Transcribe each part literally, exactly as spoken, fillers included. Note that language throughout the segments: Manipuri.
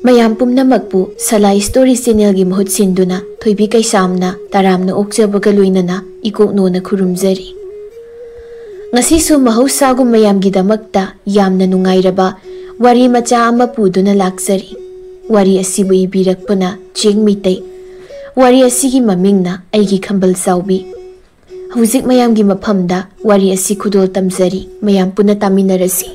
ꯃꯌꯥꯝ ꯄꯨꯝꯅꯃꯛꯄꯨ ꯁꯂꯥꯏ ꯁ꯭ꯇꯣꯔꯤ ꯆꯦꯅꯦꯜꯒꯤ ꯃꯍꯨꯠ ꯁꯤꯟꯗꯨꯅ ꯊꯣꯏꯕꯤ ꯀꯩꯁꯥꯝꯅ ꯇꯔꯥꯝꯅ ꯑꯣꯛꯆꯕꯒ ꯂꯣꯏꯅꯅ ꯏꯀꯣꯛꯅꯣꯅ ꯈꯨꯔꯨꯝꯖꯔꯤ꯫ ꯉꯁꯤꯁꯨ ꯃꯍꯧꯁꯥꯒꯨꯝ ꯃꯌꯥꯝꯒꯤꯗꯃꯛꯇ ꯌꯥꯝꯅ ꯅꯨꯡꯉꯥꯏꯔꯕ ꯋꯥꯔꯤ ꯃꯆꯥ ꯑꯃ ꯄꯨꯗꯨꯅ ꯂꯥꯛꯆꯔꯤ꯫ ꯋꯥꯔꯤ ꯑꯁꯤꯕꯨ ꯏꯕꯤꯔꯛꯄꯅ ꯆꯦꯡ ꯃꯤꯇꯩ꯫ ꯋꯥꯔꯤ ꯑꯁꯤꯒꯤ ꯃꯃꯤꯡꯅ ꯑꯩꯒꯤ ꯈꯝꯕꯜ ꯆꯥꯎꯕꯤ꯫ ꯍꯧꯖꯤꯛ ꯃꯌꯥꯝꯒꯤ ꯃꯐꯝꯗ ꯋꯥꯔꯤ ꯑꯁꯤ ꯈꯨꯗꯣꯜ ꯇꯝꯖꯔꯤ, ꯃꯌꯥꯝ ꯄꯨꯟꯅ ꯇꯥꯃꯤꯟꯅꯔꯁꯤ꯫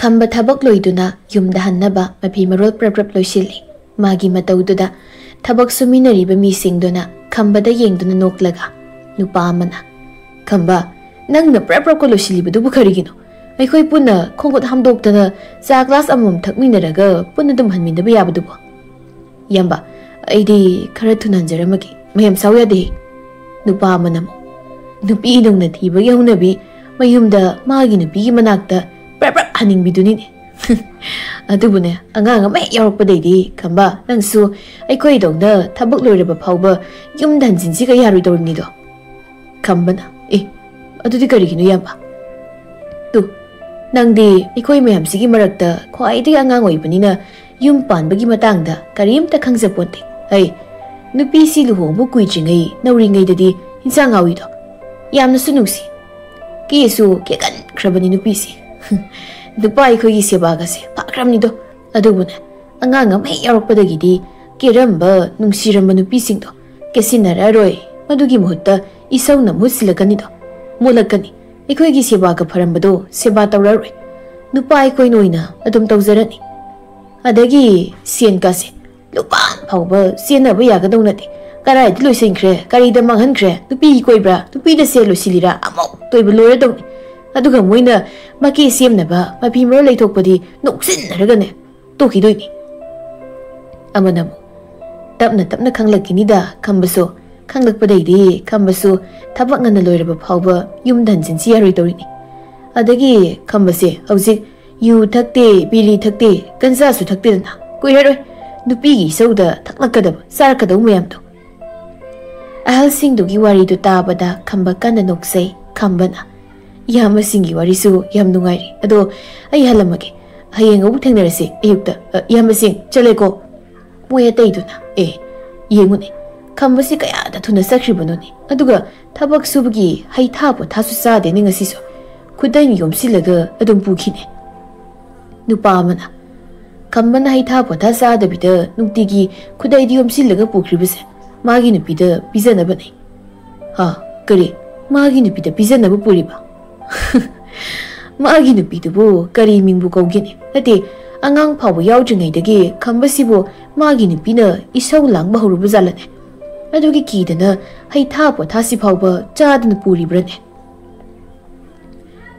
ꯈꯝꯕ ꯊꯕꯛ ꯂꯣꯏꯗꯨꯅ ꯌꯨꯝꯗ ꯍꯟꯅꯕ ꯃꯐꯤ ꯃꯔꯣꯜ ꯄ꯭ꯔꯞ ꯄ꯭ꯔꯞ ꯂꯣꯏꯁꯤꯜꯂꯤ꯫ ꯃꯥꯒꯤ ꯃꯇꯧꯗꯨꯗ ꯊꯕꯛ ꯁꯨꯃꯤꯟꯅꯔꯤꯕ ꯃꯤꯁꯤꯡꯗꯨꯅ ꯈꯝꯕꯗ ꯌꯦꯡꯗꯨꯅ ꯅꯣꯛꯂꯒ, ꯅꯨꯄꯥ ꯑꯃꯅ, "ꯈꯝꯕ, ꯅꯪꯅ ꯄ꯭ꯔꯞ ꯄ꯭ꯔꯞꯀ ꯂꯣꯏꯁꯤꯜꯂꯤꯕꯗꯨꯕꯨ ꯀꯔꯤꯒꯤꯅꯣ? ꯑꯩꯈꯣꯏ ꯄꯨꯟꯅ ꯈꯣꯡꯈꯨꯠ ꯍꯥꯝꯗꯣꯛꯇꯅ ꯆꯥ ꯒ꯭ꯂꯥꯁ ꯑꯃꯃꯝ ꯊꯛꯃꯤꯟꯅꯔꯒ ꯄꯨꯟꯅ ꯑꯗꯨꯝ ꯍꯟꯃꯤꯟꯅꯕ ꯌꯥꯕꯗꯨꯕꯨ?" "ꯏꯌꯥꯝꯕ, ꯑꯩꯗꯤ ꯈꯔ ꯊꯨꯅ ꯍꯟꯖꯔꯝꯃꯒꯦ, ꯃꯌꯥꯝ ꯁꯥꯎ ꯌꯥꯗꯦ꯫" ꯅꯨꯄꯥ ꯑꯃꯅ ꯑꯃꯨꯛ, "ꯅꯨꯄꯤ ꯅꯧꯅ ꯊꯤꯕꯒꯤ ꯍꯧꯅꯕꯤ, ꯃꯌꯨꯝꯗ ꯃꯥꯒꯤ ꯅꯨꯄꯤꯒꯤ ꯃꯅꯥꯛꯇ ꯄ꯭ꯔꯞ ꯄ꯭ꯔꯞ ꯍꯟꯅꯤꯡꯕꯤꯗꯨꯅꯤꯅꯦ꯫" "ꯑꯗꯨꯕꯨꯅꯦ, ꯑꯉꯥꯡ ꯑꯃ ꯍꯦꯛ ꯌꯥꯎꯔꯛꯄꯗꯩꯗꯤ, ꯈꯝꯕ, ꯅꯪꯁꯨ ꯑꯩꯈꯣꯏꯗꯧꯅ ꯊꯕꯛ ꯂꯣꯏꯔꯕ ꯐꯥꯎꯕ ꯌꯨꯝꯗ ꯍꯟꯖꯤꯟꯁꯤꯒ ꯌꯥꯔꯣꯏꯗꯧꯔꯤꯕꯅꯤꯗꯣ꯫" ꯈꯝꯕꯅ, "ꯑꯦ, ꯑꯗꯨꯗꯤ ꯀꯔꯤꯒꯤꯅꯣ, ꯏꯌꯥꯝꯕ?" "ꯇꯨ, ꯅꯪꯗꯤ ꯑꯩꯈꯣꯏ ꯃꯌꯥꯝꯁꯤꯒꯤ ꯃꯔꯛꯇ ꯈ꯭ꯋꯥꯏꯗꯒꯤ ꯑꯉꯥꯡ ꯑꯣꯏꯕꯅꯤꯅ ꯌꯨꯝ ꯄꯥꯟꯕꯒꯤ ꯃꯇꯥꯡꯗ ꯀꯔꯤꯝꯇ ꯈꯪꯖꯄꯣꯟꯇꯦ꯫ ꯑꯩ, ꯅꯨꯄꯤꯁꯤ ꯂꯨꯍꯣꯡꯕ ꯀꯨꯏꯗ꯭ꯔꯤꯉꯩ ꯅꯧꯔꯤꯉꯩꯗꯗꯤ ꯏꯟꯁꯥꯡ ꯍꯥꯎꯏꯗꯣ, ꯌꯥꯝꯅꯁꯨ ꯅꯨꯡꯁꯤ꯫ ꯀꯦꯁꯨ ꯀꯦꯒꯟꯈ꯭ꯔꯕꯅꯤ ꯅꯨꯄꯤꯁꯤ꯫ ꯅꯨꯄꯥ ꯑꯩꯈꯣꯏꯒꯤ ꯁꯦꯕꯥꯒꯁꯦ ꯐꯈ꯭ꯔꯕꯅꯤꯗꯣ꯫ ꯑꯗꯨꯕꯨꯅꯦ, ꯑꯉꯥꯡ ꯑꯃ ꯍꯦꯛ ꯌꯥꯎꯔꯛꯄꯗꯒꯤꯗꯤ ꯀꯦꯔꯝꯕ, ꯅꯨꯡꯁꯤꯔꯝꯕ ꯅꯨꯄꯤꯁꯤꯡꯗꯣ ꯀꯦꯁꯤꯟꯅꯔꯛꯑꯔꯣꯏ꯫ ꯃꯗꯨꯒꯤ ꯃꯍꯨꯠꯇ ꯏꯁꯧꯅ ꯃꯍꯨꯠ ꯁꯤꯜꯂꯛꯀꯅꯤꯗꯣ, ꯃꯣꯠꯂꯛꯀꯅꯤ꯫ ꯑꯩꯈꯣꯏꯒꯤ ꯁꯦꯕꯥꯒ ꯐꯔꯝꯕꯗꯣ ꯁꯦꯕꯥ ꯇꯧꯔꯛꯑꯔꯣꯏ꯫ ꯅꯨꯄꯥ ꯑꯩꯈꯣꯏꯅ ꯑꯣꯏꯅ ꯑꯗꯨꯝ ꯇꯧꯖꯔꯅꯤ꯫ ꯑꯗꯒꯤ ꯁꯦꯟꯒꯥꯁꯦ ꯂꯨꯄꯥ ꯑꯃ ꯐꯥꯎꯕ ꯆꯦꯟꯅꯕ ꯌꯥꯒꯗꯧ ꯅꯠꯇꯦ꯫ ꯀꯗꯥꯏꯗ ꯂꯣꯏꯁꯤꯟꯈ꯭ꯔꯦ? ꯀꯔꯤꯗ ꯃꯥꯡꯍꯟꯈ꯭ꯔꯦ? ꯅꯨꯄꯤ ꯀꯣꯏꯕ꯭ꯔꯥ? ꯅꯨꯄꯤꯗ ꯁꯦꯜ ꯂꯣꯏꯁꯤꯜꯂꯤꯔꯥ? ꯑꯃꯨꯛ ꯇꯣꯏꯕ ꯂꯣꯏꯔꯗꯧꯅꯤ꯫ ꯑꯗꯨꯒ ꯃꯣꯏꯅ ꯃꯀꯦ ꯁꯦꯝꯅꯕ ꯃꯐꯤ ꯃꯔꯣꯜ ꯂꯩꯊꯣꯛꯄꯗꯤ ꯅꯣꯛꯁꯤꯟꯅꯔꯒꯅꯦ ꯇꯣꯛꯈꯤꯗꯣꯏꯅꯤ꯫" ꯑꯃꯅ ꯑꯃꯨꯛ, "ꯇꯞꯅ ꯇꯞꯅ ꯈꯪꯂꯛꯈꯤꯅꯤꯗ ꯈꯝꯕꯁꯨ꯫ ꯈꯪꯂꯛꯄꯗꯩꯗꯤ ꯈꯝꯕꯁꯨ ꯊꯕꯛ ꯉꯟꯅ ꯂꯣꯏꯔꯕ ꯐꯥꯎꯕ ꯌꯨꯝꯗ ꯍꯟꯖꯤꯟꯁꯤ ꯌꯥꯔꯣꯏꯗꯧꯔꯤꯅꯤ꯫ ꯑꯗꯒꯤ ꯈꯝꯕꯁꯦ ꯍꯧꯖꯤꯛ ꯌꯨ ꯊꯛꯇꯦ, ꯕꯤꯔꯤ ꯊꯛꯇꯦ, ꯒꯟꯖꯥꯁꯨ ꯊꯛꯇꯦꯗꯅ꯫ ꯀꯨꯏꯔꯔꯣꯏ ꯅꯨꯄꯤꯒꯤ ꯏꯁꯧꯗ ꯊꯛꯂꯛꯀꯗꯕ, ꯆꯥꯔꯛꯀꯗꯕ ꯃꯌꯥꯝꯗꯣ꯫" ꯑꯍꯜꯁꯤꯡꯗꯨꯒꯤ ꯋꯥꯔꯤꯗꯨ ꯇꯥꯕꯗ ꯈꯝꯕ ꯀꯟꯅ ꯅꯣꯛꯆꯩ꯫ ꯈꯝꯕꯅ, "ꯏꯌꯥꯝꯕꯁꯤꯡꯒꯤ ꯋꯥꯔꯤꯁꯨ ꯌꯥꯝ ꯅꯨꯡꯉꯥꯏꯔꯤ꯫ ꯑꯗꯣ ꯑꯩ ꯍꯜꯂꯝꯃꯒꯦ꯫ "ꯍꯌꯦꯡ ꯑꯃꯨꯛ ꯊꯦꯡꯅꯔꯁꯤ ꯑꯌꯨꯛꯇ꯫ ꯑ, ꯏꯌꯥꯝꯕꯁꯤꯡ, ꯆꯠꯂꯦꯀꯣ?" ꯃꯣꯏ ꯑꯇꯩꯗꯨꯅ, "ꯑꯦ, ꯌꯦꯡꯉꯨꯅꯦ, ꯈꯝꯕꯁꯤ ꯀꯌꯥꯗ ꯊꯨꯅ ꯆꯠꯈ꯭ꯔꯤꯕꯅꯣꯅꯦ꯫ ꯑꯗꯨꯒ ꯊꯕꯛ ꯁꯨꯕꯒꯤ ꯍꯩꯊꯥ ꯄꯣꯊꯥꯁꯨ ꯆꯥꯗꯦꯅꯦ ꯉꯁꯤꯁꯨ꯫ ꯈꯨꯗꯩꯅ ꯌꯣꯝꯁꯤꯜꯂꯒ ꯑꯗꯨꯝ ꯄꯨꯈꯤꯅꯦ"꯫ ꯅꯨꯄꯥ ꯑꯃꯅ, "ꯈꯝꯕꯅ ꯍꯩꯊꯥ ꯄꯣꯊꯥ ꯆꯥꯗꯕꯤꯗ ꯅꯨꯡꯇꯤꯒꯤ ꯈꯨꯗꯩꯗꯤ ꯌꯣꯝꯁꯤꯜꯂꯒ ꯄꯨꯈ꯭ꯔꯤꯕꯁꯦ ꯃꯥꯒꯤ ꯅꯨꯄꯤꯗ ꯄꯤꯖꯅꯕꯅꯦ"꯫ "ꯍꯥ? ꯀꯔꯤ? ꯃꯥꯒꯤ ꯅꯨꯄꯤꯗ ꯄꯤꯖꯅꯕ ꯄꯨꯔꯤꯕ?" "ꯃꯥꯒꯤ ꯅꯨꯄꯤꯗꯨꯕꯨ ꯀꯔꯤ ꯃꯤꯡꯕꯨ ꯀꯧꯒꯦꯅꯦ? ꯅꯠꯇꯦ, ꯑꯉꯥꯡ ꯐꯥꯎꯕ ꯌꯥꯎꯗ꯭ꯔꯤꯉꯩꯗꯒꯤ ꯈꯝꯕꯁꯤꯕꯨ ꯃꯥꯒꯤ ꯅꯨꯄꯤꯅ ꯏꯁꯧ ꯂꯥꯡꯕ ꯍꯧꯔꯨꯕ ꯖꯥꯠꯂꯅꯦ? ꯑꯗꯨꯒꯤ ꯀꯤꯗꯅ ꯍꯩꯊꯥ ꯄꯣꯊꯥꯁꯤ ꯐꯥꯎꯕ ꯆꯥꯗꯅ ꯄꯨꯔꯤꯕ꯭ꯔꯅꯦ?"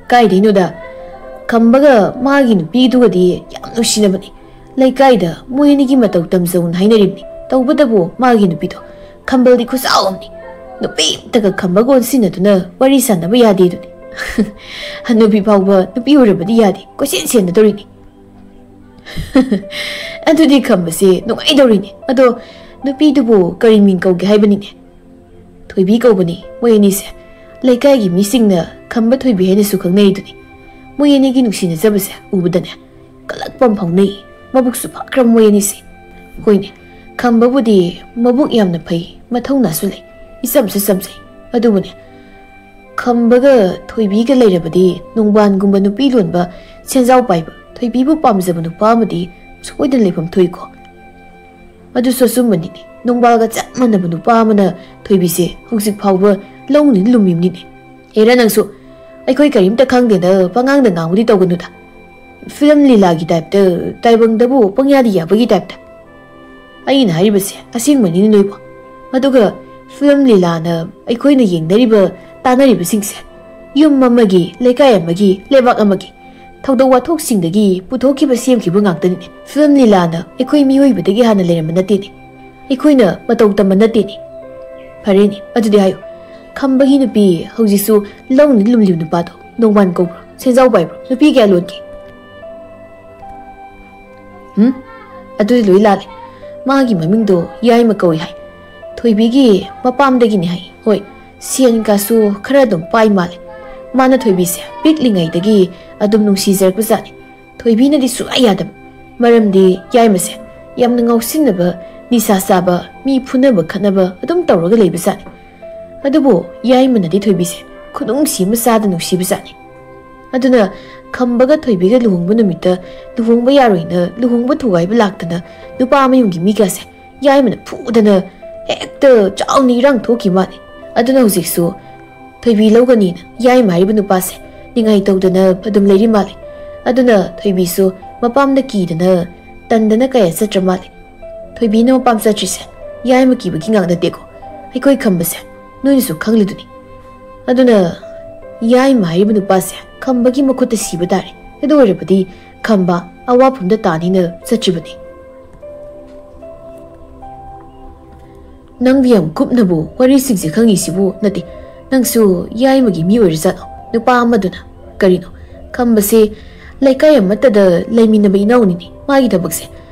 "ꯀꯥꯏꯗꯩꯅꯣꯗ, ꯈꯝꯕꯒ ꯃꯥꯒꯤ ꯅꯨꯄꯤꯗꯨꯒꯗꯤ ꯌꯥꯝ ꯅꯨꯡꯁꯤꯅꯕꯅꯤ꯫ ꯂꯩꯀꯥꯏꯗ ꯃꯣꯏ ꯑꯅꯤꯒꯤ ꯃꯇꯧ ꯇꯝꯖꯧꯅ ꯍꯥꯏꯅꯔꯤꯕꯅꯤ꯫ ꯇꯧꯕꯇꯕꯨ ꯃꯥꯒꯤ ꯅꯨꯄꯤꯗꯣ ꯈꯝꯕꯜꯗꯤ ꯈꯨꯆꯥꯎ ꯑꯃꯅꯤ꯫ ꯅꯨꯄꯤ ꯑꯝꯇꯒ ꯈꯝꯕꯒ ꯑꯣꯟꯁꯤꯟꯅꯗꯨꯅ ꯋꯥꯔꯤ ꯁꯥꯟꯅꯕ ꯌꯥꯗꯦ ꯑꯗꯨꯅꯤ꯫ ꯍꯅꯨꯕꯤ ꯐꯥꯎꯕ ꯅꯨꯄꯤ ꯎꯔꯕꯗꯤ ꯌꯥꯗꯦ, ꯀꯣꯏꯆꯦꯟ ꯆꯦꯟꯅꯗꯧꯔꯤꯅꯤ"꯫ "ꯑꯗꯨꯗꯤ ꯈꯝꯕꯁꯦ ꯅꯨꯡꯉꯥꯏꯗꯧꯔꯤꯅꯦ꯫ ꯑꯗꯣ ꯅꯨꯄꯤꯗꯨꯕꯨ ꯀꯔꯤ ꯃꯤꯡ ꯀꯧꯒꯦ ꯍꯥꯏꯕꯅꯤꯅꯦ?" "ꯊꯣꯏꯕꯤ ꯀꯧꯕꯅꯤ ꯃꯣꯏ ꯑꯅꯤꯁꯦ꯫ ꯂꯩꯀꯥꯏꯒꯤ ꯃꯤꯁꯤꯡꯅ ꯈꯝꯕ ꯊꯣꯏꯕꯤ ꯍꯥꯏꯅꯁꯨ ꯈꯪꯅꯩꯗꯨꯅꯤ꯫ ꯃꯣꯏ ꯑꯅꯤꯒꯤ ꯅꯨꯡꯁꯤꯅꯖꯕꯁꯦ ꯎꯕꯗꯅꯦ ꯀꯂꯛꯄ ꯑꯃ ꯐꯥꯎꯅꯩ꯫ ꯃꯕꯨꯛꯁꯨ ꯐꯈ꯭ꯔꯕ ꯃꯣꯏ ꯑꯅꯤꯁꯦ꯫ ꯍꯣꯏꯅꯦ, ꯈꯝꯕꯕꯨꯗꯤ ꯃꯕꯨꯛ ꯌꯥꯝꯅ ꯐꯩ, ꯃꯊꯧꯅꯥꯁꯨ ꯂꯩ, ꯏꯆꯝꯁꯨ ꯆꯝꯖꯩ꯫ ꯑꯗꯨꯕꯨꯅꯦ, ꯈꯝꯕꯒ ꯊꯣꯏꯕꯤꯒ ꯂꯩꯔꯕꯗꯤ ꯅꯣꯡꯕꯥꯟꯒꯨꯝꯕ ꯅꯨꯄꯤ ꯂꯣꯟꯕ ꯁꯦꯟꯖꯥꯎ ꯄꯥꯏꯕ ꯊꯣꯏꯕꯤꯕꯨ ꯄꯥꯝꯖꯕ ꯅꯨꯄꯥ ꯑꯃꯗꯤ ꯁꯣꯏꯗꯅ ꯂꯩꯐꯝ ꯊꯣꯛꯏꯀꯣ"꯫ "ꯑꯗꯨꯁꯨ ꯑꯆꯨꯝꯕꯅꯤꯅꯦ꯫ ꯅꯣꯡꯕꯥꯜꯒ ꯆꯞ ꯃꯥꯟꯅꯕ ꯅꯨꯄꯥ ꯑꯃꯅ ꯊꯣꯏꯕꯤꯁꯦ ꯍꯧꯖꯤꯛ ꯐꯥꯎꯕ ꯂꯧꯅꯤꯅ ꯂꯨꯝꯃꯤꯕꯅꯤꯅꯦ꯫ ꯍꯦꯔꯥ, ꯅꯪꯁꯨ ꯑꯩꯈꯣꯏ ꯀꯔꯤꯝꯇ ꯈꯪꯗꯦꯅ ꯄꯉꯥꯡꯗ ꯉꯥꯡꯕꯗꯤ ꯇꯧꯒꯅꯨꯗ꯫ ꯐꯤꯂꯝ ꯂꯤꯂꯥꯒꯤ ꯇꯥꯏꯞꯇ, ꯇꯥꯏꯕꯪꯗꯕꯨ ꯄꯪꯌꯥꯗ ꯌꯥꯕꯒꯤ ꯇꯥꯏꯞꯇ꯫ ꯑꯩꯅ ꯍꯥꯏꯔꯤꯕꯁꯦ ꯑꯁꯦꯡꯕꯅꯤꯅꯦ ꯅꯣꯏꯕꯣ꯫ ꯑꯗꯨꯒ ꯐꯤꯂꯝ ꯂꯤꯂꯥꯅ ꯑꯩꯈꯣꯏꯅ ꯌꯦꯡꯅꯔꯤꯕ, ꯇꯥꯅꯔꯤꯕꯁꯤꯡꯁꯦ ꯌꯨꯝ ꯑꯃꯒꯤ, ꯂꯩꯀꯥꯏ ꯑꯃꯒꯤ, ꯂꯩꯕꯥꯛ ꯑꯃꯒꯤ ꯊꯧꯗꯣꯛ ꯋꯥꯊꯣꯛꯁꯤꯡꯗꯒꯤ ꯄꯨꯊꯣꯛꯈꯤꯕ, ꯁꯦꯝꯈꯤꯕ ꯉꯥꯛꯇꯅꯤꯅꯦ꯫ ꯐꯤꯂꯝ ꯂꯤꯂꯥꯅ ꯑꯩꯈꯣꯏ ꯃꯤꯑꯣꯏꯕꯗꯒꯤ ꯍꯥꯟꯅ ꯂꯩꯔꯝꯕ ꯅꯠꯇꯦꯅꯦ꯫ ꯑꯩꯈꯣꯏꯅ ꯃꯇꯧ ꯇꯝꯕ ꯅꯠꯇꯦꯅꯦ"꯫ "ꯐꯔꯦꯅꯦ, ꯑꯗꯨꯗꯤ ꯍꯥꯏꯌꯨ, ꯈꯝꯕꯒꯤ ꯅꯨꯄꯤ ꯍꯧꯖꯤꯛꯁꯨ ꯂꯧꯅꯤ ꯂꯨꯝꯂꯤꯕ ꯅꯨꯄꯥꯗꯣ ꯅꯣꯡꯕꯥꯟ ꯀꯧꯕ꯭ꯔꯣ? ꯁꯦꯟꯖꯥꯎ ꯄꯥꯏꯕ꯭ꯔꯣ? ꯅꯨꯄꯤ ꯀꯌꯥ ꯂꯣꯟꯒꯦ?" "ꯎꯝ, ꯑꯗꯨꯗꯤ ꯂꯣꯏ ꯂꯥꯜꯂꯦ꯫ ꯃꯥꯒꯤ ꯃꯃꯤꯡꯗꯣ ꯌꯥꯏꯃ ꯀꯧꯏ ꯍꯥꯏ꯫ ꯊꯣꯏꯕꯤꯒꯤ ꯃꯄꯥꯝꯗꯒꯤꯅꯤ ꯍꯥꯏ꯫ ꯍꯣꯏ, ꯁꯦꯟ ꯀꯥꯁꯨ ꯈꯔ ꯑꯗꯨꯝ ꯄꯥꯏ ꯃꯥꯜꯂꯦ꯫ ꯃꯥꯅ ꯊꯣꯏꯕꯤꯁꯦ ꯄꯤꯛꯂꯤꯉꯩꯗꯒꯤ ꯑꯗꯨꯝ ꯅꯨꯡꯁꯤꯖꯔꯛꯄꯖꯥꯠꯅꯤ꯫ ꯊꯣꯏꯕꯤꯅꯗꯤ ꯁꯨꯛꯌꯥ ꯌꯥꯗꯕ꯫ ꯃꯔꯝꯗꯤ ꯌꯥꯏꯃꯁꯦ ꯌꯥꯝꯅ ꯉꯥꯎꯁꯤꯟꯅꯕ, ꯅꯤꯁꯥ ꯆꯥꯕ, ꯃꯤ ꯐꯨꯅꯕ ꯈꯠꯅꯕ ꯑꯗꯨꯝ ꯇꯧꯔꯒ ꯂꯩꯕꯖꯥꯠꯅꯤ꯫ ꯑꯗꯨꯕꯨ ꯌꯥꯏꯃꯅꯗꯤ ꯊꯣꯏꯕꯤꯁꯦ ꯈꯨꯅꯨꯡꯁꯤ ꯑꯃ ꯆꯥꯗ ꯅꯨꯡꯁꯤꯕꯖꯥꯠꯅꯤ꯫ ꯑꯗꯨꯅ ꯈꯝꯕꯒ ꯊꯣꯏꯕꯤꯒ ꯂꯨꯍꯣꯡꯕ ꯅꯨꯃꯤꯠꯇ ꯂꯨꯍꯣꯡꯕ ꯌꯥꯔꯣꯏꯅ ꯂꯨꯍꯣꯡꯕ ꯊꯨꯒꯥꯏꯕ ꯂꯥꯛꯇꯅ ꯅꯨꯄꯥ ꯃꯌꯨꯝꯒꯤ ꯃꯤꯒꯁꯦ ꯌꯥꯏꯃꯅ ꯐꯨꯗꯅ ꯍꯦꯛꯇ ꯆꯥꯎꯅ ꯏꯔꯥꯡ ꯊꯣꯛꯈꯤ ꯃꯥꯜꯂꯦ꯫ ꯑꯗꯨꯅ ꯍꯧꯖꯤꯛꯁꯨ ꯊꯣꯏꯕꯤ ꯂꯧꯒꯅꯤꯅ ꯌꯥꯏꯃ ꯍꯥꯏꯔꯤꯕ ꯅꯨꯄꯥꯁꯦ ꯅꯤꯡꯉꯥꯏ ꯇꯧꯗꯅ ꯑꯗꯨꯝ ꯂꯩꯔꯤ ꯃꯥꯜꯂꯦ꯫ ꯑꯗꯨꯅ ꯊꯣꯏꯕꯤꯁꯨ ꯃꯄꯥꯝꯗ ꯀꯤꯗꯅ ꯇꯟꯗꯅ ꯀꯌꯥ ꯆꯠꯇ꯭ꯔ ꯃꯥꯜꯂꯦ꯫ ꯊꯣꯏꯕꯤꯅ ꯃꯄꯥꯝ ꯆꯠꯇ꯭ꯔꯤꯁꯦ ꯌꯥꯏꯃ ꯀꯤꯕꯒꯤ ꯉꯥꯛ ꯅꯠꯇꯦꯀꯣ, ꯑꯩꯈꯣꯏ ꯈꯝꯕꯁꯦ ꯅꯣꯏꯅꯁꯨ ꯈꯪꯂꯤꯗꯨꯅꯤ꯫ ꯑꯗꯨꯅ ꯌꯥꯏꯃ ꯍꯥꯏꯔꯤꯕ ꯅꯨꯄꯥꯁꯦ ꯈꯝꯕꯒꯤ ꯃꯈꯨꯠꯇ ꯁꯤꯕ ꯇꯥꯔꯦ꯫ ꯑꯗꯨ ꯑꯣꯏꯔꯕꯗꯤ ꯈꯝꯕ ꯑꯋꯥꯐꯝꯗ ꯇꯥꯅꯤꯅ ꯆꯠꯇ꯭ꯔꯤꯕꯅꯤ꯫ ꯅꯪꯗꯤ ꯌꯥꯝ ꯀꯨꯞꯅꯕꯨ ꯋꯥꯔꯤꯁꯤꯡꯁꯦ ꯈꯪꯉꯤꯁꯤꯕꯨ ꯅꯠꯇꯦ꯫ ꯅꯪꯁꯨ ꯌꯥꯏꯃꯒꯤ ꯃꯤ ꯑꯣꯏꯔꯖꯥꯠꯂꯣ? ꯅꯨꯄꯥ ꯑꯃꯗꯨꯅ ꯀꯔꯤꯅꯣ? ꯈꯝꯕꯁꯦ ꯂꯩꯀꯥꯏ ꯑꯃꯠꯇꯗ ꯂꯩꯃꯤꯟꯅꯕ ꯏꯅꯥꯎꯅꯤꯅꯦ꯫ ꯃꯥꯒꯤ ꯊꯕꯛꯁꯦ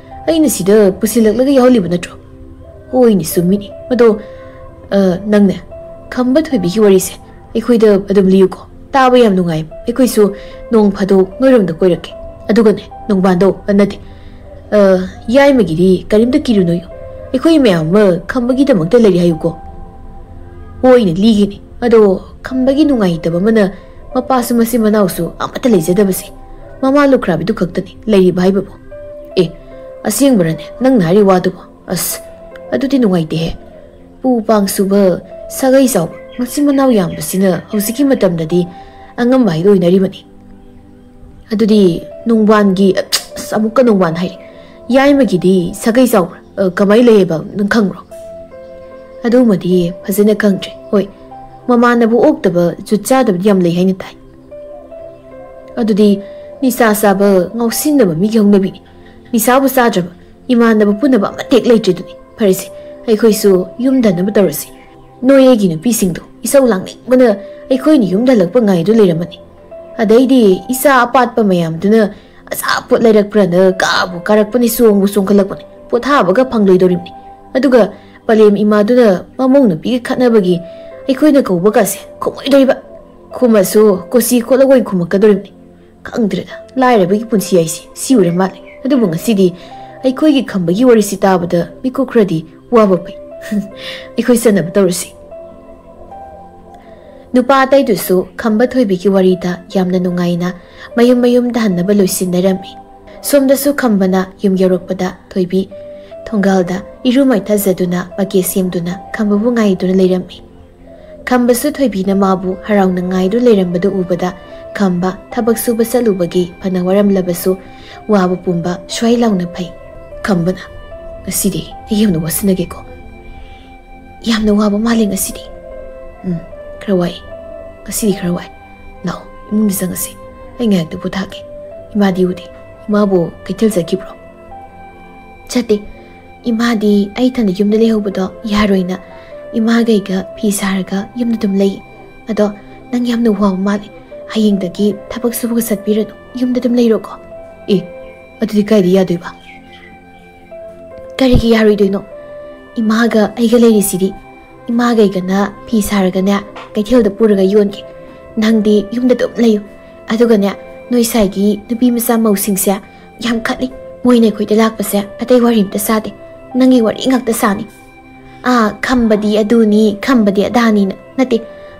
ꯑꯩꯅ ꯁꯤꯗ ꯄꯨꯁꯤꯜꯂꯛꯂꯒ ꯌꯥꯎꯍꯜꯂꯤꯕ ꯅꯠꯇ꯭ꯔꯣ? ꯍꯣꯏꯅꯦ, ꯆꯨꯝꯃꯤꯅꯦ꯫ ꯑꯗꯣ, ꯑ, ꯅꯪꯅꯦ, ꯈꯝꯕ ꯊꯣꯏꯕꯤꯒꯤ ꯋꯥꯔꯤꯁꯦ ꯑꯩꯈꯣꯏꯗ ꯑꯗꯨꯝ ꯂꯤꯌꯨꯀꯣ꯫ ꯇꯥꯕ ꯌꯥꯝ ꯅꯨꯡꯉꯥꯏ꯫ ꯑꯩꯈꯣꯏꯁꯨ ꯅꯣꯡ ꯐꯥꯗꯣꯛ ꯅꯣꯏꯔꯣꯝꯗ ꯀꯣꯏꯔꯛꯀꯦ꯫ ꯑꯗꯨꯒꯅꯦ, ꯅꯣꯡꯕꯥꯟꯗꯧ, ꯑ, ꯅꯠꯇꯦ, ꯑ, ꯌꯥꯏꯃꯒꯤꯗꯤ ꯀꯔꯤꯝꯇ ꯀꯤꯔꯨꯅꯨꯌꯨ꯫ ꯑꯩꯈꯣꯏ ꯃꯌꯥꯝ ꯑꯃ ꯈꯝꯕꯒꯤꯗꯃꯛꯇ ꯂꯩꯔꯤ ꯍꯥꯏꯌꯨꯀꯣ꯫ ꯍꯣꯏꯅꯦ, ꯂꯤꯒꯦꯅꯦ꯫ ꯑꯗꯣ ꯈꯝꯕꯒꯤ ꯅꯨꯡꯉꯥꯏꯇꯕ ꯑꯃꯅ ꯃꯄꯥꯁꯨ ꯃꯆꯤꯟ ꯃꯅꯥꯎꯁꯨ ꯑꯃꯠꯇ ꯂꯩꯖꯗꯕꯁꯦ ꯃꯃꯥ ꯂꯨꯈ꯭ꯔꯥꯕꯤꯗꯨ ꯈꯛꯇꯅꯤ ꯂꯩꯔꯤꯕ ꯍꯥꯏꯕꯕꯨ꯫ ꯑꯦ, ꯑꯁꯦꯡꯕꯔꯅꯦ ꯅꯪꯅ ꯍꯥꯏꯔꯤ ꯋꯥꯗꯨꯕꯣ? ꯑꯁ, ꯑꯗꯨꯗꯤ ꯅꯨꯡꯉꯥꯏꯇꯦꯍꯦ꯫ ꯄꯨ ꯄꯥꯡ ꯁꯨꯕ, ꯁꯥꯒꯩ ꯆꯥꯎꯕ, ꯃꯆꯤꯟ ꯃꯅꯥꯎ ꯌꯥꯝꯕꯁꯤꯅ ꯍꯧꯖꯤꯛꯀꯤ ꯃꯇꯝꯗꯗꯤ ꯑꯉꯝꯕ ꯍꯥꯏꯗꯣ ꯑꯣꯏꯅꯔꯤꯕꯅꯤ꯫ ꯑꯗꯨꯗꯤ ꯅꯣꯡꯕꯥꯟꯒꯤ, ꯑꯁ, ꯑꯃꯨꯛꯀ ꯅꯣꯡꯕꯥꯟ ꯍꯥꯏꯔꯤ꯫ ꯌꯥꯏꯃꯒꯤꯗꯤ ꯁꯥꯒꯩ ꯆꯥꯎꯕ꯭ꯔꯥ? ꯑ, ꯀꯃꯥꯏ ꯂꯩꯌꯦꯕ? ꯅꯪ ꯈꯪꯕ꯭ꯔꯣ? ꯑꯗꯨꯃꯗꯤ ꯐꯖꯅ ꯈꯪꯗ꯭ꯔꯦ꯫ ꯍꯣꯏ, ꯃꯃꯥꯟꯅꯕ ꯑꯣꯛꯇꯕ, ꯖꯨꯠ ꯆꯥꯗꯕꯗꯤ ꯌꯥꯝ ꯂꯩ ꯍꯥꯏꯅ ꯇꯥꯏ꯫ ꯑꯗꯨꯗꯤ ꯅꯤꯁꯥ ꯆꯥꯕ, ꯉꯥꯎꯁꯤꯟꯅꯕ ꯃꯤꯒꯤ ꯍꯧꯅꯕꯤꯅꯤ꯫ ꯅꯤꯁꯥꯕꯨ ꯆꯥꯗ꯭ꯔꯕ, ꯏꯃꯥꯟꯅꯕ ꯄꯨꯟꯅꯕ ꯑꯃꯠꯇ ꯍꯦꯛ ꯂꯩꯇ꯭ꯔꯦꯗꯨꯅꯤ꯫ ꯐꯔꯦꯁꯦ, ꯑꯩꯈꯣꯏꯁꯨ ꯌꯨꯝ ꯍꯟꯅꯕ ꯇꯧꯔꯁꯤ꯫ ꯅꯣꯏ ꯑꯩꯒꯤ ꯅꯨꯄꯤꯁꯤꯡꯗꯣ ꯏꯁꯧ ꯂꯥꯡꯅꯤꯡꯕꯅ ꯑꯩꯈꯣꯏꯅ ꯌꯨꯝꯗ ꯍꯜꯂꯛꯄ ꯉꯥꯏꯗꯨ ꯂꯩꯔꯝꯃꯅꯤ꯫ ꯑꯗꯩꯗꯤ ꯏꯆꯥ ꯑꯄꯥꯠꯄ ꯃꯌꯥꯝꯗꯨꯅ ꯑꯆꯥꯄꯣꯠ ꯂꯩꯔꯛꯄ꯭ꯔꯅ ꯀꯥꯕꯨ ꯀꯥꯔꯛꯄꯅꯤ, ꯆꯣꯡꯕꯨ ꯆꯣꯡꯈꯠꯂꯛꯄꯅꯤ, ꯄꯣꯊꯥꯕꯒ ꯐꯪꯂꯣꯏꯗꯧꯔꯤꯕꯅꯤ꯫ ꯑꯗꯨꯒ ꯄꯂꯦꯝ ꯏꯃꯥꯗꯨꯅ ꯃꯃꯧ ꯅꯨꯄꯤꯒ ꯈꯠꯅꯕꯒꯤ ꯑꯩꯈꯣꯏꯅ ꯀꯧꯕꯒꯁꯦ ꯈꯨꯝꯃꯣꯏꯗꯣꯔꯤꯕ꯫ ꯈꯨꯝꯃꯁꯨ ꯀꯣꯆꯤ ꯈꯣꯠꯂꯒ ꯑꯣꯏꯅ ꯈꯨꯝꯃꯛꯀꯗꯧꯔꯤꯕꯅꯤ꯫ ꯈꯪꯗ꯭ꯔꯦꯗ, ꯂꯥꯏꯔꯕꯒꯤ ꯄꯨꯟꯁꯤ ꯍꯥꯏꯁꯦ ꯁꯤ ꯑꯣꯏꯔ ꯃꯥꯜꯂꯦ꯫ ꯑꯗꯨꯕꯨ ꯉꯁꯤꯗꯤ ꯑꯩꯈꯣꯏꯒꯤ ꯈꯝꯕꯒꯤ ꯋꯥꯔꯤꯁꯤ ꯇꯥꯕꯗ ꯃꯤꯀꯨꯞ ꯈꯔꯗꯤ ꯋꯥꯕ ꯐꯩ꯫ ꯑꯩꯈꯣꯏ ꯆꯠꯅꯕ ꯇꯧꯔꯁꯤ꯫ ꯅꯨꯄꯥ ꯑꯇꯩꯗꯨꯁꯨ ꯈꯝꯕ ꯊꯣꯏꯕꯤꯒꯤ ꯋꯥꯔꯤꯗ ꯌꯥꯝꯅ ꯅꯨꯡꯉꯥꯏꯅ ꯃꯌꯨꯝ ꯃꯌꯨꯝꯗ ꯍꯟꯅꯕ ꯂꯣꯏꯁꯤꯟꯅꯔꯝꯃꯤ꯫ ꯁꯣꯝꯗꯁꯨ ꯈꯝꯕꯅ ꯌꯨꯝ ꯌꯧꯔꯛꯄꯗ ꯊꯣꯏꯕꯤ ꯊꯣꯡꯒꯥꯜꯗ ꯏꯔꯨ ꯃꯥꯏꯊꯖꯗꯨꯅ ꯃꯀꯦ ꯁꯦꯝꯗꯨꯅ ꯈꯝꯕꯕꯨ ꯉꯥꯏꯗꯨꯅ ꯂꯩꯔꯝꯃꯤ꯫ ꯈꯝꯕꯁꯨ ꯊꯣꯏꯕꯤꯅ ꯃꯥꯕꯨ ꯍꯔꯥꯎꯅ ꯉꯥꯏꯗꯨꯅ ꯂꯩꯔꯝꯕꯗꯨ ꯎꯕꯗ ꯈꯝꯕ ꯊꯕꯛ ꯁꯨꯕ ꯆꯠꯂꯨꯕꯒꯤ ꯐꯅ ꯋꯥꯔꯝꯂꯕꯁꯨ ꯋꯥꯕ ꯄꯨꯝꯕ ꯁ꯭ꯋꯥꯏ ꯂꯥꯎꯅ ꯐꯩ꯫ ꯈꯝꯕꯅ, "ꯉꯁꯤꯗꯤ ꯑꯩ ꯌꯥꯝꯅ ꯋꯥꯁꯤꯟꯅꯒꯦꯀꯣ꯫ ꯌꯥꯝꯅ ꯋꯥꯕ ꯃꯥꯜꯂꯦ ꯉꯁꯤꯗꯤ꯫ ꯎꯝ, ꯈꯔ ꯋꯥꯏ꯫ ꯉꯁꯤꯗꯤ ꯈꯔ ꯋꯥꯏ꯫ ꯂꯥꯛꯑꯣ, ꯏꯃꯨꯡꯗ ꯆꯪꯉꯁꯤ꯫ ꯑꯩ ꯉꯥꯏꯍꯥꯛꯇ ꯄꯣꯊꯥꯒꯦ꯫ ꯏꯃꯥꯗꯤ ꯎꯗꯦ꯫ ꯏꯃꯥꯕꯨ ꯀꯩꯊꯦꯜ ꯆꯠꯈꯤꯕ꯭ꯔꯣ?" "ꯆꯠꯇꯦ꯫ ꯏꯃꯥꯗꯤ ꯑꯩ ꯏꯊꯟꯗ ꯌꯨꯝꯗ ꯂꯩꯍꯧꯕꯗꯣ ꯌꯥꯔꯣꯏꯅ ꯏꯃꯥꯒꯩꯒ ꯐꯤ ꯁꯥꯔꯒ ꯌꯨꯝꯗ ꯑꯗꯨꯝ ꯂꯩ꯫ ꯑꯗꯣ ꯅꯪ ꯌꯥꯝꯅ ꯋꯥꯕ ꯃꯥꯜꯂꯦ꯫ ꯍꯌꯦꯡꯗꯒꯤ ꯊꯕꯛ ꯁꯨꯕꯒ ꯆꯠꯄꯤꯔꯅꯨ꯫ ꯌꯨꯝꯗ ꯑꯗꯨꯝ ꯂꯩꯔꯣꯀꯣ꯫" "ꯑꯦ, ꯑꯗꯨꯗꯤ ꯀꯥꯏꯗ ꯌꯥꯗꯣꯏꯕ?" "ꯀꯔꯤꯒꯤ ꯌꯥꯔꯣꯏꯗꯣꯏꯅꯣ? ꯏꯃꯥꯒ ꯑꯩꯒ ꯂꯩꯔꯤꯁꯤꯗꯤ꯫ ꯏꯃꯥꯒꯩꯒꯅ ꯐꯤ ꯁꯥꯔꯒꯅꯦ, ꯀꯩꯊꯦꯜꯗ ꯄꯨꯔꯒ ꯌꯣꯟꯒꯦ꯫ ꯅꯪꯗꯤ ꯌꯨꯝꯗ ꯑꯗꯨꯝ ꯂꯩꯌꯨ꯫ ꯑꯗꯨꯒꯅꯦ, ꯅꯣꯏ ꯁꯥꯏꯒꯤ ꯅꯨꯄꯤ ꯃꯆꯥ ꯃꯧꯁꯤꯡꯁꯦ ꯌꯥꯝ ꯈꯠꯂꯤ꯫ ꯃꯣꯏꯅ ꯑꯩꯈꯣꯏꯗ ꯂꯥꯛꯄꯁꯦ ꯑꯇꯩ ꯋꯥꯔꯤ ꯑꯝꯇ ꯁꯥꯗꯦ꯫ ꯅꯪꯒꯤ ꯋꯥꯔꯤ ꯉꯥꯛꯇ ꯁꯥꯅꯤ꯫ ꯑꯥ, ꯈꯝꯕꯗꯤ ꯑꯗꯨꯅꯤ, ꯈꯝꯕꯗꯤ ꯑꯗꯥꯅꯤꯅ꯫ ꯅꯠꯇꯦ,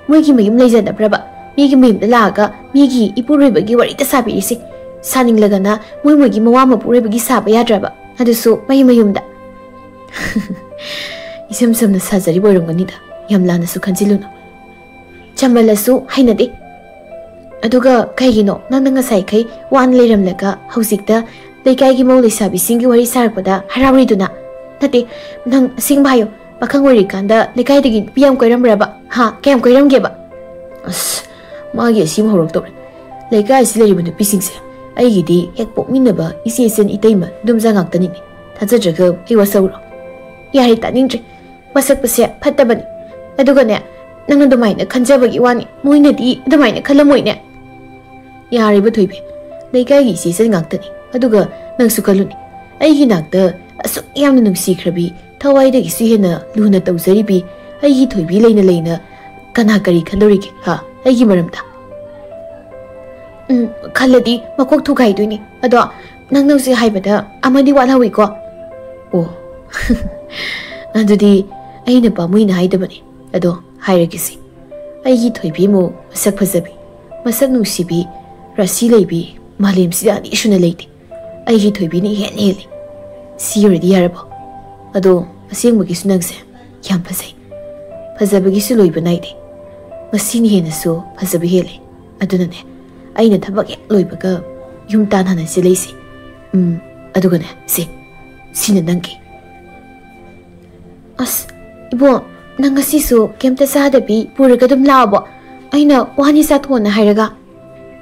ꯃꯣꯏꯒꯤ ꯃꯌꯨꯝ ꯂꯩꯖꯗꯕ꯭ꯔꯕ? ꯃꯤꯒꯤ ꯃꯌꯨꯝꯗ ꯂꯥꯛꯑꯒ ꯃꯤꯒꯤ ꯏꯄꯨꯔꯣꯏꯕꯒꯤ ꯋꯥꯔꯤꯇ ꯁꯥꯕꯤꯔꯤꯁꯦ꯫ ꯁꯥꯅꯤꯡꯂꯒꯅ ꯃꯣꯏ ꯃꯣꯏꯒꯤ ꯃꯋꯥ ꯃꯄꯨꯔꯣꯏꯕꯒꯤ ꯁꯥꯕ ꯌꯥꯗ꯭ꯔꯕ? ꯑꯗꯨꯁꯨ ꯃꯩ ꯃꯌꯨꯝꯗ꯫" "ꯏꯁꯝ ꯁꯝꯅ ꯁꯥꯖꯔꯤꯕ ꯑꯣꯏꯔꯝꯒꯅꯤꯗ꯫ ꯌꯥꯝ ꯂꯥꯟꯅꯁꯨ ꯈꯟꯖꯤꯜꯂꯨꯅꯨ꯫" "ꯆꯝꯃꯜꯂꯁꯨ ꯍꯩꯅꯗꯦ꯫ ꯑꯗꯨꯒ ꯀꯩꯒꯤꯅꯣ ꯅꯪꯅ ꯉꯁꯥꯏꯈꯩ ꯋꯥꯅ ꯂꯩꯔꯝꯂꯒ ꯍꯧꯖꯤꯛꯇ ꯂꯩꯀꯥꯏꯒꯤ ꯃꯧ ꯂꯩꯁꯥꯕꯤꯁꯤꯡꯒꯤ ꯋꯥꯔꯤ ꯁꯥꯔꯛꯄꯗ ꯍꯔꯥꯎꯔꯤꯗꯨꯅ? ꯅꯠꯇꯦ, ꯅꯪ ꯑꯁꯦꯡꯕ ꯍꯥꯏꯌꯣ꯫ ꯄꯥꯈꯪ ꯑꯣꯏꯔꯤꯀꯥꯟꯗ ꯂꯩꯀꯥꯏꯗꯒꯤ ꯅꯨꯄꯤ ꯌꯥꯝ ꯀꯣꯏꯔꯝꯕ꯭ꯔꯕ? ꯍꯥ? ꯀꯌꯥꯝ ꯀꯣꯏꯔꯝꯒꯦꯕ?" "ꯑꯁ, ꯃꯥꯒꯤ ꯑꯁꯤ ꯑꯃ ꯍꯧꯔꯛꯇꯧꯔꯦ꯫ ꯂꯩꯀꯥꯏꯁꯤ ꯂꯩꯔꯤꯕ ꯅꯨꯄꯤꯁꯤꯡꯁꯦ ꯑꯩꯒꯤꯗꯤ ꯍꯦꯛ ꯄꯣꯛꯃꯤꯟꯅꯕ ꯏꯆꯦ ꯏꯆꯟ ꯏꯇꯩꯃ ꯏꯗꯣꯝꯆꯥ ꯉꯥꯛꯇꯅꯤꯅꯦ꯫ ꯊꯥꯖꯗ꯭ꯔꯒ ꯑꯩ ꯋꯥꯁꯛꯎꯔꯣ?" "ꯌꯥꯔꯦ, ꯇꯥꯅꯤꯡꯗ꯭ꯔꯦ꯫ ꯃꯁꯛꯄꯁꯦ ꯐꯠꯇꯕꯅꯤ꯫ ꯑꯗꯨꯒꯅꯦ, ꯅꯪ ꯑꯗꯨꯃꯥꯏꯅ ꯈꯟꯖꯕꯒꯤ ꯋꯥꯅꯤ, ꯃꯣꯏꯅꯗꯤ ꯑꯗꯨꯃꯥꯏꯅ ꯈꯜꯂꯝꯃꯣꯏꯅꯦ꯫" "ꯌꯥꯔꯦꯕ ꯊꯣꯏꯕꯤ, ꯂꯩꯀꯥꯏꯒꯤ ꯏꯆꯦ ꯏꯆꯟ ꯉꯥꯛꯇꯅꯤ꯫ ꯑꯗꯨꯒ ꯅꯪꯁꯨ ꯈꯜꯂꯨꯅꯦ, ꯑꯩꯒꯤ ꯅꯥꯛꯇ ꯑꯁꯨꯛ ꯌꯥꯝꯅ ꯅꯨꯡꯁꯤꯈ꯭ꯔꯕꯤ, ꯊꯋꯥꯏꯗꯒꯤꯁꯨ ꯍꯦꯟꯅ ꯂꯨꯅ ꯇꯧꯖꯔꯤꯕꯤ ꯑꯩꯒꯤ ꯊꯣꯏꯕꯤ ꯂꯩꯅ ꯂꯩꯅ ꯀꯅꯥ ꯀꯔꯤ ꯈꯟꯗꯧꯔꯤꯒꯦ, ꯍꯥ, ꯑꯩꯒꯤ ꯃꯔꯝꯗ?" ꯎꯝ, ꯈꯜꯂꯗꯤ ꯃꯀꯣꯛ ꯊꯨꯒꯥꯏꯗꯣꯏꯅꯤ꯫ ꯑꯗꯣ ꯅꯪꯅ ꯍꯧꯖꯤꯛ ꯍꯥꯏꯕꯗ ꯑꯃꯗꯤ ꯋꯥꯠꯍꯧꯋꯤꯀꯣ꯫ ꯑꯣ, ꯑꯗꯨꯗꯤ ꯑꯩꯅ ꯄꯥꯝꯃꯨꯏꯅ ꯍꯥꯏꯗꯕꯅꯤ꯫ ꯑꯗꯣ ꯍꯥꯏꯔꯒꯦꯁꯦ, ꯑꯩꯒꯤ ꯊꯣꯏꯕꯤꯃꯨ ꯃꯁꯛ ꯐꯖꯕꯤ, ꯃꯁꯛ ꯅꯨꯡꯁꯤꯕꯤ, ꯔꯥꯁꯤ ꯂꯩꯕꯤ ꯃꯥꯂꯦꯝꯁꯤꯗ ꯑꯅꯤ ꯁꯨꯅ ꯂꯩꯇꯦ꯫ ꯑꯩꯒꯤ ꯊꯣꯏꯕꯤꯅ ꯏꯍꯦꯟ ꯍꯦꯜꯂꯤ꯫ ꯁꯤ ꯑꯣꯏꯔꯗꯤ ꯌꯥꯔꯕꯣ? ꯑꯗꯣ ꯑꯁꯦꯡꯕꯒꯤꯁꯨ ꯅꯪꯁꯦ ꯌꯥꯝ ꯐꯖꯩ꯫ ꯐꯖꯕꯒꯤꯁꯨ ꯂꯣꯏꯕ ꯅꯥꯏꯗꯦ꯫ ꯉꯁꯤꯅ ꯍꯦꯟꯅꯁꯨ ꯐꯖꯕ ꯍꯦꯜꯂꯦ꯫ ꯑꯗꯨꯅꯅꯦ, ꯑꯩꯅ ꯊꯕꯛ ꯍꯦꯛ ꯂꯣꯏꯕꯒ ꯌꯨꯝ ꯇꯥꯟꯅꯅ ꯆꯦꯜꯂꯛꯏꯁꯦ꯫ ꯎꯝ, ꯑꯗꯨꯒꯅꯦ, ꯁꯦ, ꯁꯤꯅ ꯅꯪꯒꯤ꯫ ꯑꯁ, ꯏꯕꯣ, ꯅꯪ ꯉꯁꯤꯁꯨ ꯀꯩꯝꯇ ꯆꯥꯗꯕꯤ ꯄꯨꯔꯒ ꯑꯗꯨꯝ ꯂꯥꯛꯑꯕꯣ? ꯑꯩꯅ ꯋꯥꯅꯤ ꯆꯥꯊꯣꯛꯑꯣꯅ ꯍꯥꯏꯔꯒ?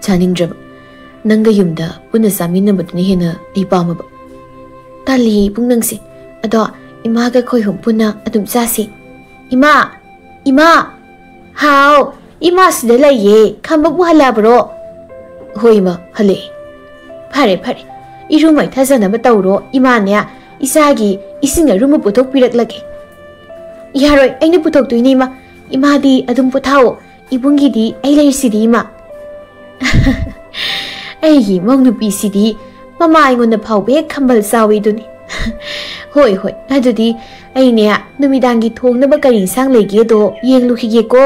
ꯆꯥꯅꯤꯡꯗ꯭ꯔꯕ꯫ ꯅꯪꯒ ꯌꯨꯝꯗ ꯄꯨꯟꯅ ꯆꯥꯃꯤꯟꯅꯕꯗꯨꯅ ꯍꯦꯟꯅ ꯑꯩ ꯄꯥꯝꯃꯕ꯫ ꯇꯜꯂꯤ ꯏꯕꯨꯡ ꯅꯪꯁꯦ꯫ ꯑꯗꯣ ꯏꯃꯥꯒ ꯑꯩꯈꯣꯏ ꯑꯍꯨꯝ ꯄꯨꯟꯅ ꯑꯗꯨꯝ ꯆꯥꯁꯤ꯫ ꯏꯃꯥ! ꯏꯃꯥ! ꯍꯥꯎ! ꯏꯃꯥ ꯁꯤꯗ ꯂꯩꯌꯦ꯫ ꯈꯝꯕꯕꯨ ꯍꯜꯂꯛꯑꯕ꯭ꯔꯣ? ꯍꯣꯏ ꯏꯃꯥ, ꯍꯜꯂꯛꯑꯦ꯫ ꯐꯔꯦ, ꯐꯔꯦ꯫ ꯏꯔꯨ ꯃꯥꯏꯊꯖꯅꯕ ꯇꯧꯔꯣ꯫ ꯏꯃꯥꯅꯦ, ꯏꯆꯥꯒꯤ ꯏꯁꯤꯡ ꯑꯔꯨꯝꯕ ꯄꯨꯊꯣꯛꯄꯤꯔꯛꯂꯒꯦ꯫ ꯌꯥꯔꯣꯏ, ꯑꯩꯅ ꯄꯨꯊꯣꯛꯇꯣꯏꯅꯦ ꯏꯃꯥ꯫ ꯏꯃꯥꯗꯤ ꯑꯗꯨꯝ ꯄꯣꯊꯥꯑꯣ꯫ ꯏꯕꯨꯡꯒꯤꯗꯤ ꯑꯩ ꯂꯩꯔꯤꯁꯤꯗꯤ ꯏꯃꯥ꯫ ꯑꯩꯒꯤ ꯏꯃꯧ ꯅꯨꯄꯤꯁꯤꯗꯤ ꯃꯃꯥ ꯑꯩꯉꯣꯟꯗ ꯐꯥꯎꯕ ꯍꯦꯛ ꯈꯝꯕꯜ ꯆꯥꯎꯏꯗꯨꯅꯤ꯫ ꯍꯣꯏ, ꯍꯣꯏ, ꯑꯗꯨꯗꯤ ꯑꯩꯅꯦ ꯅꯨꯃꯤꯗꯥꯡꯒꯤ ꯊꯣꯡꯅꯕ ꯀꯔꯤ ꯏꯟꯁꯥꯡ ꯂꯩꯒꯦꯗꯣ ꯌꯦꯡꯂꯨꯈꯤꯒꯦꯀꯣ꯫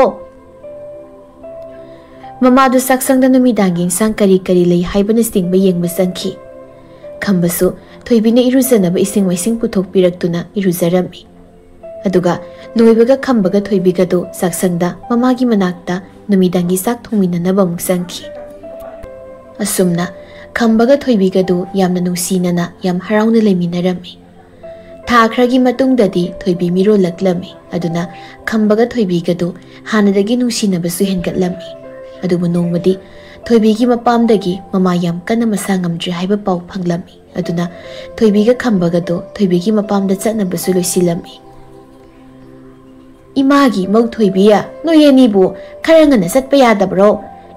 ꯃꯃꯥꯗꯨ ꯆꯥꯛꯁꯪꯗ ꯅꯨꯃꯤꯗꯥꯡꯒꯤ ꯏꯟꯁꯥꯡ ꯀꯔꯤ ꯀꯔꯤ ꯂꯩ ꯍꯥꯏꯕꯅꯆꯤꯡꯕ ꯌꯦꯡꯕ ꯆꯪꯈꯤ꯫ ꯈꯝꯕꯁꯨ ꯊꯣꯏꯕꯤꯅ ꯏꯔꯨꯖꯅꯕ ꯏꯁꯤꯡ ꯃꯥꯏꯁꯤꯡ ꯄꯨꯊꯣꯛꯄꯤꯔꯛꯇꯨꯅ ꯏꯔꯨꯖꯔꯝꯃꯤ꯫ ꯑꯗꯨꯒ ꯂꯣꯏꯕꯒ ꯈꯝꯕꯒ ꯊꯣꯏꯕꯤꯒꯗꯨ ꯆꯥꯛꯁꯪꯗ ꯃꯃꯥꯒꯤ ꯃꯅꯥꯛꯇ ꯅꯨꯃꯤꯗꯥꯡꯒꯤ ꯆꯥꯛ ꯊꯣꯡꯃꯤꯟꯅꯅꯕ ꯑꯃꯨꯛ ꯆꯪꯈꯤ꯫ ꯑꯁꯨꯝꯅ ꯈꯝꯕꯒ ꯊꯣꯏꯕꯤꯒꯗꯨ ꯌꯥꯝꯅ ꯅꯨꯡꯁꯤꯅꯅ ꯌꯥꯝ ꯍꯔꯥꯎꯅ ꯂꯩꯃꯤꯟꯅꯔꯝꯃꯤ꯫ ꯊꯥ ꯈꯔꯒꯤ ꯃꯇꯨꯡꯗꯗꯤ ꯊꯣꯏꯕꯤ ꯃꯤꯔꯣꯜꯂꯛꯂꯝꯃꯤ꯫ ꯑꯗꯨꯅ ꯈꯝꯕꯒ ꯊꯣꯏꯕꯤꯒꯗꯨ ꯍꯥꯟꯅꯗꯒꯤ ꯅꯨꯡꯁꯤꯅꯕꯁꯨ ꯍꯦꯟꯒꯠꯂꯝꯃꯤ꯫ ꯑꯗꯨꯕꯨ ꯅꯣꯡꯃꯗꯤ ꯊꯣꯏꯕꯤꯒꯤ ꯃꯄꯥꯝꯗꯒꯤ ꯃꯃꯥ ꯌꯥꯝ ꯀꯟꯅ ꯃꯁꯥ ꯉꯝꯗ꯭ꯔꯦ ꯍꯥꯏꯕ ꯄꯥꯎ ꯐꯪꯂꯝꯃꯤ꯫ ꯑꯗꯨꯅ ꯊꯣꯏꯕꯤꯒ ꯈꯝꯕꯒꯗꯨ ꯊꯣꯏꯕꯤꯒꯤ ꯃꯄꯥꯝꯗ ꯆꯠꯅꯕꯁꯨ ꯂꯣꯏꯁꯤꯜꯂꯝꯃꯤ꯫ "ꯏꯃꯥꯒꯤ ꯃꯧ ꯊꯣꯏꯕꯤ, ꯅꯣꯏ ꯑꯅꯤꯕꯨ ꯈꯔ ꯉꯟꯅ ꯆꯠꯄ ꯌꯥꯗꯕ꯭ꯔꯣ?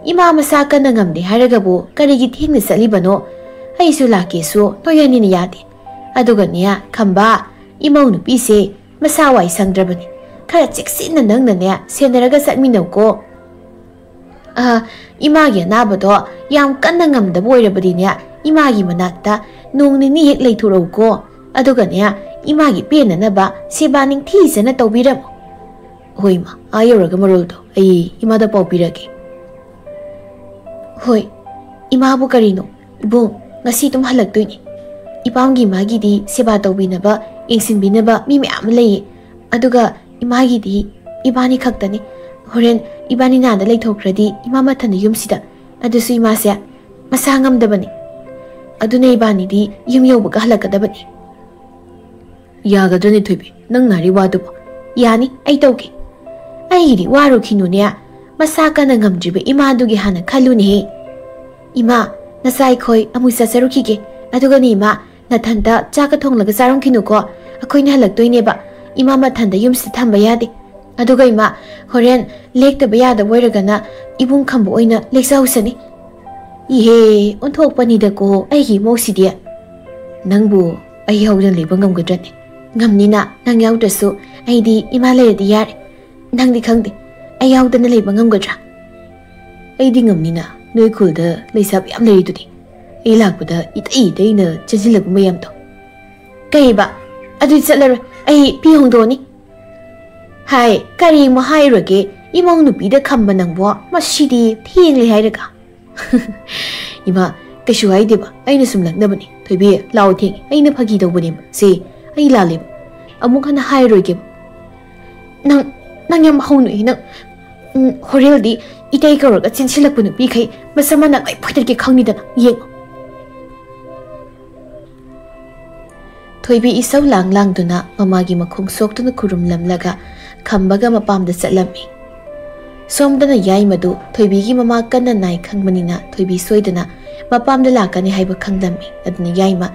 ꯏꯃꯥ ꯃꯁꯥ ꯀꯟꯅ ꯉꯝꯗꯦ ꯍꯥꯏꯔꯒꯕꯨ ꯀꯔꯤꯒꯤ ꯊꯦꯡꯅ ꯆꯠꯂꯤꯕꯅꯣ? ꯑꯩꯁꯨ ꯂꯥꯛꯀꯦꯁꯨ ꯅꯣꯏ ꯑꯅꯤꯅ ꯌꯥꯗꯦ꯫ ꯑꯗꯨꯒꯅꯦ ꯈꯝꯕ, ꯏꯃꯧ ꯅꯨꯄꯤꯁꯦ ꯃꯁꯥ ꯋꯥꯏ ꯁꯪꯗ꯭ꯔꯕꯅꯤ꯫ ꯈꯔ ꯆꯦꯛꯁꯤꯟꯅ ꯅꯪꯅꯅꯦ ꯁꯦꯟꯅꯔꯒ ꯆꯠꯃꯤꯟꯅꯧꯀꯣ꯫" "ꯑ, ꯏꯃꯥꯒꯤ ꯑꯅꯥꯕꯗꯣ ꯌꯥꯝ ꯀꯟꯅ ꯉꯝꯗꯕ ꯑꯣꯏꯔꯕꯗꯤꯅꯦ, ꯏꯃꯥꯒꯤ ꯃꯅꯥꯛꯇ ꯅꯣꯡ ꯅꯤꯅꯤ ꯍꯦꯛ ꯂꯩꯊꯣꯔꯛꯎꯀꯣ꯫ ꯑꯗꯨꯒꯅꯦ, ꯏꯃꯥꯒꯤ ꯄꯦꯟꯅꯅꯕ ꯁꯦꯕꯥ ꯅꯤꯡꯊꯤꯖꯅ ꯇꯧꯕꯤꯔꯝꯃꯨ꯫ ꯍꯣꯏ ꯏꯃꯥ, ꯑꯥ ꯌꯧꯔꯒ ꯃꯔꯣꯜꯗꯣ ꯑꯩ ꯏꯃꯥꯗ ꯄꯥꯎ ꯄꯤꯔꯒꯦ꯫ ꯍꯣꯏ, ꯏꯃꯥꯕꯨ ꯀꯔꯤꯅꯣ? ꯏꯕꯨꯡ, ꯉꯁꯤ ꯑꯗꯨꯝ ꯍꯜꯂꯛꯇꯣꯏꯅꯤ꯫ ꯏꯄꯥꯝꯒꯤ ꯏꯃꯥꯒꯤꯗꯤ ꯁꯦꯕꯥ ꯇꯧꯕꯤꯅꯕ, ꯌꯦꯡꯁꯤꯟꯕꯤꯅꯕ ꯃꯤ ꯃꯌꯥꯝ ꯑꯃ ꯂꯩꯌꯦ꯫ ꯑꯗꯨꯒ ꯏꯃꯥꯒꯤꯗꯤ ꯏꯕꯥꯅꯤ ꯈꯛꯇꯅꯤ꯫ ꯍꯣꯔꯦꯟ ꯏꯕꯥꯅꯤ ꯅꯥꯗ ꯂꯩꯊꯣꯛꯈ꯭ꯔꯗꯤ ꯏꯃꯥ ꯃꯊꯟꯗ ꯌꯨꯝꯁꯤꯗ꯫ ꯑꯗꯨꯁꯨ ꯏꯃꯥꯁꯦ ꯃꯁꯥ ꯉꯝꯗꯕꯅꯤ꯫ ꯑꯗꯨꯅ ꯏꯕꯥꯅꯤꯗꯤ ꯌꯨꯝ ꯌꯧꯕꯒ ꯍꯜꯂꯛꯀꯗꯕꯅꯤ꯫ ꯌꯥꯒꯗ꯭ꯔꯅꯦ ꯊꯣꯏꯕꯤ, ꯅꯪ ꯅꯥꯔꯤ ꯋꯥꯗꯨꯕꯣ? ꯌꯥꯅꯤ, ꯑꯩ ꯇꯧꯒꯦ꯫ ꯑꯩꯒꯤꯗꯤ ꯋꯥꯔꯨꯈꯤꯅꯨꯅꯦ꯫ ꯃꯁꯥ ꯀꯟꯅ ꯉꯝꯗ꯭ꯔꯤꯕ ꯏꯃꯥꯗꯨꯒꯤ ꯍꯥꯟꯅ ꯈꯜꯂꯨꯅꯦꯍꯦ꯫ ꯏꯃꯥ, ꯅꯆꯥ ꯑꯩꯈꯣꯏ ꯑꯃꯨꯛ ꯆꯠꯆꯔꯨꯈꯤꯒꯦ꯫ ꯑꯗꯨꯒꯅꯦ ꯏꯃꯥ, ꯅꯊꯟꯇ ꯆꯥꯛꯀ ꯊꯣꯡꯂꯒ ꯆꯥꯔꯝꯈꯤꯅꯨꯀꯣ꯫ ꯑꯩꯈꯣꯏꯅ ꯍꯜꯂꯛꯇꯣꯏꯅꯦꯕ꯫ ꯏꯃꯥ ꯃꯊꯟꯇ ꯌꯨꯝꯁꯤꯗ ꯊꯝꯕ ꯌꯥꯗꯦ꯫ ꯑꯗꯨꯒ ꯏꯃꯥ, ꯍꯣꯔꯦꯟ ꯂꯦꯛꯇꯕ ꯌꯥꯗꯕ ꯑꯣꯏꯔꯒꯅ ꯏꯕꯨꯡ ꯈꯝꯕ ꯑꯣꯏꯅ ꯂꯦꯛꯆꯍꯧꯁꯅꯤ꯫ ꯏꯍꯦ, ꯑꯣꯟꯊꯣꯛꯄꯅꯤꯗꯀꯣ ꯑꯩꯒꯤ ꯏꯃꯧꯁꯤꯗꯤ꯫ ꯅꯪꯕꯨ ꯑꯩ ꯌꯥꯎꯗꯅ ꯂꯩꯕ ꯉꯝꯒꯗ꯭ꯔꯅꯦ? ꯉꯝꯅꯤꯅ, ꯅꯪ ꯌꯥꯎꯗ꯭ꯔꯁꯨ ꯑꯩꯗꯤ ꯏꯃꯥ ꯂꯩꯔꯗꯤ ꯌꯥꯔꯦ꯫ ꯅꯪꯗꯤ ꯈꯪꯗꯦ, ꯑꯩ ꯌꯥꯎꯗꯅ ꯂꯩꯕ ꯉꯝꯒꯗ꯭ꯔꯥ? ꯑꯩꯗꯤ ꯉꯝꯅꯤꯅ, ꯅꯣꯏ ꯈꯨꯜꯗ ꯂꯩꯁꯥꯕꯤ ꯌꯥꯝ ꯂꯩꯔꯤꯗꯨꯗꯤ꯫ ꯑꯩ ꯂꯥꯛꯄꯗ ꯏꯇꯩ ꯏꯇꯩꯅ ꯆꯦꯟꯁꯤꯜꯂꯛꯄ ꯃꯌꯥꯝꯗꯣ꯫ ꯀꯩꯕ? ꯑꯗꯨꯗꯤ ꯆꯠꯂꯔꯣꯏ, ꯑꯩ ꯐꯤ ꯍꯣꯡꯗꯣꯛꯑꯅꯤ꯫ ꯍꯥꯏ, ꯀꯔꯤ ꯑꯃꯨꯛ ꯍꯥꯏꯔꯨꯔꯒꯦ? ꯏꯃꯧ ꯅꯨꯄꯤꯗ ꯈꯝꯕ ꯅꯪꯕꯣ, ꯃꯁꯤꯗꯤ ꯊꯦꯡꯂꯦ ꯍꯥꯏꯔꯒ꯫ ꯏꯃꯥ, ꯀꯩꯁꯨ ꯍꯥꯏꯗꯦꯕ, ꯑꯩꯅ ꯁꯨꯝ ꯂꯛꯅꯕꯅꯤ꯫ ꯊꯣꯏꯕꯤ, ꯂꯥꯛꯑꯣ, ꯊꯦꯡꯉꯦ, ꯑꯩꯅ ꯐꯥꯒꯤ ꯇꯧꯕꯅꯦꯕ꯫ ꯁꯦ, ꯑꯩ ꯂꯥꯜꯂꯦꯕ, ꯑꯃꯨꯛ ꯍꯟꯅ ꯍꯥꯏꯔꯣꯏꯒꯦꯕ꯫ ꯅꯪ, ꯅꯪ ꯌꯥꯝ ꯍꯧꯅꯨꯏ ꯅꯪ꯫ ꯎꯝ, ꯍꯣꯔꯦꯜꯗꯤ ꯏꯇꯩ ꯀꯧꯔꯒ ꯆꯦꯟꯁꯤꯜꯂꯛꯄ ꯅꯨꯄꯤꯈꯩ ꯃꯁꯝ ꯃꯅꯥ ꯂꯣꯏ ꯐꯣꯏꯗꯠꯀꯦ ꯈꯪꯅꯤꯗꯅ, ꯌꯦꯡꯉꯣ꯫ ꯊꯣꯏꯕꯤ ꯏꯁꯧ ꯂꯥꯡ ꯂꯥꯡꯗꯨꯅ ꯃꯃꯥꯒꯤ ꯃꯈꯣꯡ ꯁꯣꯛꯇꯨꯅ ꯈꯨꯔꯨꯝꯂꯝꯂꯒ ꯈꯝꯕꯒ ꯃꯄꯥꯝꯗ ꯆꯠꯂꯝꯃꯤ꯫ ꯁꯣꯝꯗꯅ ꯌꯥꯏꯃꯗꯨ ꯊꯣꯏꯕꯤꯒꯤ ꯃꯃꯥ ꯀꯟꯅ ꯅꯥꯏ ꯈꯪꯕꯅꯤꯅ ꯊꯣꯏꯕꯤ ꯁꯣꯏꯗꯅ ꯃꯄꯥꯝꯗ ꯂꯥꯛꯀꯅꯤ ꯍꯥꯏꯕ ꯈꯪꯂꯝꯃꯤ꯫ ꯑꯗꯨꯅ ꯌꯥꯏꯃ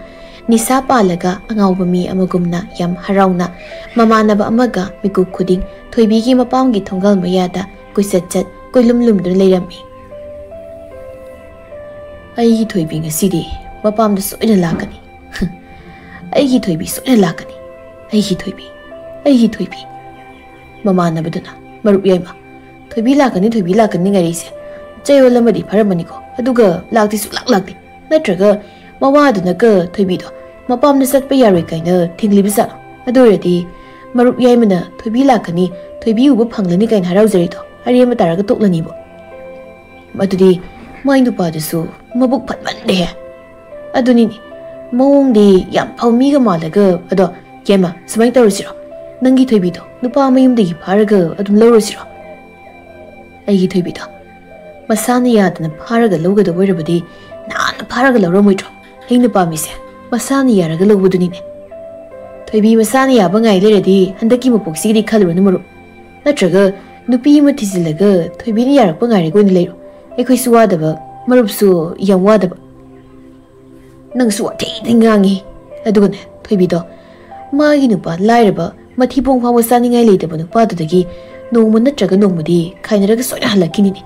ꯅꯤꯁꯥ ꯄꯥꯜꯂꯒ ꯑꯉꯥꯎꯕ ꯃꯤ ꯑꯃꯒꯨꯝꯅ ꯌꯥꯝ ꯍꯔꯥꯎꯅ ꯃꯃꯥꯟꯅꯕ ꯑꯃꯒ ꯃꯤꯀꯨꯞ ꯈꯨꯗꯤꯡ ꯊꯣꯏꯕꯤꯒꯤ ꯃꯄꯥꯝꯒꯤ ꯊꯣꯡꯒꯥꯜ ꯃꯌꯥꯗ ꯀꯣꯏꯆꯠ ꯆꯠ ꯀꯣꯏꯂꯨꯝ ꯂꯨꯝꯗꯨꯅ ꯂꯩꯔꯝꯃꯤ꯫ ꯑꯩꯒꯤ ꯊꯣꯏꯕꯤ ꯉꯁꯤꯗꯤ ꯃꯄꯥꯝꯗ ꯁꯣꯏꯗꯅ ꯂꯥꯛꯀꯅꯤ꯫ ꯑꯩꯒꯤ ꯊꯣꯏꯕꯤ ꯁꯣꯏꯗꯅ ꯂꯥꯛꯀꯅꯤ꯫ ꯑꯩꯒꯤ ꯊꯣꯏꯕꯤ, ꯑꯩꯒꯤ ꯊꯣꯏꯕꯤ꯫ ꯃꯃꯥꯟꯅꯕꯗꯨꯅ, ꯃꯔꯨꯞ ꯌꯥꯏꯃ, ꯊꯣꯏꯕꯤ ꯂꯥꯛꯀꯅꯤ, ꯊꯣꯏꯕꯤ ꯂꯥꯛꯀꯅꯤ ꯉꯥꯏꯔꯤꯁꯦ꯫ ꯆꯌꯣꯜ ꯑꯃꯗꯤ ꯐꯥꯔꯝꯃꯅꯤꯀꯣ, ꯑꯗꯨꯒ ꯂꯥꯛꯇꯤ ꯁꯨꯡꯂꯥꯛ ꯂꯥꯛꯇꯦ꯫ ꯅꯠꯇ꯭ꯔꯒ ꯃꯋꯥꯗꯨꯅꯒ ꯊꯣꯏꯕꯤꯗꯣ ꯃꯄꯥꯝꯗ ꯆꯠꯄ ꯌꯥꯔꯣꯏ ꯀꯥꯏꯅ ꯊꯤꯡꯂꯤꯕ ꯖꯥꯠꯂꯣ? ꯑꯗꯨ ꯑꯣꯏꯔꯗꯤ ꯃꯔꯨꯞ ꯌꯥꯏꯃꯅ ꯊꯣꯏꯕꯤ ꯂꯥꯛꯀꯅꯤ, ꯊꯣꯏꯕꯤ ꯎꯕ ꯐꯪꯂꯅꯤ ꯀꯥꯏꯅ ꯍꯔꯥꯎꯖꯔꯤꯗꯣ ꯑꯔꯦꯝꯕ ꯇꯥꯔꯒ ꯇꯣꯛꯂꯅꯤꯕꯣ꯫ ꯑꯗꯨꯗꯤ ꯃꯥꯏ ꯅꯨꯄꯥꯗꯨꯁꯨ ꯃꯕꯨꯛ ꯐꯠꯃꯟꯗꯦꯍꯦ꯫ ꯑꯗꯨꯅꯤꯅꯦ, ꯃꯑꯣꯡꯗꯤ ꯌꯥꯝ ꯐꯕ ꯃꯤꯒ ꯃꯥꯜꯂꯒ꯫ ꯑꯗꯣ ꯌꯥꯏꯃ, ꯁꯨꯃꯥꯏꯅ ꯇꯧꯔꯁꯤꯔꯣ? ꯅꯪꯒꯤ ꯊꯣꯏꯕꯤꯗꯣ ꯅꯨꯄꯥ ꯃꯌꯨꯝꯗꯒꯤ ꯐꯥꯔꯒ ꯑꯗꯨꯝ ꯂꯧꯔꯁꯤꯔꯣ? ꯑꯩꯒꯤ ꯊꯣꯏꯕꯤꯗꯣ ꯃꯁꯥꯅ ꯌꯥꯗꯅ ꯐꯥꯔꯒ ꯂꯧꯒꯗꯕ ꯑꯣꯏꯔꯕꯗꯤ ꯅꯍꯥꯟꯅ ꯐꯥꯔꯒ ꯂꯧꯔꯝꯃꯣꯏꯗ꯭ꯔꯣ? ꯑꯩꯅ ꯄꯥꯝꯃꯤꯁꯦ ꯃꯁꯥꯅ ꯌꯥꯔꯒ ꯂꯧꯕꯗꯨꯅꯤꯅꯦ꯫ ꯊꯣꯏꯕꯤ ꯃꯁꯥꯅ ꯌꯥꯕ ꯉꯥꯏ ꯂꯩꯔꯗꯤ ꯍꯟꯗꯛꯀꯤ ꯃꯄꯣꯛꯁꯤꯒꯤꯗꯤ ꯈꯜꯂꯨꯔꯅꯨ ꯃꯔꯨꯞ꯫ ꯅꯠꯇ꯭ꯔꯒ ꯅꯨꯄꯤ ꯑꯃ ꯊꯤꯖꯤꯜꯂꯒ ꯊꯣꯏꯕꯤꯅ ꯌꯥꯔꯛꯄ ꯉꯥꯏꯔꯒ ꯑꯣꯏꯅ ꯂꯩꯔꯣ꯫ ꯑꯩꯈꯣꯏꯁꯨ ꯋꯥꯗꯕ, ꯃꯔꯨꯞꯁꯨ ꯌꯥꯝ ꯋꯥꯗꯕ꯫ ꯅꯪꯁꯨ ꯋꯥꯊꯤꯗꯤ ꯉꯥꯡꯉꯤ꯫ ꯑꯗꯨꯒꯅꯦ, ꯊꯣꯏꯕꯤꯗꯣ ꯃꯥꯒꯤ ꯅꯨꯄꯥ ꯂꯥꯏꯔꯕ, ꯃꯊꯤꯕꯣꯡ ꯐꯥꯎꯕ ꯆꯥꯅꯤꯡꯉꯥꯏ ꯂꯩꯇꯕ ꯅꯨꯄꯥꯗꯨꯗꯒꯤ ꯅꯣꯡꯃ ꯅꯠꯇ꯭ꯔꯒ ꯅꯣꯡꯃꯗꯤ ꯈꯥꯏꯅꯔꯒ ꯁꯣꯏꯅ ꯍꯜꯂꯛꯈꯤꯅꯤꯅꯦ꯫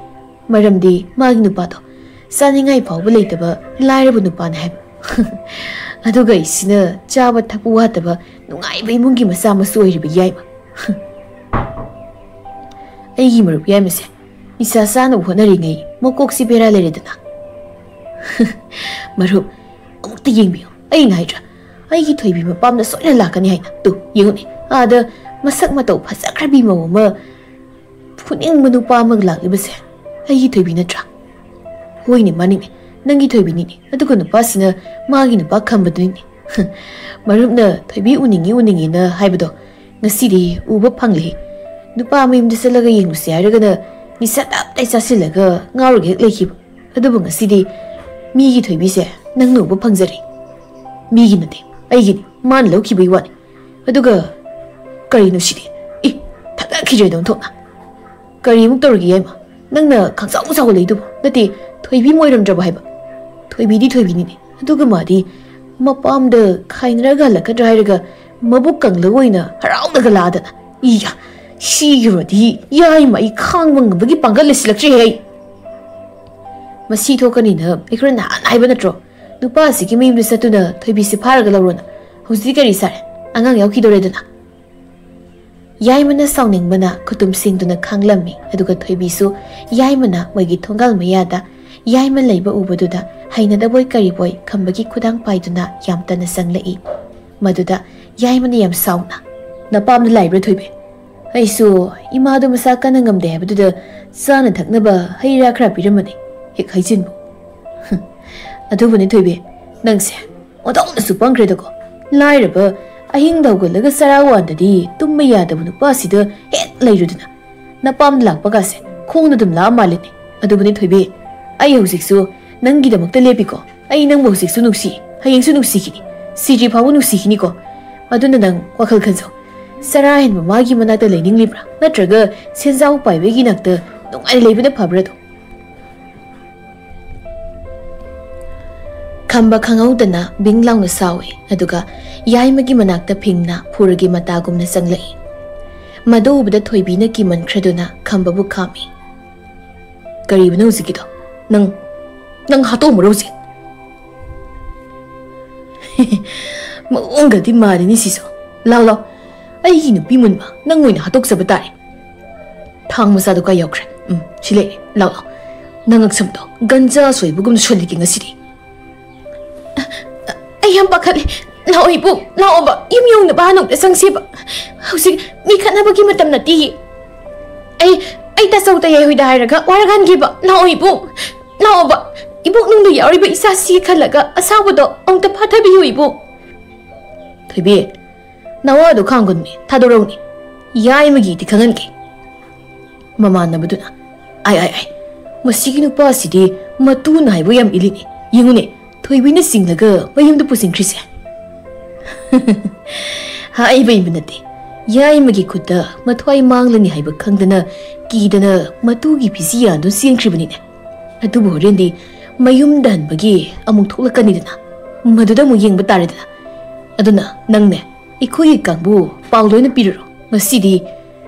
ꯃꯔꯝꯗꯤ ꯃꯥꯒꯤ ꯅꯨꯄꯥꯗꯣ ꯆꯥꯅꯤꯡꯉꯥꯏ ꯐꯥꯎꯕ ꯂꯩꯇꯕ ꯂꯥꯏꯔꯕ ꯅꯨꯄꯥꯅꯦ ꯍꯥꯏꯕ꯫ ꯑꯗꯨꯒ ꯑꯩꯁꯤꯅ ꯆꯥꯕ ꯊꯛꯄ ꯋꯥꯠꯇꯕ ꯅꯨꯡꯉꯥꯏꯕ ꯏꯃꯨꯡꯒꯤ ꯃꯆꯥ ꯃꯁꯨ ꯑꯣꯏꯔꯤꯕ ꯌꯥꯏꯃ꯫ ꯑꯩꯒꯤ ꯃꯔꯨꯞ ꯌꯥꯏꯃꯁꯦ ꯅꯤꯁꯥ ꯆꯥꯅꯕ ꯍꯣꯠꯅꯔꯤꯉꯩ ꯃꯀꯣꯛꯁꯤ ꯕꯦꯔꯥ ꯂꯩꯔꯦꯗꯅ꯫ ꯃꯔꯨꯞ, ꯑꯃꯨꯛꯇ ꯌꯦꯡꯕꯤꯌꯨ, ꯑꯩꯅ ꯍꯥꯏꯗ꯭ꯔꯥ, ꯑꯩꯒꯤ ꯊꯣꯏꯕꯤ ꯃꯄꯥꯝꯗ ꯁꯣꯏꯅ ꯂꯥꯛꯀꯅꯤ ꯍꯥꯏꯅ꯫ ꯇꯨ ꯌꯦꯡꯉꯨꯅꯦ, ꯑꯥꯗ ꯃꯁꯛ ꯃꯇꯧ ꯐꯖꯈ꯭ꯔꯕꯤ ꯃꯧ ꯑꯃ ꯐꯨꯅꯤꯡꯕ ꯅꯨꯄꯥ ꯑꯃꯒ ꯂꯥꯛꯂꯤꯕꯁꯦ ꯑꯩꯒꯤ ꯊꯣꯏꯕꯤ ꯅꯠꯇ꯭ꯔꯥ? ꯍꯣꯏꯅꯦ, ꯃꯥꯅꯤꯅꯦ, ꯅꯪꯒꯤ ꯊꯣꯏꯕꯤꯅꯤꯅꯦ꯫ ꯑꯗꯨꯒ ꯅꯨꯄꯥꯁꯤꯅ ꯃꯥꯒꯤ ꯅꯨꯄꯥ ꯈꯝꯕꯗꯨꯅꯤꯅꯦ꯫ ꯃꯔꯨꯞꯅ ꯊꯣꯏꯕꯤ ꯎꯅꯤꯡꯉꯤ ꯎꯅꯤꯡꯉꯤꯅ ꯍꯥꯏꯕꯗꯣ ꯉꯁꯤꯗꯤ ꯎꯕ ꯐꯪꯂꯦ꯫ ꯅꯨꯄꯥ ꯃꯌꯨꯝꯗ ꯆꯠꯂꯒ ꯌꯦꯡꯉꯨꯁꯤ ꯍꯥꯏꯔꯒꯅ ꯅꯤꯁꯥ ꯇꯞ ꯇꯥꯏ ꯆꯥꯁꯤꯜꯂꯒ ꯉꯥꯎꯔꯒ ꯍꯦꯛ ꯂꯩꯈꯤꯕ꯫ ꯑꯗꯨꯕꯨ ꯉꯁꯤꯗꯤ ꯃꯤꯒꯤ ꯊꯣꯏꯕꯤꯁꯦ ꯅꯪꯅ ꯎꯕ ꯐꯪꯖꯔꯦ꯫ ꯃꯤꯒꯤ ꯅꯠꯇꯦ, ꯑꯩꯒꯤꯅꯤ꯫ ꯃꯥꯅ ꯂꯧꯈꯤꯕꯒꯤ ꯋꯥꯅꯤ꯫ ꯑꯗꯨꯒ ꯀꯔꯤꯅꯣ ꯁꯤꯗꯤ? ꯏ, ꯊꯛꯀꯠꯈꯤꯗ꯭ꯔꯦꯗ ꯑꯣꯟꯊꯣꯛꯅ꯫ ꯀꯔꯤꯃꯨꯛ ꯇꯧꯔꯒꯦ ꯌꯥꯏꯃ? ꯅꯪꯅ ꯈꯪꯁꯥꯎ ꯁꯥꯎꯒꯠꯂꯛꯏꯗꯨꯕꯨ? ꯅꯠꯇꯦ, ꯊꯣꯏꯕꯤ ꯃꯣꯏꯔꯝꯗ꯭ꯔꯕ ꯍꯥꯏꯕ? ꯊꯣꯏꯕꯤꯗꯤ ꯊꯣꯏꯕꯤꯅꯤꯅꯦ꯫ ꯑꯗꯨꯒ ꯃꯥꯗꯤ ꯃꯄꯥꯝꯗ ꯈꯥꯏꯅꯔꯒ ꯍꯜꯂꯛꯀꯗ꯭ꯔꯥ ꯍꯥꯏꯔꯒ ꯃꯕꯨꯛ ꯀꯪꯂꯒ ꯑꯣꯏꯅ ꯍꯔꯥꯎꯅꯒ ꯂꯥꯛꯑꯗꯅ꯫ ꯏꯌꯥ, ꯁꯤꯒꯤꯔꯣꯗꯤ ꯌꯥꯏꯃ, ꯑꯩ ꯈꯥꯡꯕ ꯉꯝꯕꯒꯤ ꯄꯥꯡꯒꯜ ꯂꯩꯁꯤꯜꯂꯛꯇ꯭ꯔꯦꯍꯦ ꯑꯩ꯫ ꯃꯁꯤ ꯊꯣꯛꯀꯅꯤꯅ ꯑꯩꯈꯣꯏꯅ ꯅꯍꯥꯟ ꯍꯥꯏꯕ ꯅꯠꯇ꯭ꯔꯣ? ꯅꯨꯄꯥ ꯑꯁꯤꯒꯤ ꯃꯌꯨꯝꯗ ꯆꯠꯇꯨꯅ ꯊꯣꯏꯕꯤꯁꯦ ꯐꯥꯔꯒ ꯂꯧꯔꯣꯅ꯫ ꯍꯧꯖꯤꯛꯇꯤ ꯀꯔꯤ ꯁꯥꯔꯦ? ꯑꯉꯥꯡ ꯌꯥꯎꯈꯤꯗꯣꯔꯦꯗꯅ꯫ ꯌꯥꯏꯃꯅ ꯁꯥꯎꯅꯤꯡꯕꯅ ꯈꯨꯇꯨꯝ ꯁꯤꯡꯗꯨꯅ ꯈꯥꯡꯂꯝꯃꯤ, ꯑꯗꯨꯒ ꯊꯣꯏꯕꯤꯁꯨ ꯌꯥꯏꯃꯅ ꯃꯣꯏꯒꯤ ꯊꯣꯡꯒꯥꯜ ꯃꯌꯥꯗ ꯌꯥꯏꯃ ꯂꯩꯕ ꯎꯕꯗꯨꯗ ꯍꯩꯅꯗꯕꯣꯏ ꯀꯔꯤꯕꯣꯏ ꯈꯝꯕꯒꯤ ꯈꯨꯗꯥꯡ ꯄꯥꯏꯗꯨꯅ ꯌꯥꯝ ꯇꯟꯅ ꯆꯪꯂꯛꯏ꯫ ꯃꯗꯨꯗ ꯌꯥꯏꯃꯅ ꯌꯥꯝ ꯁꯥꯎꯅ, "ꯅꯄꯥꯝꯗ ꯂꯥꯛꯏꯕ꯭ꯔꯥ ꯊꯣꯏꯕꯤ? ꯑꯩꯁꯨ ꯏꯃꯥꯗꯣ ꯃꯁꯥ ꯀꯟꯅ ꯉꯝꯗꯦ ꯍꯥꯏꯕꯗꯨꯗ ꯆꯥꯅ ꯊꯛꯅꯕ ꯍꯩ ꯔꯥ ꯈꯔ ꯄꯤꯔꯝꯕꯅꯤ, ꯍꯦꯛ ꯍꯩꯖꯤꯟꯕꯨ꯫" "ꯑꯗꯨꯕꯨꯅꯤ ꯊꯣꯏꯕꯤ, ꯅꯪꯁꯦ ꯑꯣꯟꯊꯣꯛꯅꯁꯨ ꯄꯪꯈ꯭ꯔꯦꯗꯀꯣ꯫ ꯂꯥꯏꯔꯕ ꯑꯍꯤꯡꯗ ꯍꯧꯒꯠꯂꯒ ꯆꯔꯥ ꯋꯥꯟꯗꯗꯤ ꯇꯨꯝꯕ ꯌꯥꯗꯕ ꯅꯨꯄꯥꯁꯤꯗ ꯍꯦꯛ ꯂꯩꯔꯨꯗꯅ꯫ ꯅꯄꯥꯝꯗ ꯂꯥꯛꯄꯒꯥꯁꯦ ꯈꯣꯡꯅ ꯑꯗꯨꯝ ꯂꯥꯛꯑ ꯃꯥꯜꯂꯤꯅꯦ꯫ ꯑꯗꯨꯕꯨꯅꯤ ꯊꯣꯏꯕꯤ, ꯑꯩ ꯍꯧꯖꯤꯛꯁꯨ ꯅꯪꯒꯤꯗꯃꯛꯇ ꯂꯦꯞꯄꯤꯀꯣ꯫ ꯑꯩ ꯅꯪꯕꯨ ꯍꯧꯖꯤꯛꯁꯨ ꯅꯨꯡꯁꯤ, ꯍꯌꯦꯡꯁꯨ ꯅꯨꯡꯁꯤꯈꯤꯅꯤ, ꯁꯤꯗ꯭ꯔꯤ ꯐꯥꯎꯕ ꯅꯨꯡꯁꯤꯈꯤꯅꯤꯀꯣ꯫ ꯑꯗꯨꯅ ꯅꯪ ꯋꯥꯈꯜ ꯈꯟꯖꯧ꯫ ꯆꯔꯥ ꯍꯦꯟꯕ ꯃꯥꯒꯤ ꯃꯅꯥꯛꯇ ꯂꯩꯅꯤꯡꯂꯤꯕ꯭ꯔꯥ, ꯅꯠꯇ꯭ꯔꯒ ꯁꯦꯟꯖꯥꯎ ꯄꯥꯏꯕꯒꯤ ꯅꯥꯛꯇ ꯅꯨꯡꯉꯥꯏꯅ ꯂꯩꯕꯅ ꯐꯕ꯭ꯔꯥꯗꯣ?" ꯈꯝꯕ ꯈꯪꯍꯧꯗꯅ ꯕꯤꯡ ꯂꯥꯎꯅ ꯁꯥꯎꯏ, ꯑꯗꯨꯒ ꯌꯥꯏꯃꯒꯤ ꯃꯅꯥꯛꯇ ꯐꯤꯡꯅ ꯐꯨꯔꯒꯤ ꯃꯇꯥꯒꯨꯝꯅ ꯆꯪꯂꯛꯏ꯫ ꯃꯗꯨ ꯎꯕꯗ ꯊꯣꯏꯕꯤꯅ ꯀꯤꯃꯟꯈ꯭ꯔꯗꯨꯅ ꯈꯝꯕꯕꯨ ꯈꯥꯝꯃꯤ꯫ "ꯀꯔꯤꯕꯅꯣ ꯍꯧꯖꯤꯛꯀꯤꯗꯣ? ꯅꯪ, ꯅꯪ ꯍꯥꯠꯇꯣꯛꯑꯝꯃꯔꯣ ꯍꯧꯖꯤꯛ?" "ꯃꯑꯣꯡꯒꯗꯤ ꯃꯥꯜꯂꯤꯅꯤ ꯁꯤꯁꯨ꯫ ꯂꯥꯎ, ꯂꯥꯎ, ꯑꯩꯒꯤ ꯅꯨꯄꯤ ꯃꯨꯟꯕ ꯅꯪ ꯑꯣꯏꯅ ꯍꯥꯠꯇꯣꯛꯆꯕ ꯇꯥꯔꯦ꯫ ꯊꯥꯡ ꯃꯆꯥꯗꯣ ꯀꯥꯏ ꯌꯥꯎꯈ꯭ꯔꯦ? ꯎꯝ, ꯁꯤ ꯂꯩꯔꯦ꯫ ꯂꯥꯎ, ꯂꯥꯎ, ꯅꯪ ꯉꯛꯁꯝꯗꯣ ꯒꯟꯖꯥ ꯁꯣꯏꯕꯒꯨꯝ ꯁꯣꯜꯂꯤꯒꯦ ꯉꯁꯤꯗꯤ꯫" "ꯑꯩ ꯌꯥꯝ ꯄꯥꯈꯠꯂꯦ꯫ ꯂꯥꯛꯑꯣ ꯏꯕꯨꯡ, ꯂꯥꯛꯑꯣꯕ, ꯌꯨꯝ ꯌꯧꯅꯕ ꯍꯥꯟꯅ ꯑꯃꯨꯛꯇ ꯆꯪꯁꯦꯕ꯫ ꯍꯧꯖꯤꯛ ꯃꯤ ꯈꯠꯅꯕꯒꯤ ꯃꯇꯝ ꯅꯠꯇꯦ꯫ ꯑꯩ, ꯑꯩ ꯇꯥꯆꯧ ꯇꯌꯥꯏ ꯍꯣꯏꯗ ꯍꯥꯏꯔꯒ ꯋꯥꯔꯒꯥꯟꯒꯦꯕ꯫ ꯂꯥꯛꯑꯣ ꯏꯕꯨꯡ, ꯂꯥꯛꯑꯣꯕ꯫ ꯏꯕꯣꯛꯅꯨꯡꯗ ꯌꯥꯎꯔꯤꯕ ꯏꯆꯥꯁꯤ ꯈꯜꯂꯒ ꯑꯁꯥꯎꯕꯗꯣ ꯑꯃꯨꯛꯇ ꯐꯥꯊꯕꯤꯌꯨ ꯏꯕꯨꯡ꯫" "ꯊꯣꯏꯕꯤ, ꯅꯋꯥꯗꯣ ꯈꯥꯡꯒꯅꯨꯅꯦ, ꯊꯥꯗꯣꯔꯛꯎꯅꯦ꯫ ꯌꯥꯏꯃꯒꯤꯗꯤ ꯈꯪꯍꯟꯒꯦ꯫" ꯃꯃꯥꯟꯅꯕꯗꯨꯅ, "ꯑꯥꯏ, ꯑꯥꯏ, ꯑꯥꯏ, ꯃꯁꯤꯒꯤ ꯅꯨꯄꯥꯁꯤꯗꯤ ꯃꯇꯨꯅ ꯍꯥꯏꯕ ꯌꯥꯝ ꯏꯜꯂꯤꯅꯦ꯫ ꯌꯦꯡꯉꯨꯅꯦ, ꯊꯣꯏꯕꯤꯅ ꯆꯤꯡꯂꯒ ꯃꯌꯨꯝꯗ ꯄꯨꯁꯤꯟꯈ꯭ꯔꯤꯁꯦ꯫" ꯍꯥꯏꯕ ꯏꯟꯕ ꯅꯠꯇꯦ, ꯌꯥꯏꯃꯒꯤ ꯈꯨꯠꯇ ꯃꯊ꯭ꯋꯥꯏ ꯃꯥꯡꯂꯅꯤ ꯍꯥꯏꯕ ꯈꯪꯗꯅ, ꯀꯤꯗꯅ ꯃꯇꯨꯒꯤ ꯐꯤꯖꯤ ꯌꯥꯟꯗꯨꯅ ꯆꯦꯟꯈ꯭ꯔꯤꯕꯅꯤꯅꯦ꯫ ꯑꯗꯨꯕꯨ ꯍꯣꯔꯦꯟꯗꯤ ꯃꯌꯨꯝꯗ ꯍꯟꯕꯒꯤ ꯑꯃꯨꯛ ꯊꯣꯛꯂꯛꯀꯅꯤꯗꯅ, ꯃꯗꯨꯗ ꯑꯃꯨꯛ ꯌꯦꯡꯕ ꯇꯥꯔꯦꯗꯅ꯫ ꯑꯗꯨꯅ ꯅꯪꯅꯦ, ꯑꯩꯈꯣꯏꯒꯤ ꯀꯥꯡꯕꯨ ꯄꯥꯎ ꯂꯣꯏꯅ ꯄꯤꯔꯨꯔꯣ, ꯉꯁꯤꯗꯤ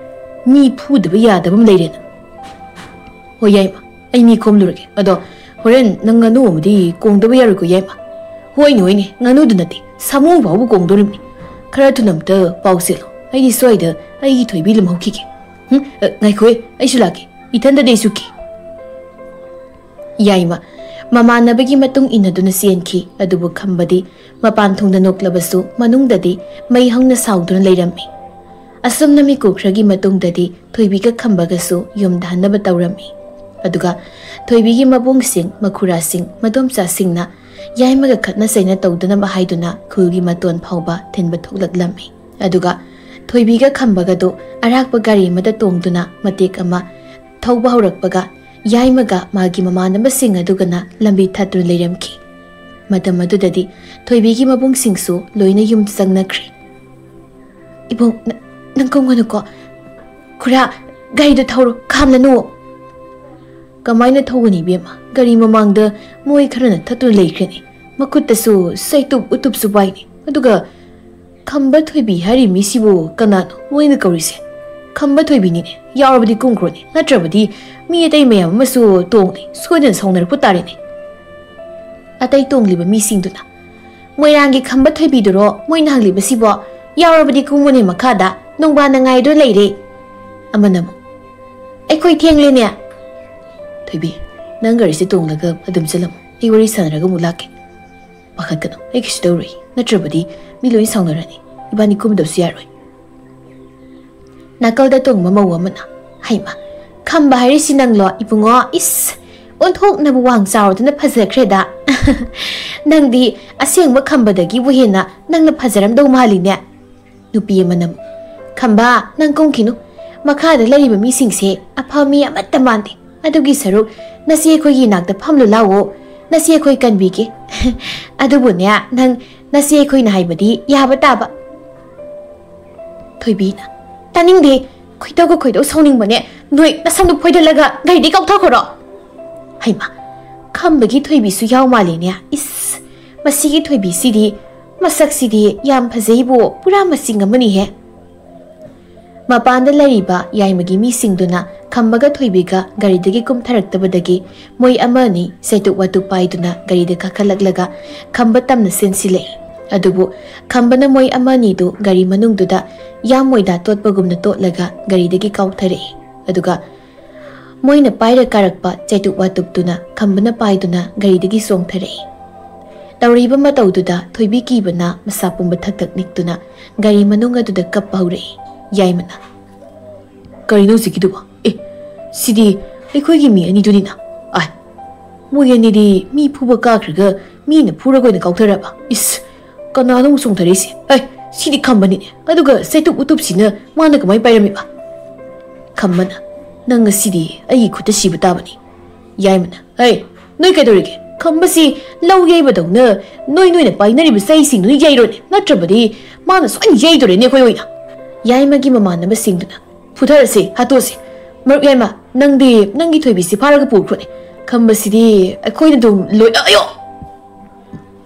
ꯃꯤ ꯐꯨꯗꯕ ꯌꯥꯗꯕ ꯑꯃ ꯂꯩꯔꯦꯅ꯫ "ꯍꯣꯏ ꯌꯥꯏꯃ, ꯑꯩ ꯃꯤ ꯈꯣꯝꯂꯨꯔꯒꯦ꯫ ꯑꯗꯣ ꯍꯣꯔꯦꯟ ꯅꯪ ꯉꯥꯅꯨ ꯑꯃꯗꯤ ꯀꯣꯡꯗꯕ ꯌꯥꯔꯣꯏꯀꯣ ꯌꯥꯏꯃ?" "ꯍꯣꯏꯅꯦ, ꯍꯣꯏꯅꯦ, ꯉꯥꯅꯨꯗ ꯅꯠꯇꯦ, ꯁꯥꯃꯨ ꯐꯥꯎꯕ ꯀꯣꯡꯗꯣꯔꯤꯕꯅꯤ꯫ ꯈꯔ ꯊꯨꯅ ꯑꯝꯇ ꯄꯥꯎ ꯆꯦꯜꯂꯣ, ꯑꯩꯗꯤ ꯁ꯭ꯋꯥꯏꯗ ꯑꯩꯒꯤ ꯊꯣꯏꯕꯤ ꯂꯨꯝꯍꯧꯈꯤꯒꯦ꯫ ꯍꯨꯝ, ꯑ, ꯉꯥꯏꯈꯣꯍꯦ, ꯑꯩꯁꯨ ꯂꯥꯛꯀꯦ꯫ ꯏꯊꯟꯗꯗꯤ ꯑꯩ ꯁꯨꯛꯀꯤ꯫ ꯌꯥꯏꯃ ꯃꯃꯥꯟꯅꯕꯒꯤ ꯃꯇꯨꯡ ꯏꯟꯅꯗꯨꯅ ꯆꯦꯟꯈꯤ꯫ ꯑꯗꯨꯕꯨ ꯈꯝꯕꯗꯤ ꯃꯄꯥꯟ ꯊꯣꯡꯗ ꯅꯣꯛꯂꯕꯁꯨ ꯃꯅꯨꯡꯗꯗꯤ ꯃꯩ ꯍꯧꯅ ꯁꯥꯎꯗꯨꯅ ꯂꯩꯔꯝꯃꯤ꯫ ꯑꯁꯨꯝꯅ ꯃꯤꯀꯨꯞ ꯈꯔꯒꯤ ꯃꯇꯨꯡꯗꯗꯤ ꯊꯣꯏꯕꯤꯒ ꯈꯝꯕꯒꯁꯨ ꯌꯨꯝꯗ ꯍꯟꯅꯕ ꯇꯧꯔꯝꯃꯤ꯫ ꯑꯗꯨꯒ ꯊꯣꯏꯕꯤꯒꯤ ꯃꯕꯨꯡꯁꯤꯡ, ꯃꯈꯨꯔꯥꯁꯤꯡ, ꯃꯗꯣꯝꯆꯥꯁꯤꯡꯅ ꯌꯥꯏꯃꯒ ꯈꯠꯅ ꯆꯩꯅ ꯇꯧꯗꯅꯕ ꯍꯥꯏꯗꯨꯅ ꯈꯨꯜꯒꯤ ꯃꯇꯣꯟ ꯐꯥꯎꯕ ꯊꯤꯟꯕ ꯊꯣꯛꯂꯛꯂꯝꯃꯤ꯫ ꯑꯗꯨꯒ ꯊꯣꯏꯕꯤꯒ ꯈꯝꯕꯒꯗꯨ ꯑꯔꯥꯛꯄ ꯒꯥꯔꯤ ꯑꯃꯗ ꯇꯣꯡꯗꯨꯅ ꯃꯇꯦꯛ ꯑꯃ ꯊꯧꯕ ꯍꯧꯔꯛꯄꯒ ꯌꯥꯏꯃꯒ ꯃꯥꯒꯤ ꯃꯃꯥꯟꯅꯕꯁꯤꯡ ꯑꯗꯨꯒꯅ ꯂꯝꯕꯤ ꯊꯠꯇꯨꯅ ꯂꯩꯔꯝꯈꯤ꯫ ꯃꯇꯝ ꯑꯗꯨꯗꯗꯤ ꯊꯣꯏꯕꯤꯒꯤ ꯃꯕꯨꯡꯁꯤꯡꯁꯨ ꯂꯣꯏꯅ ꯌꯨꯝ ꯆꯪꯅꯈ꯭ꯔꯦ꯫ "ꯏꯕꯨꯡ, ꯅ-, ꯅꯪ ꯀꯨꯝꯒꯅꯨꯀꯣ꯫ ꯈꯨꯔꯥ, ꯒꯥꯔꯤꯗꯨ ꯊꯧꯔꯣ, ꯈꯥꯝꯂꯅꯨ꯫" "ꯀꯃꯥꯏꯅ ꯊꯧꯒꯅꯤ, ꯏꯕꯦꯝꯃ? ꯒꯥꯔꯤ ꯃꯃꯥꯡꯗ ꯃꯣꯏ ꯈꯔꯅ ꯊꯠꯇꯨꯅ ꯂꯩꯈ꯭ꯔꯦꯅꯦ꯫ ꯃꯈꯨꯠꯇꯁꯨ ꯆꯩꯇꯨꯞ ꯎꯇꯨꯞꯁꯨ ꯄꯥꯏꯅꯦ꯫ ꯑꯗꯨꯒ ꯈꯝꯕ ꯊꯣꯏꯕꯤ ꯍꯥꯏꯔꯤ ꯃꯤꯁꯤꯕꯨ ꯀꯅꯥꯅꯣ ꯃꯣꯏꯅ ꯀꯧꯔꯤꯁꯦ? ꯈꯝꯕ ꯊꯣꯏꯕꯤꯅꯤꯅꯦ꯫ ꯌꯥꯎꯔꯕꯗꯤ ꯀꯨꯝꯈ꯭ꯔꯣꯅꯦ, ꯅꯠꯇ꯭ꯔꯕꯗꯤ ꯃꯤ ꯑꯇꯩ ꯃꯌꯥꯝ ꯑꯃꯁꯨ ꯇꯣꯡꯂꯤ, ꯁꯣꯏꯗꯅ ꯁꯥꯎꯅꯔꯛꯄ ꯇꯥꯔꯦꯅꯦ꯫" ꯑꯇꯩ ꯇꯣꯡꯂꯤꯕ ꯃꯤꯁꯤꯡꯗꯨꯅ, "ꯃꯣꯏꯔꯥꯡꯒꯤ ꯈꯝꯕ ꯊꯣꯏꯕꯤꯗꯨꯔꯣ ꯃꯣꯏꯅ ꯍꯪꯂꯤꯕꯁꯤꯕꯣ? ꯌꯥꯎꯔꯕꯗꯤ ꯀꯨꯝꯃꯨꯅꯦ ꯃꯈꯥꯗ, ꯅꯨꯡꯕꯥꯅ ꯉꯥꯏꯗꯨꯅ ꯂꯩꯔꯦ꯫" ꯑꯃꯅ ꯑꯃꯨꯛ, "ꯑꯩꯈꯣꯏ ꯊꯦꯡꯂꯦꯅꯦ꯫" "ꯊꯣꯏꯕꯤ, ꯅꯪ ꯒꯥꯔꯤꯁꯦ ꯇꯣꯡꯂꯒ ꯑꯗꯨꯝ ꯆꯠꯂꯝꯃꯣ, ꯑꯩ ꯋꯥꯔꯤ ꯁꯥꯟꯅꯔꯒ ꯑꯃꯨꯛ ꯂꯥꯛꯀꯦ꯫" "ꯄꯥꯈꯠꯀꯅꯨ, ꯑꯩ ꯀꯩꯁꯨ ꯇꯧꯔꯣꯏ, ꯅꯠꯇ꯭ꯔꯕꯗꯤ ꯃꯤ ꯂꯣꯏ ꯁꯥꯎꯅꯔꯅꯤ, ꯏꯕꯥꯅꯤ ꯀꯨꯝꯗꯕꯁꯨ ꯌꯥꯔꯣꯏ꯫" ꯅꯥꯀꯜꯗ ꯇꯣꯡꯕ ꯃꯧ ꯑꯃꯅ, "ꯍꯩꯃ, ꯈꯝꯕ ꯍꯥꯏꯔꯤꯁꯤ ꯅꯪꯂꯣ ꯏꯕꯨꯡꯉꯣ? ꯏꯁ, ꯑꯣꯟꯊꯣꯛꯅꯕꯨ ꯋꯥꯡ ꯆꯥꯎꯔꯗꯅ ꯐꯖꯈ꯭ꯔꯦꯗ꯫ ꯅꯪꯗꯤ ꯑꯁꯦꯡꯕ ꯈꯝꯕꯗꯒꯤꯕꯨ ꯍꯦꯟꯅ ꯅꯪꯅ ꯐꯖꯔꯝꯗꯧ ꯃꯥꯜꯂꯤꯅꯦ꯫" ꯅꯨꯄꯤ ꯑꯃꯅ ꯑꯃꯨꯛ, "ꯈꯝꯕ, ꯅꯪ ꯀꯨꯝꯈꯤꯅꯨ꯫ ꯃꯈꯥꯗ ꯂꯩꯔꯤꯕ ꯃꯤꯁꯤꯡꯁꯦ ꯑꯐꯕ ꯃꯤ ꯑꯃꯠꯇ ꯃꯥꯟꯗꯦ꯫ ꯑꯗꯨꯒꯤ ꯁꯔꯨꯛ ꯅꯆꯦ ꯑꯩꯈꯣꯏꯒꯤ ꯏꯅꯥꯛꯇ ꯐꯝꯂꯨ ꯂꯥꯎꯑꯣ꯫ ꯅꯆꯦ ꯑꯩꯈꯣꯏ ꯀꯟꯕꯤꯒꯦ꯫" "ꯑꯗꯨꯕꯨꯅꯦ, ꯅꯪ ꯅꯆꯦ ꯑꯩꯈꯣꯏꯅ ꯍꯥꯏꯕꯗꯤ ꯌꯥꯕ ꯇꯥꯕ꯫" ꯊꯣꯏꯕꯤꯅ, "ꯇꯥꯅꯤꯡꯗꯦ꯫ ꯈꯣꯏꯗꯧꯒ ꯈꯣꯏꯗꯧ ꯁꯥꯎꯅꯤꯡꯕꯅꯦ꯫ ꯅꯣꯏ ꯅꯁꯝꯗꯨ ꯐꯣꯏꯗꯠꯂꯒ ꯒꯥꯔꯤꯗꯤ ꯀꯥꯎꯊꯈ꯭ꯔꯣ꯫" ꯍꯩꯃ, ꯈꯝꯕꯒꯤ ꯊꯣꯏꯕꯤꯁꯨ ꯌꯥꯎ ꯃꯥꯜꯂꯦꯅꯦ꯫ ꯏꯁ, ꯃꯁꯤꯒꯤ ꯊꯣꯏꯕꯤꯁꯤꯗꯤ, ꯃꯁꯛꯁꯤꯗꯤ ꯌꯥꯝ ꯐꯖꯩꯕꯨ, ꯄꯨꯔꯥ ꯃꯆꯤꯡ ꯑꯃꯅꯤꯍꯦ꯫ ꯃꯄꯥꯟꯗ ꯂꯩꯔꯤꯕ ꯌꯥꯏꯃꯒꯤ ꯃꯤꯁꯤꯡꯗꯨꯅ ꯈꯝꯕꯒ ꯊꯣꯏꯕꯤꯒ ꯒꯥꯔꯤꯗꯒꯤ ꯀꯨꯝꯊꯔꯛꯇꯕꯗꯒꯤ ꯃꯣꯏ ꯑꯃ ꯑꯅꯤ ꯆꯩꯇꯨꯞ ꯋꯥꯇꯨꯞ ꯄꯥꯏꯗꯨꯅ ꯒꯥꯔꯤꯗ ꯀꯥꯈꯠꯂꯛꯂꯒ ꯈꯝꯕ ꯇꯝꯅ ꯆꯦꯟꯁꯤꯜꯂꯛꯏ꯫ ꯑꯗꯨꯕꯨ ꯈꯝꯕꯅ ꯃꯣꯏ ꯑꯃ ꯑꯅꯤꯗꯨ ꯒꯥꯔꯤ ꯃꯅꯨꯡꯗꯨꯗ ꯌꯥꯝ ꯃꯣꯏꯗꯥ ꯇꯣꯠꯄꯒꯨꯝꯅ ꯇꯣꯠꯂꯒ ꯒꯥꯔꯤꯗꯒꯤ ꯀꯥꯎꯊꯔꯛꯏ꯫ ꯑꯗꯨꯒ ꯃꯣꯏꯅ ꯄꯥꯏꯔ ꯀꯥꯔꯛꯄ ꯆꯩꯇꯨꯞ ꯋꯥꯇꯨꯞꯇꯨꯅ ꯈꯝꯕꯅ ꯄꯥꯏꯗꯨꯅ ꯒꯥꯔꯤꯗꯒꯤ ꯆꯣꯡꯊꯔꯛꯏ꯫ ꯇꯧꯔꯤꯕ ꯃꯇꯧꯗꯨꯗ ꯊꯣꯏꯕꯤ ꯀꯤꯕꯅ ꯃꯁꯥ ꯄꯨꯝꯕ ꯊꯛ ꯊꯛ ꯅꯤꯛꯇꯨꯅ ꯒꯥꯔꯤ ꯃꯅꯨꯡ ꯑꯗꯨꯗ ꯀꯞꯄ ꯍꯧꯔꯛꯏ꯫ ꯌꯥꯏꯃꯅ, "ꯀꯔꯤꯅꯣ ꯍꯧꯖꯤꯛꯀꯤꯗꯨꯕꯣ? ꯑꯦ, ꯁꯤꯗꯤ ꯑꯩꯈꯣꯏꯒꯤ ꯃꯤ ꯑꯅꯤꯗꯨꯅꯤꯅ꯫ ꯑꯥꯏ, ꯃꯣꯏ ꯑꯅꯤꯗꯤ ꯃꯤ ꯐꯨꯕ ꯀꯥꯈ꯭ꯔꯒ ꯃꯤꯅ ꯐꯨꯔꯒ ꯑꯣꯏꯅ ꯀꯥꯎꯊꯔꯕ? ꯏꯁ, ꯀꯅꯥꯅꯣ ꯑꯃꯨꯛ ꯆꯣꯡꯊꯔꯛꯏꯁꯦ? ꯑꯩ, ꯁꯤꯗꯤ ꯈꯝꯕꯅꯤꯅꯦ꯫ ꯑꯗꯨꯒ ꯆꯩꯇꯨꯞ ꯎꯇꯨꯞꯁꯤꯅ ꯃꯥꯅ ꯀꯃꯥꯏ ꯄꯥꯏꯔꯝꯃꯤꯕ?" ꯈꯝꯕꯅ, "ꯅꯪ ꯉꯁꯤꯗꯤ ꯑꯩꯒꯤ ꯈꯨꯠꯇ ꯁꯤꯕ ꯇꯥꯕꯅꯤ꯫" ꯌꯥꯏꯃꯅ, "ꯍꯩ, ꯅꯣꯏ ꯀꯩꯗꯧꯔꯤꯒꯦ? ꯈꯝꯕꯁꯤ ꯂꯧ ꯌꯩꯕꯗꯧꯅ ꯅꯣꯏ ꯅꯣꯏꯅ ꯄꯥꯏꯅꯔꯤꯕ ꯆꯩꯁꯤꯡꯗꯨꯅ ꯌꯩꯔꯣꯅꯦ, ꯅꯠꯇ꯭ꯔꯕꯗꯤ ꯃꯥꯅ ꯁꯣꯏꯅ ꯌꯩꯗꯣꯔꯦꯅꯦ ꯑꯩꯈꯣꯏ ꯑꯣꯏꯅ꯫" ꯌꯥꯏꯃꯒꯤ ꯃꯃꯥꯟꯅꯕꯁꯤꯡꯗꯨꯅ, "ꯐꯨꯊꯔꯁꯤ, ꯍꯥꯠꯇꯣꯛꯑꯁꯤ꯫ ꯃꯔꯨꯞ ꯌꯥꯏꯃ, ꯅꯪꯗꯤ ꯅꯪꯒꯤ ꯊꯣꯏꯕꯤꯁꯤ ꯐꯥꯔꯒ ꯄꯨꯈ꯭ꯔꯣꯅꯦ꯫ ꯈꯝꯕꯁꯤꯗꯤ ꯑꯩꯈꯣꯏꯅ ꯑꯗꯨꯝ ꯂꯣꯏ-, ꯑꯌꯣ!"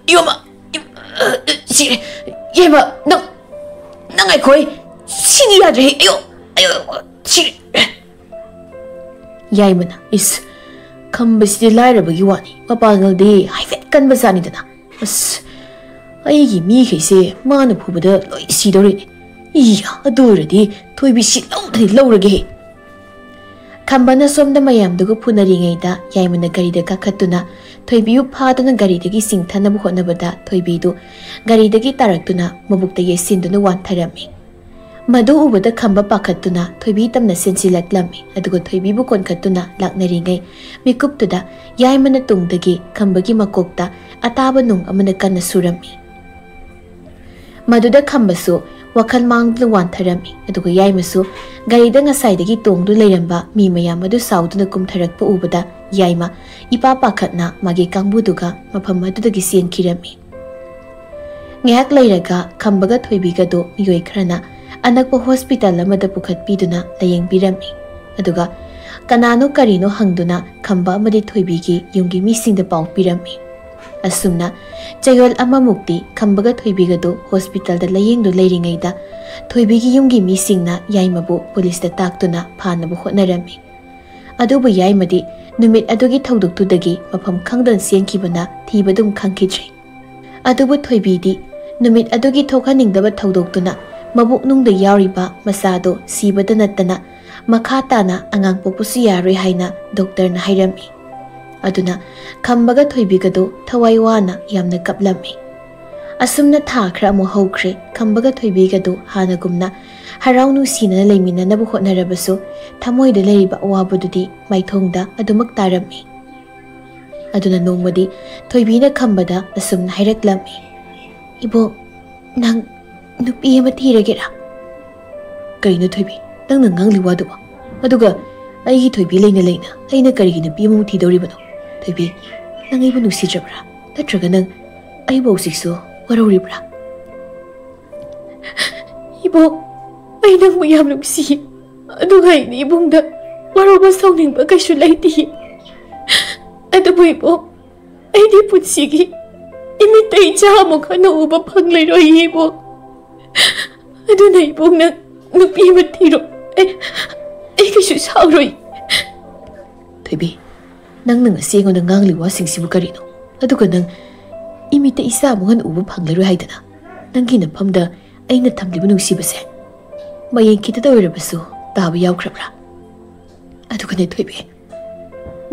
ꯏꯌꯣꯃ! ꯏ-, ꯑ, ꯁꯤꯔꯦ! ꯌꯥꯏꯃ, ꯅꯪ, ꯅꯪ ꯉꯥꯏꯈꯣ, ꯑꯩ ꯁꯤꯗꯤ ꯌꯥꯗ꯭ꯔꯦ! ꯑꯌꯣ! ꯑꯌꯣ! ꯁꯤꯔꯦ! ꯌꯥꯏꯃꯅ, "ꯏꯁ, ꯈꯝꯕꯁꯤꯗꯤ ꯂꯥꯏꯔꯕꯒꯤ ꯋꯥꯅꯤ, ꯃꯄꯥꯡꯒꯜꯗꯤ ꯍꯥꯏꯐꯦꯠ ꯀꯟꯕ ꯖꯥꯠꯅꯤꯗꯅ꯫ ꯑꯁ, ꯑꯩꯒꯤ ꯃꯤꯈꯩꯁꯦ ꯃꯥꯅ ꯐꯨꯕꯗ ꯂꯣꯏ ꯁꯤꯗꯧꯔꯤꯅꯦ꯫ ꯏꯌꯥ, ꯑꯗꯨ ꯑꯣꯏꯔꯗꯤ ꯊꯣꯏꯕꯤꯁꯤ ꯂꯧꯗ꯭ꯔꯗꯤ ꯂꯧꯔꯒꯦꯍꯦ!" ꯈꯝꯕꯅ ꯁꯣꯝꯗ ꯃꯌꯥꯝꯗꯨꯒ ꯐꯨꯅꯔꯤꯉꯩꯗ ꯌꯥꯏꯃꯅ ꯒꯥꯔꯤꯗ ꯀꯥꯈꯠꯇꯨꯅ ꯊꯣꯏꯕꯤꯕꯨ ꯐꯥꯗꯨꯅ ꯒꯥꯔꯤꯗꯒꯤ ꯆꯤꯡꯊꯅꯕ ꯍꯣꯠꯅꯕꯗ ꯊꯣꯏꯕꯤꯗꯨ ꯒꯥꯔꯤꯗꯒꯤ ꯇꯥꯔꯛꯇꯨꯅ ꯃꯕꯨꯛꯇ ꯌꯩꯁꯤꯟꯗꯨꯅ ꯋꯥꯟꯊꯔꯝꯃꯤ꯫ ꯃꯗꯨ ꯎꯕꯗ ꯈꯝꯕ ꯄꯥꯈꯠꯇꯨꯅ ꯊꯣꯏꯕꯤ ꯇꯝꯅ ꯆꯦꯟꯁꯤꯜꯂꯛꯂꯝꯃꯤ, ꯑꯗꯨꯒ ꯊꯣꯏꯕꯤꯕꯨ ꯀꯣꯟꯈꯠꯇꯨꯅ ꯂꯥꯛꯅꯔꯤꯉꯩ ꯃꯤꯀꯨꯞꯇꯨꯗ ꯌꯥꯏꯃꯅ ꯇꯨꯡꯗꯒꯤ ꯈꯝꯕꯒꯤ ꯃꯀꯣꯛꯇ ꯑꯇꯥꯕ ꯅꯨꯡ ꯑꯃꯅ ꯀꯟꯅ ꯁꯨꯔꯝꯃꯤ꯫ ꯃꯗꯨꯗ ꯈꯝꯕꯁꯨ ꯋꯥꯈꯜ ꯃꯥꯡꯗꯨꯅ ꯋꯥꯟꯊꯔꯝꯃꯤ, ꯑꯗꯨꯒ ꯌꯥꯏꯃꯁꯨ ꯒꯥꯔꯤꯗ ꯉꯁꯥꯏꯗꯒꯤ ꯇꯣꯡꯗꯨꯅ ꯂꯩꯔꯝꯕ ꯃꯤ ꯃꯌꯥꯝ ꯑꯗꯨ ꯁꯥꯎꯗꯨꯅ ꯀꯨꯝꯊꯔꯛꯄ ꯎꯕꯗ ꯌꯥꯏꯃ ꯏꯄꯥ ꯄꯥꯈꯠꯅ ꯃꯥꯒꯤ ꯀꯥꯡꯕꯨꯗꯨꯒ ꯃꯐꯝ ꯑꯗꯨꯗꯒꯤ ꯆꯦꯟꯈꯤꯔꯝꯃꯤ꯫ ꯉꯥꯏꯍꯥꯛ ꯂꯩꯔꯒ ꯈꯝꯕꯒ ꯊꯣꯏꯕꯤꯒꯗꯨ ꯃꯤꯑꯣꯏ ꯈꯔꯅ ꯑꯅꯛꯄ ꯍꯣꯁꯄꯤꯇꯥꯜ ꯑꯃꯗ ꯄꯨꯈꯠꯄꯤꯗꯨꯅ ꯂꯥꯌꯦꯡꯕꯤꯔꯝꯃꯤ꯫ ꯑꯗꯨꯒ ꯀꯅꯥꯅꯣ ꯀꯔꯤꯅꯣ ꯍꯪꯗꯨꯅ ꯈꯝꯕ ꯑꯃꯗꯤ ꯊꯣꯏꯕꯤꯒꯤ ꯌꯨꯝꯒꯤ ꯃꯤꯁꯤꯡꯗ ꯄꯥꯎ ꯄꯤꯔꯝꯃꯤ꯫ ꯑꯁꯨꯝꯅ ꯆꯌꯣꯜ ꯑꯃꯃꯨꯛꯇꯤ ꯈꯝꯕꯒ ꯊꯣꯏꯕꯤꯒꯗꯨ ꯍꯣꯁꯄꯤꯇꯥꯜꯗ ꯂꯥꯌꯦꯡꯗꯨ ꯂꯩꯔꯤꯉꯩꯗ ꯊꯣꯏꯕꯤꯒꯤ ꯌꯨꯝꯒꯤ ꯃꯤꯁꯤꯡꯅ ꯌꯥꯏꯃꯕꯨ ꯄꯨꯂꯤꯁꯇ ꯇꯥꯛꯇꯨꯅ ꯐꯥꯅꯕ ꯍꯣꯠꯅꯔꯝꯃꯤ꯫ ꯑꯗꯨꯕꯨ ꯌꯥꯏꯃꯗꯤ ꯅꯨꯃꯤꯠ ꯑꯗꯨꯒꯤ ꯊꯧꯗꯣꯛꯇꯨꯗꯒꯤ ꯃꯐꯝ ꯈꯪꯗꯅ ꯆꯦꯟꯈꯤꯕꯅ ꯊꯤꯕ ꯑꯗꯨꯝ ꯈꯪꯈꯤꯗ꯭ꯔꯦ꯫ ꯑꯗꯨꯕꯨ ꯊꯣꯏꯕꯤꯗꯤ ꯅꯨꯃꯤꯠ ꯑꯗꯨꯒꯤ ꯊꯣꯛꯍꯟꯅꯤꯡꯗꯕ ꯊꯧꯗꯣꯛꯇꯨꯅ ꯃꯕꯨꯛꯅꯨꯡꯗ ꯌꯥꯎꯔꯤꯕ ꯃꯆꯥꯗꯣ ꯁꯤꯕꯗ ꯅꯠꯇꯅ ꯃꯈꯥ ꯇꯥꯅ ꯑꯉꯥꯡ ꯄꯣꯛꯄꯁꯨ ꯌꯥꯔꯣꯏ ꯍꯥꯏꯅ ꯗꯣꯛꯇꯔꯅ ꯍꯥꯏꯔꯝꯃꯤ꯫ ꯑꯗꯨꯅ ꯈꯝꯕꯒ ꯊꯣꯏꯕꯤꯒꯗꯨ ꯊꯋꯥꯏ ꯋꯥꯅ ꯌꯥꯝꯅ ꯀꯞꯂꯝꯃꯤ꯫ ꯑꯁꯨꯝꯅ ꯊꯥ ꯈꯔ ꯑꯃꯨꯛ ꯍꯧꯈ꯭ꯔꯦ꯫ ꯈꯝꯕꯒ ꯊꯣꯏꯕꯤꯒꯗꯨ ꯍꯥꯟꯅꯒꯨꯝꯅ ꯍꯔꯥꯎ ꯅꯨꯡꯁꯤꯅꯅ ꯂꯩꯃꯤꯟꯅꯅꯕ ꯍꯣꯠꯅꯔꯕꯁꯨ ꯊꯃꯣꯏꯗ ꯂꯩꯔꯤꯕ ꯑꯋꯥꯕꯗꯨꯗꯤ ꯃꯥꯏꯊꯣꯡꯗ ꯑꯗꯨꯃꯛ ꯇꯥꯔꯝꯃꯤ꯫ ꯑꯗꯨꯅ ꯅꯣꯡꯃꯗꯤ ꯊꯣꯏꯕꯤꯅ ꯈꯝꯕꯗ ꯑꯁꯨꯝꯅ ꯍꯥꯏꯔꯛꯂꯝꯃꯤ, "ꯏꯕꯣꯛ, ꯅꯪ ꯅꯨꯄꯤ ꯑꯃ ꯊꯤꯔꯒꯦꯔꯥ?" "ꯀꯩꯅꯣ ꯊꯣꯏꯕꯤ, ꯅꯪꯅ ꯉꯥꯡꯂꯤ ꯋꯥꯗꯨꯕꯣ? ꯑꯗꯨꯒ ꯑꯩꯒꯤ ꯊꯣꯏꯕꯤ ꯂꯩꯅ ꯂꯩꯅ ꯑꯩꯅ ꯀꯔꯤꯒꯤ ꯅꯨꯄꯤ ꯑꯃꯃꯨꯛ ꯊꯤꯗꯧꯔꯤꯕꯅꯣ? ꯊꯣꯏꯕꯤ, ꯅꯪ ꯑꯩꯕꯨ ꯅꯨꯡꯁꯤꯗ꯭ꯔꯕ꯭ꯔꯥ? ꯅꯠꯇ꯭ꯔꯒ ꯅꯪ ꯑꯩꯕꯨ ꯍꯧꯖꯤꯛꯁꯨ ꯋꯥꯔꯧꯔꯤꯕ꯭ꯔꯥ?" "ꯏꯕꯣꯛ, ꯑꯩ ꯅꯪꯕꯨ ꯌꯥꯝ ꯅꯨꯡꯁꯤ꯫ ꯑꯗꯨꯒ ꯑꯩꯗꯤ ꯏꯕꯨꯡꯗ ꯋꯥꯔꯧꯕ ꯁꯥꯎꯅꯤꯡꯕ ꯀꯩꯁꯨ ꯂꯩꯇꯦ꯫ ꯑꯗꯨꯕꯨ ꯏꯕꯣꯛ, ꯑꯩꯗꯤ ꯄꯨꯟꯁꯤꯒꯤ ꯏꯃꯤꯠꯇ ꯏꯆꯥ ꯑꯃꯨꯛ ꯍꯟꯅ ꯎꯕ ꯐꯪꯂꯔꯣꯏ ꯏꯕꯣꯛ꯫ ꯑꯗꯨꯅ ꯏꯕꯣꯛꯅ ꯅꯨꯄꯤ ꯑꯃ ꯊꯤꯔꯣ꯫ ꯑꯩ, ꯑꯩ ꯀꯩꯁꯨ ꯁꯥꯎꯔꯣꯏ꯫" "ꯊꯣꯏꯕꯤ, ꯅꯪꯅ ꯉꯁꯤ ꯑꯩꯉꯣꯟꯗ ꯉꯥꯡꯂꯤ ꯋꯥꯁꯤꯡꯁꯤꯕꯨ ꯀꯔꯤꯅꯣ? ꯑꯗꯨꯒ ꯅꯪ ꯏꯃꯤꯠꯇ ꯏꯆꯥ ꯑꯃꯨꯛ ꯍꯟꯅ ꯎꯕ ꯐꯪꯂꯔꯣꯏ ꯍꯥꯏꯗꯅ ꯅꯪꯒꯤ ꯅꯐꯝꯗ ꯑꯩꯅ ꯊꯝꯂꯤꯕ ꯅꯨꯡꯁꯤꯕꯁꯦ ꯃꯌꯦꯡ ꯈꯤꯇꯗ ꯑꯣꯏꯔꯕꯁꯨ ꯇꯥꯕ ꯌꯥꯎꯈ꯭ꯔꯕ꯭ꯔꯥ? ꯑꯗꯨꯒꯅꯦ ꯊꯣꯏꯕꯤ,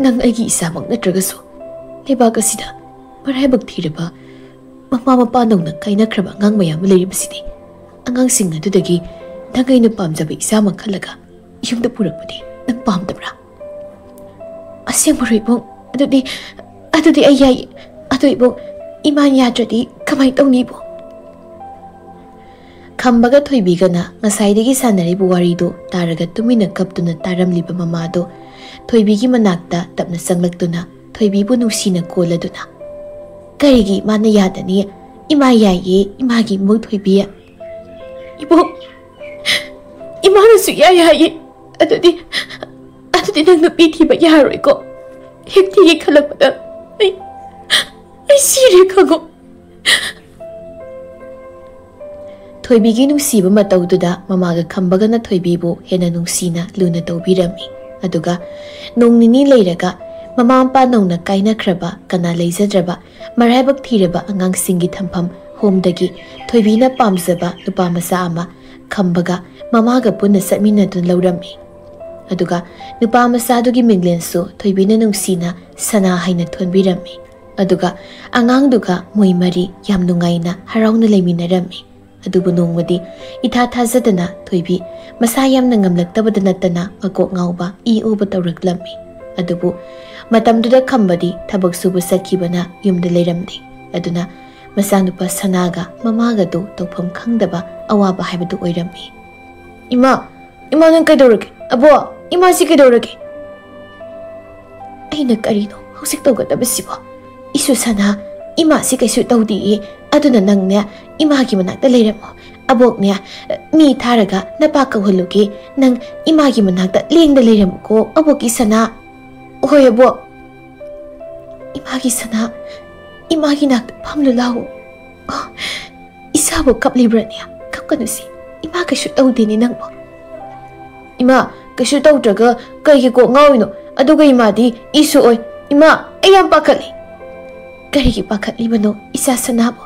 ꯅꯪ ꯑꯩꯒꯤ ꯏꯆꯥꯃꯛ ꯅꯠꯇ꯭ꯔꯒꯁꯨ ꯂꯩꯕꯥꯛ ꯑꯁꯤꯗ ꯃꯔꯥꯏꯕꯛ ꯊꯤꯔꯕ ꯃꯃꯥ ꯃꯄꯥꯗꯧꯅ ꯀꯥꯏꯅꯈ꯭ꯔꯕ ꯑꯉꯥꯡ ꯃꯌꯥꯝ ꯑꯃ ꯂꯩꯔꯤꯕꯁꯤꯗꯤ꯫ ꯑꯉꯥꯡꯁꯤꯡ ꯑꯗꯨꯗꯒꯤ ꯅꯪ ꯑꯩꯅ ꯄꯥꯝꯖꯕ ꯏꯆꯥꯃꯛ ꯈꯜꯂꯒ ꯌꯨꯝꯗ ꯄꯨꯔꯛꯄꯗꯤ ꯅꯪ ꯄꯥꯝꯗꯕ꯭ꯔꯥ?" "ꯑꯁꯦꯡꯕꯔꯣ ꯏꯕꯨꯡ? ꯑꯗꯨꯗꯤ, ꯑꯗꯨꯗꯤ ꯑꯩ ꯌꯥꯏ꯫ ꯑꯗꯨ ꯏꯕꯨꯡ, ꯏꯃꯥꯅ ꯌꯥꯗ꯭ꯔꯗꯤ ꯀꯃꯥꯏꯅ ꯇꯧꯅꯤ ꯏꯕꯨꯡ?" ꯈꯝꯕꯒ ꯊꯣꯏꯕꯤꯒꯅ ꯉꯁꯥꯏꯗꯒꯤ ꯁꯥꯟꯅꯔꯤꯕ ꯋꯥꯔꯤꯗꯨ ꯇꯥꯔꯒ ꯇꯨꯃꯤꯟꯅ ꯀꯞꯇꯨꯅ ꯇꯥꯔꯝꯂꯤꯕ ꯃꯃꯥꯗꯨ ꯊꯣꯏꯕꯤꯒꯤ ꯃꯅꯥꯛꯇ ꯇꯞꯅ ꯆꯪꯂꯛꯇꯨꯅ ꯊꯣꯏꯕꯤꯕꯨ ꯅꯨꯡꯁꯤꯅ ꯀꯣꯜꯂꯗꯨꯅ, "ꯀꯔꯤꯒꯤ ꯏꯃꯥꯅ ꯌꯥꯗꯅꯤ? ꯏꯃꯥ ꯌꯥꯏꯌꯦ, ꯏꯃꯥꯒꯤ ꯏꯃꯧ ꯊꯣꯏꯕꯤ꯫" "ꯏꯕꯣꯛ, ꯏꯃꯥꯅꯁꯨ ꯌꯥꯏ ꯍꯥꯏꯌꯦ꯫ ꯑꯗꯨꯗꯤ, ꯑꯗꯨꯗꯤ ꯅꯪ ꯅꯨꯄꯤ ꯊꯤꯕ ꯌꯥꯔꯣꯏꯀꯣ? ꯍꯦꯛ ꯊꯤꯒꯦ ꯈꯜꯂꯛꯄꯗ ꯑꯩ, ꯑꯩ ꯁꯤꯔꯦ ꯈꯪꯉꯣ꯫" ꯊꯣꯏꯕꯤꯒꯤ ꯅꯨꯡꯁꯤꯕ ꯃꯇꯧꯗꯨꯗ ꯃꯃꯥꯒ ꯈꯝꯕꯒꯅ ꯊꯣꯏꯕꯤꯕꯨ ꯍꯦꯟꯅ ꯅꯨꯡꯁꯤꯅ ꯂꯨꯅ ꯇꯧꯕꯤꯔꯝꯃꯤ꯫ ꯑꯗꯨꯒ ꯅꯣꯡ ꯅꯤꯅꯤ ꯂꯩꯔꯒ ꯃꯃꯥ ꯃꯄꯥ ꯅꯧꯅ ꯀꯥꯏꯅꯈ꯭ꯔꯕ, ꯀꯅꯥ ꯂꯩꯖꯗ꯭ꯔꯕ, ꯃꯔꯥꯏꯕꯛ ꯊꯤꯔꯕ ꯑꯉꯥꯡꯁꯤꯡꯒꯤ ꯊꯝꯐꯝ ꯍꯣꯝꯗꯒꯤ ꯊꯣꯏꯕꯤꯅ ꯄꯥꯝꯖꯕ ꯅꯨꯄꯥ ꯃꯆꯥ ꯑꯃ ꯈꯝꯕꯒ ꯃꯃꯥꯒ ꯄꯨꯟꯅ ꯆꯠꯃꯤꯟꯅꯗꯨꯅ ꯂꯧꯔꯝꯃꯤ꯫ ꯑꯗꯨꯒ ꯅꯨꯄꯥ ꯃꯆꯥꯗꯨꯒꯤ ꯃꯤꯡꯂꯦꯟꯁꯨ ꯊꯣꯏꯕꯤꯅ ꯅꯨꯡꯁꯤꯅ ꯁꯅꯥ ꯍꯥꯏꯅ ꯊꯣꯟꯕꯤꯔꯝꯃꯤ꯫ ꯑꯗꯨꯒ ꯑꯉꯥꯡꯗꯨꯒ ꯃꯣꯏ ꯃꯔꯤ ꯌꯥꯝ ꯅꯨꯡꯉꯥꯏꯅ ꯍꯔꯥꯎꯅ ꯂꯩꯃꯤꯟꯅꯔꯝꯃꯤ꯫ ꯑꯗꯨꯕꯨ ꯅꯣꯡꯃꯗꯤ ꯏꯊꯥ ꯊꯥꯖꯗꯅ ꯊꯣꯏꯕꯤ ꯃꯁꯥ ꯌꯥꯝꯅ ꯉꯝꯂꯛꯇꯕꯗ ꯅꯠꯇꯅ ꯃꯀꯣꯛ ꯉꯥꯎꯕ, ꯏ ꯎꯕ ꯇꯧꯔꯛꯂꯝꯃꯤ꯫ ꯑꯗꯨꯕꯨ ꯃꯇꯝꯗꯨꯗ ꯈꯝꯕꯗꯤ ꯊꯕꯛ ꯁꯨꯕ ꯆꯠꯈꯤꯕꯅ ꯌꯨꯝꯗ ꯂꯩꯔꯝꯗꯦ꯫ ꯑꯗꯨꯅ ꯃꯆꯥꯅꯨꯄꯥ ꯁꯅꯥꯒ ꯃꯃꯥꯒꯗꯨ ꯇꯧꯐꯝ ꯈꯪꯗꯕ ꯑꯋꯥꯕ ꯍꯥꯏꯕꯗꯨ ꯑꯣꯏꯔꯝꯃꯤ꯫ "ꯏꯃꯥ, ꯏꯃꯥ, ꯅꯪ ꯀꯩꯗꯧꯔꯒꯦ? ꯑꯕꯣ, ꯏꯃꯥꯁꯤ ꯀꯩꯗꯧꯔꯒꯦ?" "ꯑꯩꯅ ꯀꯔꯤꯅꯣ ꯍꯧꯖꯤꯛ ꯇꯧꯒꯗꯕꯁꯤꯕꯣ? ꯏꯁꯨ ꯁꯅꯥ, ꯏꯃꯥꯁꯤ ꯀꯩꯁꯨ ꯇꯧꯗꯦꯌꯦ꯫ ꯑꯗꯨꯅ ꯅꯪꯅꯦ, ꯏꯃꯥꯒꯤ ꯃꯅꯥꯛꯇ ꯂꯩꯔꯝꯃꯣ꯫ ꯑꯕꯣꯛꯅꯦ, ꯃꯤ ꯊꯥꯔꯒ ꯅꯄꯥ ꯀꯧꯍꯜꯂꯨꯒꯦ꯫ ꯅꯪ ꯏꯃꯥꯒꯤ ꯃꯅꯥꯛꯇ ꯂꯦꯡꯗ ꯂꯩꯔꯝꯃꯨꯀꯣ, ꯑꯕꯣꯛꯀꯤ ꯁꯅꯥ꯫" "ꯍꯣꯏ, ꯑꯕꯣꯛ꯫" "ꯏꯃꯥꯒꯤ ꯁꯅꯥ, ꯏꯃꯥꯒꯤ ꯅꯥꯛꯇ ꯐꯝꯂꯨ ꯂꯥꯎ꯫" "ꯑꯣ, ꯏꯁꯥꯕꯨ ꯀꯞꯂꯤꯕ꯭ꯔꯅꯦ? ꯀꯞꯀꯅꯨꯁꯤ, ꯏꯃꯥ ꯀꯩꯁꯨ ꯇꯧꯗꯦꯅꯦ ꯅꯪꯕꯨ꯫" "ꯏꯃꯥ, ꯀꯩꯁꯨ ꯇꯧꯗ꯭ꯔꯒ ꯀꯩꯒꯤ ꯀꯣꯛ ꯉꯥꯎꯔꯤꯅꯣ? ꯑꯗꯨꯒ ꯏꯃꯥꯗꯤ ꯏꯁꯨ ꯑꯣꯏ꯫ ꯏꯃꯥ, ꯑꯩ ꯌꯥꯝ ꯄꯥꯈꯠꯂꯤ꯫" "ꯀꯔꯤꯒꯤ ꯄꯥꯈꯠꯂꯤꯕꯅꯣ, ꯏꯆꯥ ꯁꯅꯥꯕꯨ?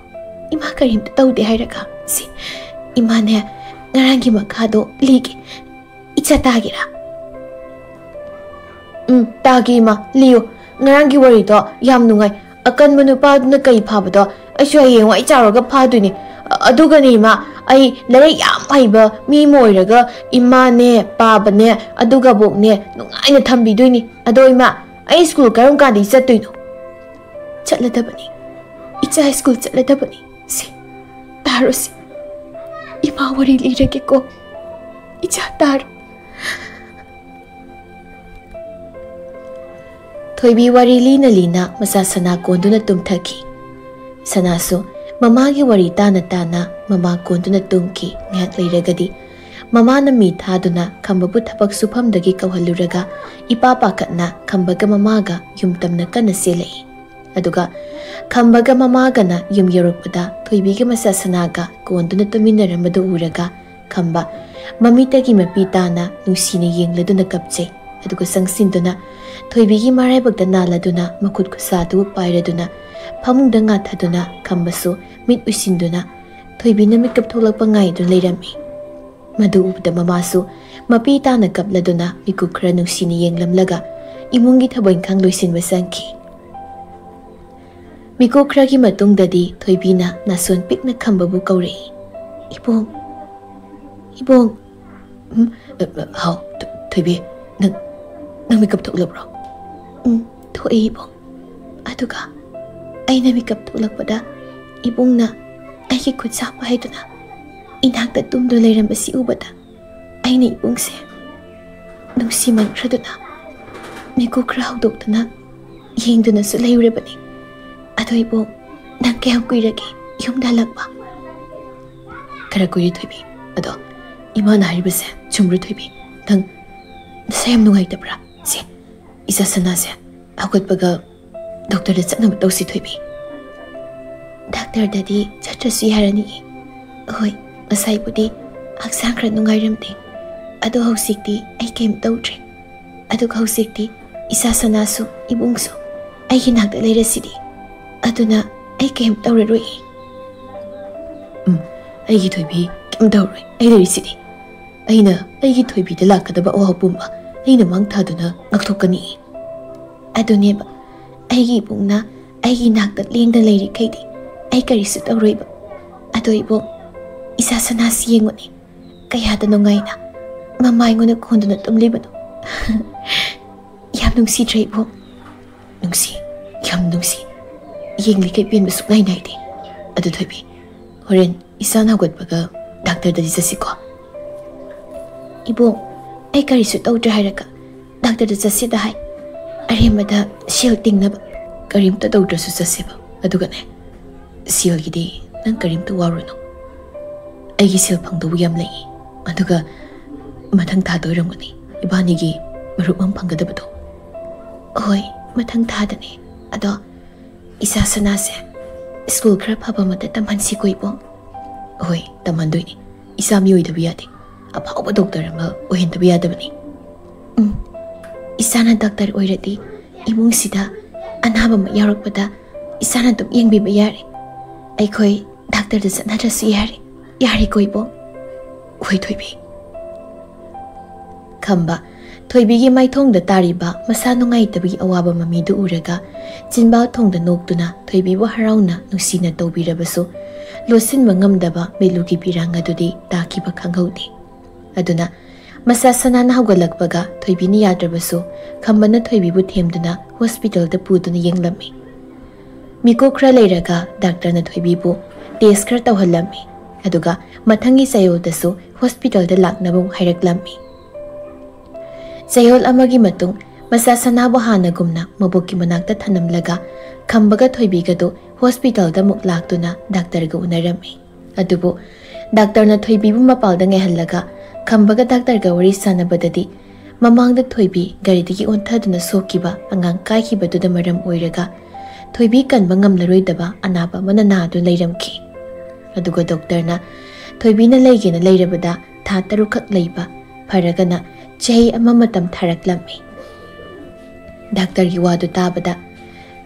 ꯏꯃꯥ ꯀꯔꯤꯝꯇ ꯇꯧꯗꯦ ꯍꯥꯏꯔꯒ꯫ ꯁꯤ, ꯏꯃꯥꯅꯦ, ꯉꯔꯥꯡꯒꯤ ꯃꯈꯥꯗꯣ ꯂꯤꯒꯦ꯫ ꯏꯆꯥ ꯇꯥꯒꯦꯔꯥ?" "ꯎꯝ, ꯇꯥꯒꯦ ꯏꯃꯥ, ꯂꯤꯌꯨ꯫ ꯉꯔꯥꯡꯒꯤ ꯋꯥꯔꯤꯗꯣ ꯌꯥꯝ ꯅꯨꯡꯉꯥꯏ꯫ ꯑꯀꯟꯕ ꯅꯨꯄꯥꯗꯨꯅ ꯀꯩ ꯐꯥꯕꯗꯣ ꯑꯩꯁꯨ ꯍꯌꯦꯡꯋꯥꯏ ꯆꯥꯎꯔꯒ ꯐꯥꯗꯣꯏꯅꯦ꯫ ꯑ-, ꯑꯗꯨꯒꯅꯦ ꯏꯃꯥ, ꯑꯩ ꯂꯥꯏꯔꯤꯛ ꯌꯥꯝ ꯍꯩꯕ ꯃꯤ ꯑꯃ ꯑꯣꯏꯔꯒ ꯏꯃꯥꯅꯦ, ꯄꯥꯕꯅꯦ, ꯑꯗꯨꯒ ꯑꯕꯣꯛꯅꯦ ꯅꯨꯡꯉꯥꯏꯅ ꯊꯝꯕꯤꯗꯣꯏꯅꯤ꯫ ꯑꯗꯣ ꯏꯃꯥ, ꯑꯩ ꯁ꯭ꯀꯨꯜ ꯀꯔꯝ ꯀꯥꯟꯗꯒꯤ ꯆꯠꯇꯣꯏꯅꯣ?" "ꯆꯠꯂꯗꯕꯅꯤ, ꯏꯆꯥ, ꯁ꯭ꯀꯨꯜ ꯆꯠꯂꯗꯕꯅꯤ꯫ ꯁꯦ, ꯇꯥꯔꯣꯁꯦ꯫ ꯏꯃꯥ ꯋꯥꯔꯤ ꯂꯤꯔꯒꯦꯀꯣ꯫ ꯏꯆꯥ, ꯇꯥꯔꯣ꯫" ꯊꯣꯏꯕꯤ ꯋꯥꯔꯤ ꯂꯤꯅ ꯂꯤꯅ ꯃꯆꯥ ꯁꯅꯥ ꯀꯣꯟꯗꯨꯅ ꯇꯨꯝꯊꯈꯤ꯫ ꯁꯅꯥꯁꯨ ꯃꯃꯥꯒꯤ ꯋꯥꯔꯤ ꯇꯥꯅ ꯇꯥꯅ ꯃꯃꯥ ꯀꯣꯟꯗꯨꯅ ꯇꯨꯝꯈꯤ꯫ ꯉꯥꯏꯍꯥꯛ ꯂꯩꯔꯒꯗꯤ ꯃꯃꯥꯅ ꯃꯤ ꯊꯥꯗꯨꯅ ꯈꯝꯕꯕꯨ ꯊꯕꯛ ꯁꯨꯐꯝꯗꯒꯤ ꯀꯧꯍꯜꯂꯨꯔꯒ ꯏꯄꯥ ꯄꯥꯈꯠꯅ ꯈꯝꯕꯒ ꯃꯃꯥꯒ ꯌꯨꯝ ꯇꯝꯅ ꯀꯟꯅ ꯆꯦꯜꯂꯛꯏ꯫ ꯑꯗꯨꯒ ꯈꯝꯕꯒ ꯃꯃꯥꯒꯅ ꯌꯨꯝ ꯌꯧꯔꯛꯄꯗ ꯊꯣꯏꯕꯤꯒ ꯃꯆꯥ ꯁꯅꯥꯒ ꯀꯣꯟꯗꯨꯅ ꯇꯨꯃꯤꯟꯅꯔꯝꯕꯗꯨ ꯎꯔꯒ ꯈꯝꯕ ꯃꯃꯤꯠꯇꯒꯤ ꯃꯄꯤ ꯇꯥꯅ ꯅꯨꯡꯁꯤꯅ ꯌꯦꯡꯂꯗꯨꯅ ꯀꯞꯆꯩ꯫ ꯑꯗꯨꯒ ꯆꯪꯁꯤꯟꯗꯨꯅ ꯊꯣꯏꯕꯤꯒꯤ ꯃꯔꯥꯏꯕꯛꯇ ꯅꯥꯜꯂꯗꯨꯅ ꯃꯈꯨꯠ ꯈꯨꯠꯁꯥꯗꯨ ꯄꯥꯏꯔꯗꯨꯅ ꯐꯃꯨꯡꯗ ꯉꯥꯊꯗꯨꯅ ꯈꯝꯕꯁꯨ ꯃꯤꯠ ꯎꯏꯁꯤꯟꯗꯨꯅ ꯊꯣꯏꯕꯤꯅ ꯃꯤꯀꯞ ꯊꯣꯛꯂꯛꯄ ꯉꯥꯏꯗꯨꯅ ꯂꯩꯔꯝꯃꯤ꯫ ꯃꯗꯨ ꯎꯕꯗ ꯃꯃꯥꯁꯨ ꯃꯄꯤ ꯇꯥꯅ ꯀꯞꯂꯗꯨꯅ ꯃꯤꯀꯨꯞ ꯈꯔ ꯅꯨꯡꯁꯤꯅ ꯌꯦꯡꯂꯝꯂꯒ ꯏꯃꯨꯡꯒꯤ ꯊꯕꯛ ꯏꯪꯈꯥꯡ ꯂꯣꯏꯁꯤꯟꯕ ꯆꯪꯈꯤ꯫ ꯃꯤꯀꯨꯞ ꯈꯔꯒꯤ ꯃꯇꯨꯡꯗꯗꯤ ꯊꯣꯏꯕꯤꯅ ꯅꯥꯁꯣꯟ ꯄꯤꯛꯅ ꯈꯝꯕꯕꯨ ꯀꯧꯔꯛꯏ, "ꯏꯕꯣꯡ, ꯏꯕꯣꯡ!" "ꯎꯝ, ꯑ, ꯑ, ꯍꯥꯎ, ꯊꯣ-, ꯊꯣꯏꯕꯤ, ꯅꯪ, ꯅꯪ ꯃꯤꯀꯞ ꯊꯣꯛꯂꯕ꯭ꯔꯣ?" "ꯎꯝ, ꯊꯣꯛꯑꯦ ꯏꯕꯣꯡ꯫ ꯑꯗꯨꯒ ꯑꯩꯅ ꯃꯤꯀꯞ ꯊꯣꯛꯂꯛꯄꯗ ꯏꯕꯨꯡꯅ ꯑꯩꯒꯤ ꯈꯨꯠ ꯁꯥꯄ ꯍꯥꯏꯗꯨꯅ ꯏꯅꯥꯛꯇ ꯇꯨꯝꯗꯨꯅ ꯂꯩꯔꯝꯕꯁꯤ ꯎꯕꯗ ꯑꯩꯅ ꯏꯕꯨꯡꯁꯦ ꯅꯨꯡꯁꯤꯃꯟꯈ꯭ꯔꯗꯨꯅ ꯃꯤꯀꯨꯞ ꯈꯔ ꯍꯧꯗꯣꯛꯇꯨꯅ ꯌꯦꯡꯗꯨꯅꯁꯨ ꯂꯩꯔꯨꯔꯕꯅꯤ꯫ ꯑꯗꯣ ꯏꯕꯣꯡ, ꯅꯪ ꯀꯌꯥꯝ ꯀꯨꯏꯔꯒꯦ ꯌꯨꯝꯗ ꯍꯜꯂꯛꯄ?" "ꯈꯔ ꯀꯨꯏꯔꯦ ꯊꯣꯏꯕꯤ꯫ ꯑꯗꯣ ꯏꯃꯥꯅ ꯍꯥꯏꯔꯤꯕꯁꯦ ꯆꯨꯝꯕ꯭ꯔꯥ ꯊꯣꯏꯕꯤ? ꯅꯪ ꯅꯁꯥ ꯌꯥꯝ ꯅꯨꯡꯉꯥꯏꯇꯕ꯭ꯔꯥ? ꯁꯦ, ꯏꯆꯥ ꯁꯅꯥꯁꯦ ꯍꯧꯒꯠꯄꯒ ꯗꯣꯛꯇꯔꯗ ꯆꯠꯅꯕ ꯇꯧꯁꯤ ꯊꯣꯏꯕꯤ꯫" "ꯗꯥꯛꯇꯔꯗꯗꯤ ꯆꯠꯇ꯭ꯔꯁꯨ ꯌꯥꯔꯅꯤꯌꯦ꯫ ꯍꯣꯏ, ꯉꯁꯥꯏꯕꯨꯗꯤ ꯍꯛꯆꯥꯡ ꯈꯔ ꯅꯨꯡꯉꯥꯏꯔꯝꯗꯦ, ꯑꯗꯣ ꯍꯧꯖꯤꯛꯇꯤ ꯑꯩ ꯀꯩꯝ ꯇꯧꯗ꯭ꯔꯦ꯫ ꯑꯗꯨꯒ ꯍꯧꯖꯤꯛꯇꯤ ꯏꯆꯥ ꯁꯅꯥꯁꯨ ꯏꯕꯨꯡꯁꯨ ꯑꯩꯒꯤ ꯅꯥꯛꯇ ꯂꯩꯔꯁꯤꯗꯤ꯫ ꯑꯗꯨꯅ ꯑꯩ ꯀꯩꯝ ꯇꯧꯔꯔꯣꯏꯌꯦ꯫" "ꯎꯝ, ꯑꯩꯒꯤ ꯊꯣꯏꯕꯤ ꯀꯩꯝ ꯇꯧꯔꯣꯏ, ꯑꯩ ꯂꯩꯔꯤꯁꯤꯗꯤ꯫ ꯑꯩꯅ ꯑꯩꯒꯤ ꯊꯣꯏꯕꯤꯗ ꯂꯥꯛꯀꯗꯕ ꯑꯋꯥꯕ ꯄꯨꯝꯕ ꯑꯩꯅ ꯃꯥꯡ ꯊꯥꯗꯨꯅ ꯉꯥꯛꯊꯣꯛꯀꯅꯤ꯫" "ꯑꯗꯨꯅꯦꯕ, ꯑꯩꯒꯤ ꯏꯕꯨꯡꯅ ꯑꯩꯒꯤ ꯅꯥꯛꯇ ꯂꯦꯡꯗꯅ ꯂꯩꯔꯤꯈꯩꯗꯤ ꯑꯩ ꯀꯔꯤꯁꯨ ꯇꯧꯔꯣꯏꯕ꯫ ꯑꯗꯣ ꯏꯕꯣꯡ, ꯏꯆꯥ ꯁꯅꯥꯁꯤ ꯌꯦꯡꯉꯨꯅꯦ, ꯀꯌꯥꯗ ꯅꯨꯡꯉꯥꯏꯅ ꯃꯃꯥ ꯑꯩꯉꯣꯟꯗ ꯀꯣꯟꯗꯨꯅ ꯇꯨꯝꯂꯤꯕꯅꯣ꯫" "ꯌꯥꯝ ꯅꯨꯡꯁꯤꯗ꯭ꯔꯦ ꯏꯕꯣꯡ?" "ꯅꯨꯡꯁꯤ, ꯌꯥꯝ ꯅꯨꯡꯁꯤ꯫ ꯌꯦꯡꯂꯤꯈꯩ ꯄꯦꯟꯕ ꯁꯨꯛꯅꯥꯏ ꯅꯥꯏꯗꯦ꯫ ꯑꯗꯨ ꯊꯣꯏꯕꯤ, ꯍꯣꯔꯦꯟ ꯏꯆꯥꯅ ꯍꯧꯒꯠꯄꯒ ꯗꯥꯛꯇꯔꯗꯗꯤ ꯆꯠꯁꯤꯀꯣ꯫" "ꯏꯕꯣꯡ, ꯑꯩ ꯀꯔꯤꯁꯨ ꯇꯧꯗ꯭ꯔꯦ ꯍꯥꯏꯔꯒ ꯗꯥꯛꯇꯔꯗ ꯆꯠꯁꯤꯗ ꯍꯥꯏ꯫ ꯑꯔꯦꯝꯕꯗ ꯁꯦꯜ ꯇꯤꯡꯅꯕ꯫" "ꯀꯔꯤꯝꯇ ꯇꯧꯗ꯭ꯔꯁꯨ ꯆꯠꯁꯦꯕ꯫ ꯑꯗꯨꯒꯅꯦ, ꯁꯦꯜꯒꯤꯗꯤ ꯅꯪ ꯀꯔꯤꯝꯇ ꯋꯥꯔꯨꯅꯨ꯫ ꯑꯩꯒꯤ ꯁꯦꯜ ꯐꯪꯗꯧꯕ ꯌꯥꯝ ꯂꯩꯌꯦ꯫ ꯑꯗꯨꯒ ꯃꯊꯪ ꯊꯥꯗ ꯑꯣꯏꯔꯝꯒꯅꯤ ꯏꯕꯥꯅꯤꯒꯤ ꯃꯔꯨꯞ ꯑꯃ ꯐꯪꯒꯗꯕꯗꯣ꯫" "ꯍꯣꯏ, ꯃꯊꯪ ꯊꯥꯗꯅꯦ꯫ ꯑꯗꯣ ꯏꯆꯥ ꯁꯅꯥꯁꯦ ꯁ꯭ꯀꯨꯜ ꯈꯔ ꯐꯕ ꯑꯃꯗ ꯇꯝꯍꯟꯁꯤꯀꯣ ꯏꯕꯣꯡ꯫" "ꯍꯣꯏ, ꯇꯝꯍꯟꯗꯣꯏꯅꯤ꯫ ꯏꯆꯥ ꯃꯤ ꯑꯣꯏꯗꯕ ꯌꯥꯗꯦ꯫ ꯑꯐꯥꯎꯕ ꯗꯣꯛꯇꯔ ꯑꯃ ꯑꯣꯏꯍꯟꯗꯕ ꯌꯥꯗꯕꯅꯤ꯫" "ꯎꯝ, ꯏꯆꯥꯅ ꯗꯥꯛꯇꯔ ꯑꯣꯏꯔꯗꯤ ꯏꯃꯨꯡꯁꯤꯗ ꯑꯅꯥꯕ ꯑꯃ ꯌꯥꯎꯔꯛꯄꯗ ꯏꯁꯥꯅ ꯑꯗꯨꯝ ꯌꯦꯡꯕꯤꯕ ꯌꯥꯔꯦ꯫ ꯑꯩꯈꯣꯏ ꯗꯥꯛꯇꯔꯗ ꯆꯠꯅꯗ꯭ꯔꯁꯨ ꯌꯥꯔꯦ꯫ ꯌꯥꯔꯦꯀꯣ ꯏꯕꯣꯛ? ꯍꯣꯏ ꯊꯣꯏꯕꯤ꯫ ꯈꯝꯕ, ꯊꯣꯏꯕꯤꯒꯤ ꯃꯥꯏꯊꯣꯡꯗ ꯇꯥꯔꯤꯕ ꯃꯁꯥ ꯅꯨꯡꯉꯥꯏꯇꯕꯒꯤ ꯑꯋꯥꯕ ꯃꯃꯤꯗꯨ ꯎꯔꯒ ꯆꯤꯟꯕꯥꯜ ꯊꯣꯡꯗ ꯅꯣꯛꯇꯨꯅ ꯊꯣꯏꯕꯤꯕꯨ ꯍꯔꯥꯎꯅ ꯅꯨꯡꯁꯤꯅ ꯇꯧꯕꯤꯔꯕꯁꯨ ꯂꯣꯠꯁꯤꯟꯕ ꯉꯝꯗꯕ ꯃꯤꯠꯂꯨꯒꯤ ꯄꯤꯔꯥꯡ ꯑꯗꯨꯗꯤ ꯇꯥꯈꯤꯕ ꯈꯪꯍꯧꯗꯦ꯫ ꯑꯗꯨꯅ ꯃꯁꯥ ꯁꯅꯥꯅ ꯍꯧꯒꯠꯂꯛꯄꯒ ꯊꯣꯏꯕꯤꯅ ꯌꯥꯗ꯭ꯔꯕꯁꯨ ꯈꯝꯕꯅ ꯊꯣꯏꯕꯤꯕꯨ ꯊꯦꯝꯗꯨꯅ ꯍꯣꯁꯄꯤꯇꯥꯜꯗ ꯄꯨꯗꯨꯅ ꯌꯦꯡꯂꯝꯃꯤ꯫ ꯃꯤꯀꯨꯞ ꯈꯔ ꯂꯩꯔꯒ ꯗꯥꯛꯇꯔꯅ ꯊꯣꯏꯕꯤꯕꯨ ꯇꯦꯁ ꯈꯔ ꯇꯧꯍꯜꯂꯝꯃꯤ꯫ ꯑꯗꯨꯒ ꯃꯊꯪꯒꯤ ꯆꯌꯣꯜꯗꯁꯨ ꯍꯣꯁꯄꯤꯇꯥꯜꯗ ꯂꯥꯛꯅꯕ ꯑꯃꯨꯛ ꯍꯥꯏꯔꯛꯂꯝꯃꯤ꯫ ꯆꯌꯣꯜ ꯑꯃꯒꯤ ꯃꯇꯨꯡ ꯃꯆꯥ ꯁꯅꯥꯕꯨ ꯍꯥꯟꯅꯒꯨꯝꯅ ꯃꯕꯣꯛꯀꯤ ꯃꯅꯥꯛꯇ ꯊꯅꯝꯂꯒ ꯈꯝꯕꯒ ꯊꯣꯏꯕꯤꯒꯗꯨ ꯍꯣꯁꯄꯤꯇꯥꯜꯗ ꯑꯃꯨꯛ ꯂꯥꯛꯇꯨꯅ ꯗꯥꯛꯇꯔꯒ ꯎꯅꯔꯝꯃꯤ꯫ ꯑꯗꯨꯕꯨ ꯗꯥꯛꯇꯔꯅ ꯊꯣꯏꯕꯤꯕꯨ ꯃꯄꯥꯜꯗ ꯉꯥꯏꯍꯜꯂꯒ ꯈꯝꯕꯒ ꯗꯥꯛꯇꯔꯒ ꯋꯥꯔꯤ ꯁꯥꯟꯅꯕꯗꯗꯤ ꯃꯃꯥꯡꯗ ꯊꯣꯏꯕꯤ ꯒꯥꯔꯤꯗꯒꯤ ꯑꯣꯟꯊꯗꯨꯅ ꯁꯣꯛꯈꯤꯕ ꯑꯉꯥꯡ ꯀꯥꯏꯈꯤꯕꯗꯨꯅ ꯃꯔꯝ ꯑꯣꯏꯔꯒ ꯊꯣꯏꯕꯤ ꯀꯟꯕ ꯉꯝꯂꯔꯣꯏꯗꯕ ꯑꯅꯥꯕ ꯑꯃꯅ ꯅꯥꯗꯨꯅ ꯂꯩꯔꯝꯈꯤ꯫ ꯑꯗꯨꯒ ꯗꯣꯛꯇꯔꯅ ꯊꯣꯏꯕꯤꯅ ꯂꯩꯒꯦꯅ ꯂꯩꯔꯕꯗ ꯊꯥ ꯇꯔꯨꯛꯈꯛ ꯂꯩꯕ, ꯐꯔꯒꯅ ꯆꯍꯤ ꯑꯃ ꯃꯇꯝ ꯊꯥꯔꯛꯂꯝꯃꯤ꯫ ꯗꯥꯛꯇꯔꯒꯤ ꯋꯥꯗꯨ ꯇꯥꯕꯗ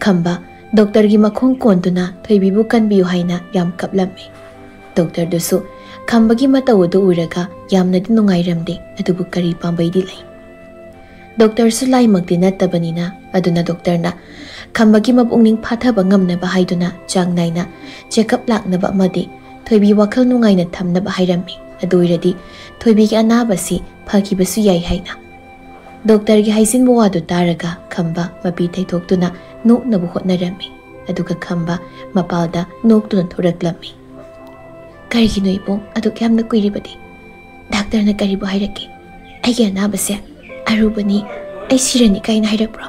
ꯈꯝꯕ ꯗꯣꯛꯇꯔꯒꯤ ꯃꯈꯣꯡ ꯀꯣꯟꯗꯨꯅ ꯊꯣꯏꯕꯤꯕꯨ ꯀꯟꯕꯤꯌꯨ ꯍꯥꯏꯅ ꯌꯥꯝ ꯀꯞꯂꯝꯃꯤ꯫ ꯗꯣꯛꯇꯔꯗꯨꯁꯨ ꯈꯝꯕꯒꯤ ꯃꯇꯧ ꯑꯗꯨ ꯎꯔꯒ ꯌꯥꯝꯅꯗꯤ ꯅꯨꯡꯉꯥꯏꯔꯝꯗꯦ, ꯑꯗꯨꯕꯨ ꯀꯔꯤ ꯄꯥꯝꯕꯩꯗꯤ ꯂꯩ? ꯗꯣꯛꯇꯔꯁꯨ ꯂꯥꯏꯃꯛꯇꯤ ꯅꯠꯇꯕꯅꯤꯅ, ꯑꯗꯨꯅ ꯗꯣꯛꯇꯔꯅ ꯈꯝꯕꯒꯤ ꯃꯄꯨꯛꯅꯤꯡ ꯐꯥꯊꯕ ꯉꯝꯅꯕ ꯍꯥꯏꯗꯨꯅ ꯆꯥꯡ ꯅꯥꯏꯅ ꯆꯦꯛꯑꯞ ꯂꯥꯛꯅꯕ ꯑꯃꯗꯤ ꯊꯣꯏꯕꯤ ꯋꯥꯈꯜ ꯅꯨꯡꯉꯥꯏꯅ ꯊꯝꯅꯕ ꯍꯥꯏꯔꯝꯃꯤ꯫ ꯑꯗꯨ ꯑꯣꯏꯔꯗꯤ ꯊꯣꯏꯕꯤꯒꯤ ꯑꯅꯥꯕꯁꯤ ꯐꯈꯤꯕꯁꯨ ꯌꯥꯏ ꯍꯥꯏꯅ꯫ ꯗꯣꯛꯇꯔꯒꯤ ꯍꯥꯏꯖꯤꯟꯕ ꯋꯥꯗꯨ ꯇꯥꯔꯒ ꯈꯝꯕ ꯃꯄꯤ ꯊꯩꯊꯣꯛꯇꯨꯅ ꯅꯣꯛꯅꯕ ꯍꯣꯠꯅꯔꯝꯃꯤ꯫ ꯑꯗꯨꯒ ꯈꯝꯕ ꯃꯄꯥꯜꯗ ꯅꯣꯛꯇꯨꯅ ꯊꯣꯔꯛꯂꯝꯃꯤ꯫ "ꯀꯔꯤꯒꯤꯅꯣ ꯏꯕꯨꯡ ꯑꯗꯨꯛ ꯌꯥꯝꯅ ꯀꯨꯏꯔꯤꯕꯗꯤ? ꯗꯥꯛꯇꯔꯅ ꯀꯔꯤꯕꯨ ꯍꯥꯏꯔꯛꯀꯦ? ꯑꯩꯒꯤ ꯑꯅꯥꯕꯁꯦ ꯑꯔꯨꯕꯅꯤ, ꯑꯩ ꯁꯤꯔꯅꯤ ꯀꯥꯏꯅ ꯍꯥꯏꯔꯛꯄ꯭ꯔꯣ?"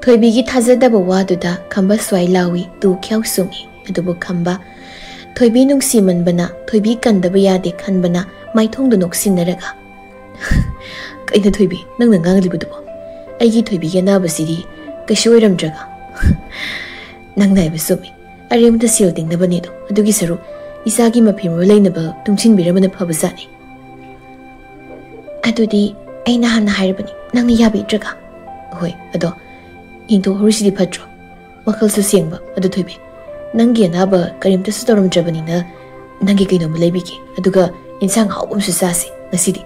ꯊꯣꯏꯕꯤꯒꯤ ꯊꯥꯖꯗꯕ ꯋꯥꯗꯨꯗ ꯈꯝꯕ ꯁ꯭ꯋꯥꯏ ꯂꯥꯎꯏ, ꯇꯨ ꯈ꯭ꯌꯥꯎ ꯁꯨꯡꯏ꯫ ꯑꯗꯨꯕꯨ ꯈꯝꯕ, ꯊꯣꯏꯕꯤ ꯅꯨꯡꯁꯤꯃꯟꯕꯅ, ꯊꯣꯏꯕꯤ ꯀꯟꯗꯕ ꯌꯥꯗꯦ ꯈꯟꯕꯅ ꯃꯥꯏꯊꯣꯡꯗꯨ ꯅꯣꯛꯁꯤꯟꯅꯔꯒ, "ꯀꯩꯅꯣ ꯊꯣꯏꯕꯤ, ꯅꯪꯅ ꯉꯥꯡꯂꯤꯕꯗꯨꯕꯣ? ꯑꯩꯒꯤ ꯊꯣꯏꯕꯤꯒꯤ ꯑꯅꯥꯕꯁꯤꯗꯤ ꯀꯩꯁꯨ ꯑꯣꯏꯔꯝꯗ꯭ꯔꯒ?" "ꯅꯪꯅ ꯍꯥꯏꯕ ꯆꯨꯝꯃꯤ꯫ ꯑꯔꯦꯝꯕꯗ ꯁꯦꯜ ꯇꯤꯡꯅꯕꯅꯦꯗꯣ, ꯑꯗꯨꯒꯤ ꯁꯔꯨꯛ ꯏꯆꯥꯒꯤ ꯃꯐꯤ ꯃꯔꯣꯜ ꯂꯩꯅꯕ ꯇꯨꯡꯁꯤꯟꯕꯤꯔꯝꯕꯅ ꯐꯕꯖꯥꯠꯅꯤ꯫" "ꯑꯗꯨꯗꯤ ꯑꯩꯅ ꯍꯥꯟꯅ ꯍꯥꯏꯔꯕꯅꯤ, ꯅꯪꯅ ꯌꯥꯕꯤꯗ꯭ꯔꯒ?" "ꯍꯣꯏ, ꯑꯗꯣ ꯌꯦꯡꯊꯣꯛꯍꯧꯔꯤꯁꯤꯗꯤ ꯐꯠꯇ꯭ꯔꯣ? ꯋꯥꯈꯜꯁꯨ ꯁꯦꯡꯕ꯫ ꯑꯗꯨ ꯊꯣꯏꯕꯤ, ꯅꯪꯒꯤ ꯑꯅꯥꯕ ꯀꯔꯤꯝꯇꯁꯨ ꯇꯧꯔꯝꯗ꯭ꯔꯕꯅꯤꯅ ꯅꯪꯒꯤ ꯀꯩꯅꯣꯝꯃ ꯂꯩꯕꯤꯒꯦ, ꯑꯗꯨꯒ ꯏꯟꯁꯥꯡ ꯑꯍꯥꯎꯕ ꯑꯃꯁꯨ ꯆꯥꯁꯤ ꯉꯁꯤꯗꯤ꯫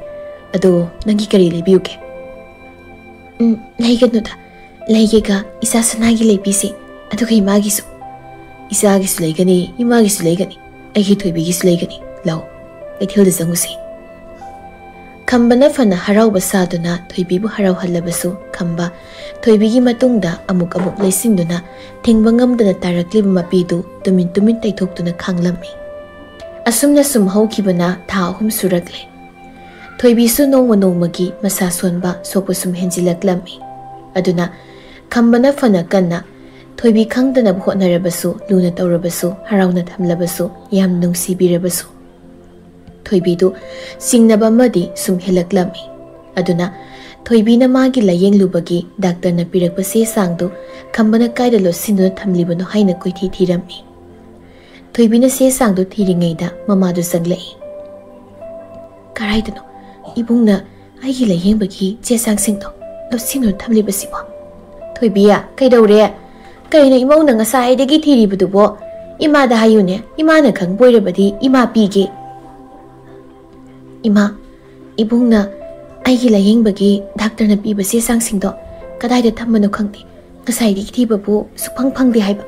ꯑꯗꯣ ꯅꯪꯒꯤ ꯀꯔꯤ ꯂꯩꯕꯤꯌꯨꯒꯦ? ꯎꯝ, ꯂꯩꯒꯅꯨꯗ, ꯂꯩꯒꯦꯒ ꯏꯆꯥ ꯁꯅꯥꯒꯤ ꯂꯩꯕꯤꯁꯤ, ꯑꯗꯨꯒ ꯏꯃꯥꯒꯤꯁꯨ꯫ ꯏꯆꯥꯒꯤꯁꯨ ꯂꯩꯒꯅꯤ, ꯏꯃꯥꯒꯤꯁꯨ ꯂꯩꯒꯅꯤ, ꯑꯩꯒꯤ ꯊꯣꯏꯕꯤꯒꯤꯁꯨ ꯂꯩꯒꯅꯤ꯫ ꯂꯥꯎ, ꯀꯩꯊꯦꯜꯗ ꯆꯪꯉꯨꯁꯤ꯫ ꯈꯝꯕꯅ ꯐꯅ ꯍꯔꯥꯎꯕ ꯁꯥꯗꯨꯅ ꯊꯣꯏꯕꯤꯕꯨ ꯍꯔꯥꯎꯍꯜꯂꯕꯁꯨ ꯈꯝꯕ ꯊꯣꯏꯕꯤꯒꯤ ꯃꯇꯨꯡꯗ ꯑꯃꯨꯛ ꯑꯃꯨꯛ ꯂꯩꯁꯤꯟꯗꯨꯅ ꯊꯤꯡꯕ ꯉꯝꯗꯅ ꯇꯥꯔꯛꯂꯤꯕ ꯃꯄꯤꯗꯨ ꯇꯨꯃꯤꯟ ꯇꯨꯃꯤꯟ ꯇꯩꯊꯣꯛꯇꯨꯅ ꯈꯥꯡꯂꯝꯃꯤ꯫ ꯑꯁꯨꯝꯅ ꯁꯨꯝ ꯍꯧꯈꯤꯕꯅ ꯊꯥ ꯑꯍꯨꯝ ꯁꯨꯔꯛꯂꯦ꯫ ꯊꯣꯏꯕꯤꯁꯨ ꯅꯣꯡꯃ ꯅꯣꯡꯃꯒꯤ ꯃꯁꯥ ꯁꯣꯟꯕ ꯁꯣꯛꯄ ꯁꯨꯝ ꯍꯦꯟꯖꯤꯜꯂꯛꯂꯝꯃꯤ꯫ ꯑꯗꯨꯅ ꯈꯝꯕꯅ ꯐꯅ ꯀꯟꯅ ꯊꯣꯏꯕꯤ ꯈꯪꯗꯅꯕ ꯍꯣꯠꯅꯔꯕꯁꯨ, ꯂꯨꯅ ꯇꯧꯔꯕꯁꯨ, ꯍꯔꯥꯎꯅ ꯊꯝꯂꯕꯁꯨ, ꯌꯥꯝ ꯅꯨꯡꯁꯤꯕꯤꯔꯕꯁꯨ, ꯊꯣꯏꯕꯤꯗꯨ ꯆꯤꯡꯅꯕ ꯑꯃꯗꯤ ꯁꯨꯝ ꯍꯦꯜꯂꯛꯂꯝꯃꯤ꯫ ꯑꯗꯨꯅ ꯊꯣꯏꯕꯤꯅ ꯃꯥꯒꯤ ꯂꯥꯌꯦꯡꯂꯨꯕꯒꯤ ꯗꯥꯛꯇꯔꯅ ꯄꯤꯔꯛꯄ ꯆꯦ ꯆꯥꯡꯗꯨ ꯈꯝꯕꯅ ꯀꯥꯏꯗ ꯂꯣꯠꯁꯤꯟꯗꯨꯅ ꯊꯝꯂꯤꯕꯅꯣ ꯍꯥꯏꯅ ꯀꯣꯏꯊꯤ ꯊꯤꯔꯝꯃꯤ꯫ ꯊꯣꯏꯕꯤꯅ ꯆꯦ ꯆꯥꯡꯗꯨ ꯊꯤꯔꯤꯉꯩꯗ ꯃꯃꯥꯗꯨ ꯆꯪꯂꯛꯏ꯫ "ꯀꯔꯥꯏꯗꯅꯣ? ꯏꯕꯨꯡꯅ ꯑꯩꯒꯤ ꯂꯥꯌꯦꯡꯕꯒꯤ ꯆꯦ ꯆꯥꯡꯁꯤꯡꯗꯣ ꯂꯣꯠꯁꯤꯟꯗꯨꯅ ꯊꯝꯂꯤꯕꯁꯤꯕꯣ?" "ꯊꯣꯏꯕꯤ, ꯀꯩꯗꯧꯔꯦ? ꯀꯩꯅꯣ ꯏꯃꯧꯅ ꯉꯁꯥꯏꯗꯒꯤ ꯊꯤꯔꯤꯕꯗꯨꯕꯣ? ꯏꯃꯥꯗ ꯍꯥꯏꯌꯨꯅꯦ, ꯏꯃꯥꯅ ꯈꯪꯕ ꯑꯣꯏꯔꯕꯗꯤ ꯏꯃꯥ ꯄꯤꯒꯦ꯫" "ꯏꯃꯥ, ꯏꯕꯨꯡꯅ ꯑꯩꯒꯤ ꯂꯥꯌꯦꯡꯕꯒꯤ ꯗꯥꯛꯇꯔꯅ ꯄꯤꯕ ꯆꯦ ꯆꯥꯡꯁꯤꯡꯗꯣ ꯀꯗꯥꯏꯗ ꯊꯝꯕꯅꯣ ꯈꯪꯗꯦ꯫ ꯉꯁꯥꯏꯗꯒꯤ ꯊꯤꯕꯕꯨ ꯁꯨꯛꯐꯪ ꯐꯪꯗꯦ ꯍꯥꯏꯕ꯫"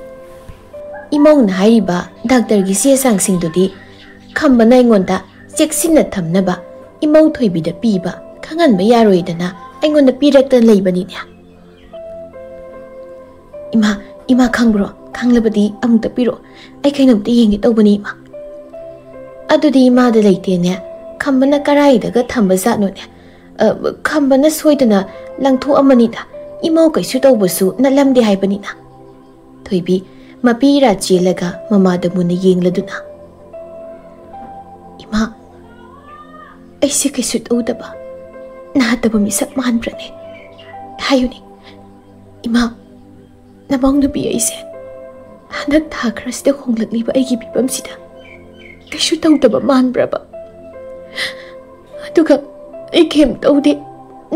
ꯏꯃꯧꯅ ꯍꯥꯏꯔꯤꯕ ꯗꯥꯛꯇꯔꯒꯤ ꯆꯦ ꯆꯥꯡꯁꯤꯡꯗꯨꯗꯤ ꯈꯝꯕꯅ ꯑꯩꯉꯣꯟꯗ ꯆꯦꯛꯁꯤꯟꯅ ꯊꯝꯅꯕ ꯏꯃꯧ ꯊꯣꯏꯕꯤꯗ ꯄꯤꯕ ꯈꯪꯍꯟꯕ ꯌꯥꯔꯣꯏꯗꯅ ꯑꯩꯉꯣꯟꯗ ꯄꯤꯔꯛꯇꯅ ꯂꯩꯕꯅꯤꯅꯦ꯫ "ꯏꯃꯥ, ꯏꯃꯥ ꯈꯪꯕ꯭ꯔꯣ? ꯈꯪꯂꯕꯗꯤ ꯑꯃꯨꯛꯇ ꯄꯤꯔꯛꯑꯣ꯫ ꯑꯩ ꯀꯩꯅꯣꯝꯇ ꯌꯦꯡꯒꯦ ꯇꯧꯕꯅꯤ, ꯏꯃꯥ꯫" "ꯑꯗꯨꯗꯤ ꯏꯃꯥꯗ ꯂꯩꯇꯦꯅꯦ꯫ ꯈꯝꯕꯅ ꯀꯔꯥꯏꯗꯒ ꯊꯝꯕ ꯖꯥꯠꯅꯣꯅꯦ? ꯑ, ꯈꯝꯕꯅ ꯁꯣꯏꯗꯅ ꯂꯪꯊꯣꯛꯑꯝꯃꯅꯤꯗ꯫ ꯏꯃꯧ ꯀꯩꯁꯨ ꯇꯧꯕꯁꯨ ꯅꯠꯂꯝꯗꯦ ꯍꯥꯏꯕꯅꯤꯅ꯫" ꯊꯣꯏꯕꯤ ꯃꯄꯤ ꯏꯔꯥ ꯆꯦꯜꯂꯒ ꯃꯃꯥꯗ ꯃꯨꯟꯅ ꯌꯦꯡꯂꯗꯨꯅ, "ꯏꯃꯥ, ꯑꯩꯁꯦ ꯀꯩꯁꯨ ꯇꯧꯗꯕ, ꯅꯥꯗꯕ ꯃꯤꯁꯛ ꯃꯥꯟꯕ꯭ꯔꯅꯦ? ꯍꯥꯏꯌꯨꯅꯦ, ꯏꯃꯥ, ꯅꯃꯧ ꯅꯨꯄꯤ ꯑꯩꯁꯦ ꯍꯟꯗꯛ ꯊꯥ ꯈꯔꯁꯤꯗ ꯍꯣꯡꯂꯛꯂꯤꯕ ꯑꯩꯒꯤ ꯐꯤꯕꯝꯁꯤꯗ ꯀꯩꯁꯨ ꯇꯧꯗꯕ ꯃꯥꯟꯕ꯭ꯔꯕ? ꯑꯗꯨꯒ ꯑꯩ ꯀꯩꯝ ꯇꯧꯗꯦ,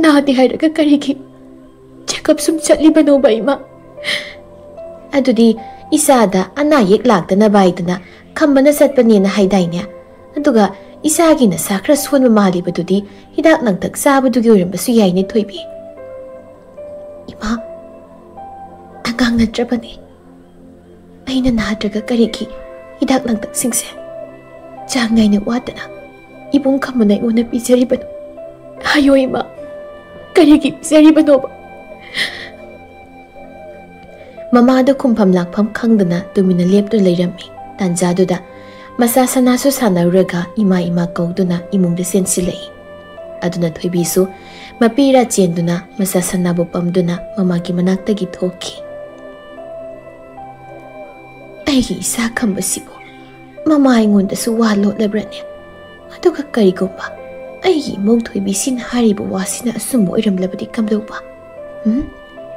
ꯅꯥꯗꯦ ꯍꯥꯏꯔꯒ ꯀꯔꯤꯒꯤ ꯆꯦꯛ ꯀꯞꯁꯨꯝ ꯆꯠꯂꯤꯕꯅꯣꯕ, ꯏꯃꯥ? ꯑꯗꯨꯗꯤ ꯏꯆꯥꯗ ꯑꯅꯥ ꯑꯌꯦꯛ ꯂꯥꯛꯇꯅꯕ ꯍꯥꯏꯗꯅ ꯈꯝꯕꯅ ꯆꯠꯄꯅꯦꯅ ꯍꯥꯏꯗꯥꯏꯅꯦ? ꯑꯗꯨꯒ ꯏꯆꯥꯒꯤ ꯅꯁꯥ ꯈꯔ ꯁꯣꯟꯕ ꯃꯥꯜꯂꯤꯕꯗꯨꯗꯤ ꯍꯤꯗꯥꯛ ꯂꯥꯡꯊꯛ ꯆꯥꯕꯗꯨꯒꯤ ꯑꯣꯏꯔꯝꯕꯁꯨ ꯌꯥꯏꯅꯦ, ꯊꯣꯏꯕꯤ꯫ ꯏꯃꯥ, ꯑꯉꯥꯡ ꯅꯠꯇ꯭ꯔꯕꯅꯦ꯫ ꯑꯩꯅ ꯅꯥꯗ꯭ꯔꯒ ꯀꯔꯤꯒꯤ ꯍꯤꯗꯥꯛ ꯂꯥꯡꯊꯛꯁꯤꯡꯁꯦ ꯆꯥꯡ ꯅꯥꯏꯅ ꯋꯥꯠꯇꯅ ꯏꯕꯨꯡ ꯈꯝꯕꯅ ꯑꯩꯉꯣꯟꯗ ꯄꯤꯖꯔꯤꯕꯅꯣ? ꯍꯥꯏꯌꯣ ꯏꯃꯥ, ꯀꯔꯤꯒꯤ ꯄꯤꯖꯔꯤꯕꯅꯣꯕ? ꯃꯃꯥꯗꯨ ꯈꯨꯝꯐꯝ ꯂꯥꯛꯐꯝ ꯈꯪꯗꯅ ꯇꯨꯃꯤꯟꯅ ꯂꯦꯞꯇꯨꯅ ꯂꯩꯔꯝꯃꯤ꯫ ꯇꯥꯟꯖꯥꯗꯨꯗ ꯃꯆꯥ ꯁꯅꯥꯁꯨ ꯁꯥꯟꯅꯔꯨꯔꯒ ꯏꯃꯥ ꯏꯃꯥ ꯀꯧꯗꯨꯅ ꯏꯃꯨꯡꯗ ꯆꯦꯟꯁꯤꯜꯂꯛꯏ꯫ ꯑꯗꯨꯅ ꯊꯣꯏꯕꯤꯁꯨ ꯃꯄꯤ ꯏꯔꯥ ꯆꯦꯟꯗꯨꯅ ꯃꯆꯥ ꯁꯅꯥꯕꯨ ꯄꯝꯗꯨꯅ ꯃꯃꯥꯒꯤ ꯃꯅꯥꯛꯇꯒꯤ ꯊꯣꯛꯈꯤ꯫ ꯑꯩꯒꯤ ꯏꯆꯥ ꯈꯝꯕꯁꯤꯕꯨ ꯃꯃꯥ ꯑꯩꯉꯣꯟꯗꯁꯨ ꯋꯥ ꯂꯣꯠꯂꯕ꯭ꯔꯅꯦ? ꯑꯗꯨꯒ ꯀꯔꯤꯒꯨꯝꯕ ꯑꯩꯒꯤ ꯏꯃꯧ ꯊꯣꯏꯕꯤꯁꯤꯅ ꯍꯥꯏꯔꯤꯕ ꯋꯥꯁꯤꯅ ꯑꯆꯨꯝꯕ ꯑꯣꯏꯔꯝꯂꯕꯗꯤ ꯀꯝꯗꯧꯕ? ꯎꯝ?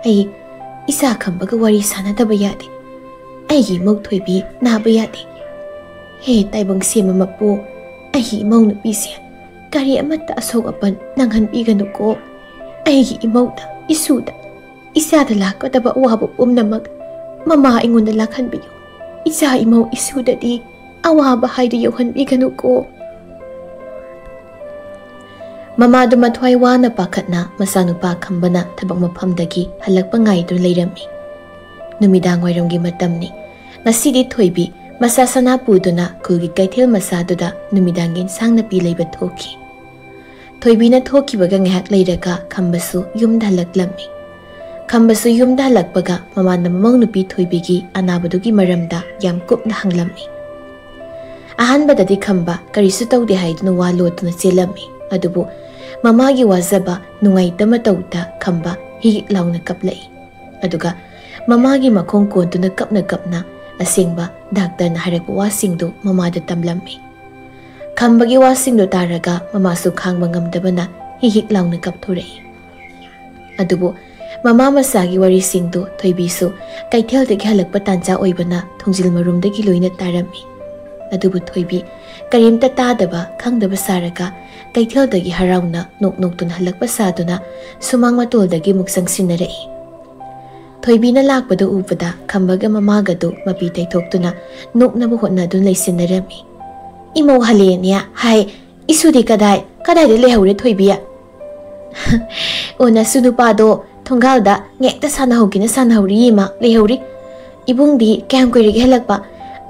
ꯑꯩ ꯏꯆꯥ ꯈꯝꯕꯒ ꯋꯥꯔꯤ ꯁꯥꯟꯅꯗꯕ ꯌꯥꯗꯦ꯫ ꯑꯩꯒꯤ ꯏꯃꯧ ꯊꯣꯏꯕꯤ ꯅꯥꯕ ꯌꯥꯗꯦ꯫ ꯍꯦ ꯇꯥꯏꯕꯪ ꯁꯦꯝꯕ ꯃꯄꯨ, ꯑꯩꯒꯤ ꯏꯃꯧ ꯅꯨꯄꯤꯁꯦ ꯀꯔꯤ ꯑꯃꯠꯇ ꯑꯁꯣꯛ ꯑꯄꯟ ꯅꯪꯍꯟꯕꯤꯒꯅꯨꯀꯣ꯫ ꯑꯩꯒꯤ ꯏꯃꯧꯗ, ꯏꯁꯨꯗ, ꯏꯆꯥꯗ ꯂꯥꯛꯀꯗꯕ ꯑꯋꯥꯕ ꯄꯨꯝꯅꯃꯛ ꯃꯃꯥ ꯑꯩꯉꯣꯟꯗ ꯂꯥꯛꯍꯟꯕꯤꯌꯨ꯫ ꯏꯆꯥ ꯏꯃꯧ ꯏꯁꯨꯗꯗꯤ ꯑꯋꯥꯕ ꯍꯥꯏꯗꯨ ꯌꯧꯍꯟꯕꯤꯒꯅꯨꯀꯣ꯫ ꯃꯃꯥꯗꯨ ꯃꯊ꯭ꯋꯥꯏ ꯋꯥꯅ ꯄꯥꯈꯠꯅ ꯃꯆꯥꯅꯨꯄꯥ ꯈꯝꯕꯅ ꯊꯕꯛ ꯃꯐꯝꯗꯒꯤ ꯍꯜꯂꯛꯄ ꯉꯥꯏꯗꯨꯅ ꯂꯩꯔꯝꯃꯤ꯫ ꯅꯨꯃꯤꯗꯥꯡ ꯋꯥꯏꯔꯝꯒꯤ ꯃꯇꯝꯅꯤ꯫ ꯉꯁꯤꯗꯤ ꯊꯣꯏꯕꯤ ꯃꯆꯥ ꯁꯅꯥ ꯄꯨꯗꯨꯅ ꯈꯨꯜꯒꯤ ꯀꯩꯊꯦꯜ ꯃꯆꯥꯗꯨꯗ ꯅꯨꯃꯤꯗꯥꯡꯒꯤ ꯏꯟꯁꯥꯡ ꯅꯥꯄꯤ ꯂꯩꯕ ꯊꯣꯛꯈꯤ꯫ ꯊꯣꯏꯕꯤꯅ ꯊꯣꯛꯈꯤꯕꯒ ꯉꯥꯏꯍꯥꯛ ꯂꯩꯔꯒ ꯈꯝꯕꯁꯨ ꯌꯨꯝꯗ ꯍꯜꯂꯛꯂꯝꯃꯤ꯫ ꯈꯝꯕꯁꯨ ꯌꯨꯝꯗ ꯍꯜꯂꯛꯄꯒ ꯃꯃꯥꯅ ꯃꯃꯧ ꯅꯨꯄꯤ ꯊꯣꯏꯕꯤꯒꯤ ꯑꯅꯥꯕꯗꯨꯒꯤ ꯃꯔꯝꯗ ꯌꯥꯝ ꯀꯨꯞꯅ ꯍꯪꯂꯝꯃꯤ꯫ ꯑꯍꯥꯟꯕꯗꯗꯤ ꯈꯝꯕ ꯀꯔꯤꯁꯨ ꯇꯧꯗꯦ ꯍꯥꯏꯗꯨꯅ ꯋꯥ ꯂꯣꯠꯇꯨꯅ ꯆꯦꯜꯂꯝꯃꯤ꯫ ꯑꯗꯨꯕꯨ ꯃꯃꯥꯒꯤ ꯋꯥꯖꯕ ꯅꯨꯡꯉꯥꯏꯇ ꯃꯇꯧꯗ ꯈꯝꯕ ꯍꯤꯛ ꯍꯤꯛ ꯂꯥꯎꯅ ꯀꯞꯂꯛꯏ꯫ ꯑꯗꯨꯒ ꯃꯃꯥꯒꯤ ꯃꯈꯣꯡ ꯀꯣꯟꯗꯨꯅ ꯀꯞꯅ ꯀꯞꯅ ꯑꯁꯦꯡꯕ ꯗꯥꯛꯇꯔꯅ ꯍꯥꯏꯔꯛꯄ ꯋꯥꯁꯤꯡꯗꯨ ꯃꯃꯥꯗ ꯇꯝꯂꯝꯃꯤ꯫ ꯈꯝꯕꯒꯤ ꯋꯥꯁꯤꯡꯗꯨ ꯇꯥꯔꯒ ꯃꯃꯥꯁꯨ ꯈꯥꯡꯕ ꯉꯝꯗꯕꯅ ꯍꯤꯛ ꯍꯤꯛ ꯂꯥꯎꯅ ꯀꯞꯊꯣꯔꯛꯏ꯫ ꯑꯗꯨꯕꯨ ꯃꯃꯥ ꯃꯆꯥꯒꯤ ꯋꯥꯔꯤꯁꯤꯡꯗꯨ ꯊꯣꯏꯕꯤꯁꯨ ꯀꯩꯊꯦꯜꯗꯒꯤ ꯍꯜꯂꯛꯄ ꯇꯥꯟꯖꯥ ꯑꯣꯏꯕꯅ ꯊꯣꯡꯖꯤꯜ ꯃꯔꯨꯝꯗꯒꯤ ꯂꯣꯏꯅ ꯇꯥꯔꯝꯃꯤ꯫ ꯑꯗꯨꯕꯨ ꯊꯣꯏꯕꯤ ꯀꯔꯤꯝꯇ ꯇꯥꯗꯕ ꯈꯪꯗꯕ ꯁꯥꯔꯒ ꯀꯩꯊꯦꯜꯗꯒꯤ ꯍꯔꯥꯎꯅ ꯅꯣꯛ ꯅꯣꯛꯇꯨꯅ ꯍꯜꯂꯛꯄ ꯁꯥꯗꯨꯅ ꯁꯨꯃꯥꯡ ꯃꯇꯣꯜꯗꯒꯤ ꯑꯃꯨꯛ ꯆꯪꯁꯤꯟꯅꯔꯛꯏ꯫ ꯊꯣꯏꯕꯤꯅ ꯂꯥꯛꯄꯗꯨ ꯎꯕꯗ ꯈꯝꯕꯒ ꯃꯃꯥꯒꯗꯨ ꯃꯄꯤ ꯇꯩꯊꯣꯛꯇꯨꯅ ꯅꯣꯛꯅꯕ ꯍꯣꯠꯅꯗꯨꯅ ꯂꯩꯁꯤꯟꯅꯔꯝꯃꯤ꯫ "ꯏꯃꯧ ꯍꯜꯂꯦꯅꯦ ꯍꯥꯏ, ꯏꯁꯨꯗꯤ ꯀꯗꯥꯏ, ꯀꯗꯥꯏꯗ ꯂꯩꯍꯧꯔꯦ ꯊꯣꯏꯕꯤ?" "ꯑꯣ, ꯅꯁꯨ ꯅꯨꯄꯥꯗꯣ ꯊꯣꯡꯒꯥꯜꯗ ꯉꯦꯛꯇ ꯁꯥꯟꯅꯍꯧꯒꯦꯅ ꯁꯥꯟꯅꯍꯧꯔꯤ ꯏꯃꯥ, ꯂꯩꯍꯧꯔꯤ꯫ ꯏꯕꯨꯡꯗꯤ ꯀꯌꯥꯝ ꯀꯨꯏꯔꯒꯦ ꯍꯜꯂꯛꯄ?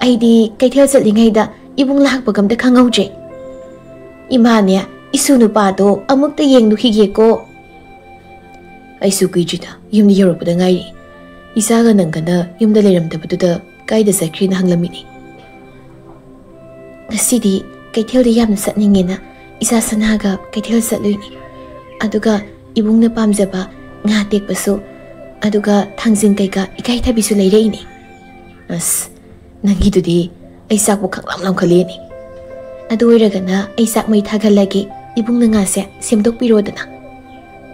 ꯑꯩꯗꯤ ꯀꯩꯊꯦꯜ ꯆꯠꯂꯤꯉꯩꯗ ꯏꯕꯨꯡ ꯂꯥꯛꯄꯒ ꯑꯝꯇ ꯈꯪꯍꯧꯗ꯭ꯔꯦ꯫ ꯏꯃꯥꯅꯦ, ꯏꯁꯨ ꯅꯨꯄꯥꯗꯣ ꯑꯃꯨꯛꯇ ꯌꯦꯡꯂꯨꯈꯤꯒꯦꯀꯣ꯫" "ꯑꯩꯁꯨ ꯀꯨꯏꯗ꯭ꯔꯤꯗ, ꯌꯨꯝꯗ ꯌꯧꯔꯛꯄꯗ ꯉꯥꯏꯔꯤ꯫ ꯏꯆꯥꯒ ꯅꯪꯒꯅ ꯌꯨꯝꯗ ꯂꯩꯔꯝꯗꯕꯗꯨꯗ ꯀꯥꯏꯗ ꯆꯠꯈ꯭ꯔꯦꯅ ꯍꯪꯂꯝꯃꯤꯅꯤ꯫" "ꯉꯁꯤꯗꯤ ꯀꯩꯊꯦꯜꯗ ꯌꯥꯝꯅ ꯆꯠꯅꯤꯡꯉꯦꯅ ꯏꯆꯥ ꯁꯅꯥꯒ ꯀꯩꯊꯦꯜ ꯆꯠꯂꯨꯏꯅꯤ꯫ ꯑꯗꯨꯒ ꯏꯕꯨꯡꯅ ꯄꯥꯝꯖꯕ ꯉꯥ ꯇꯦꯛꯄꯁꯨ, ꯑꯗꯨꯒ ꯊꯥꯡꯖꯤꯡ ꯀꯩꯀꯥ ꯏꯀꯥꯏꯊꯕꯤꯁꯨ ꯂꯩꯔꯛꯏꯅꯤ꯫" "ꯑꯁ, ꯅꯪꯒꯤꯗꯨꯗꯤ ꯑꯩ ꯆꯥꯛꯄꯨ ꯈꯪꯂꯥꯝ ꯂꯥꯝꯈꯠꯂꯦꯅꯦ꯫ ꯑꯗꯨ ꯑꯣꯏꯔꯒꯅ ꯑꯩ ꯆꯥꯛ ꯃꯩ ꯊꯥꯒꯠꯂꯒꯦ, ꯏꯕꯨꯡꯅ ꯉꯥꯁꯦ ꯁꯦꯝꯗꯣꯛꯄꯤꯔꯣꯗꯅ꯫"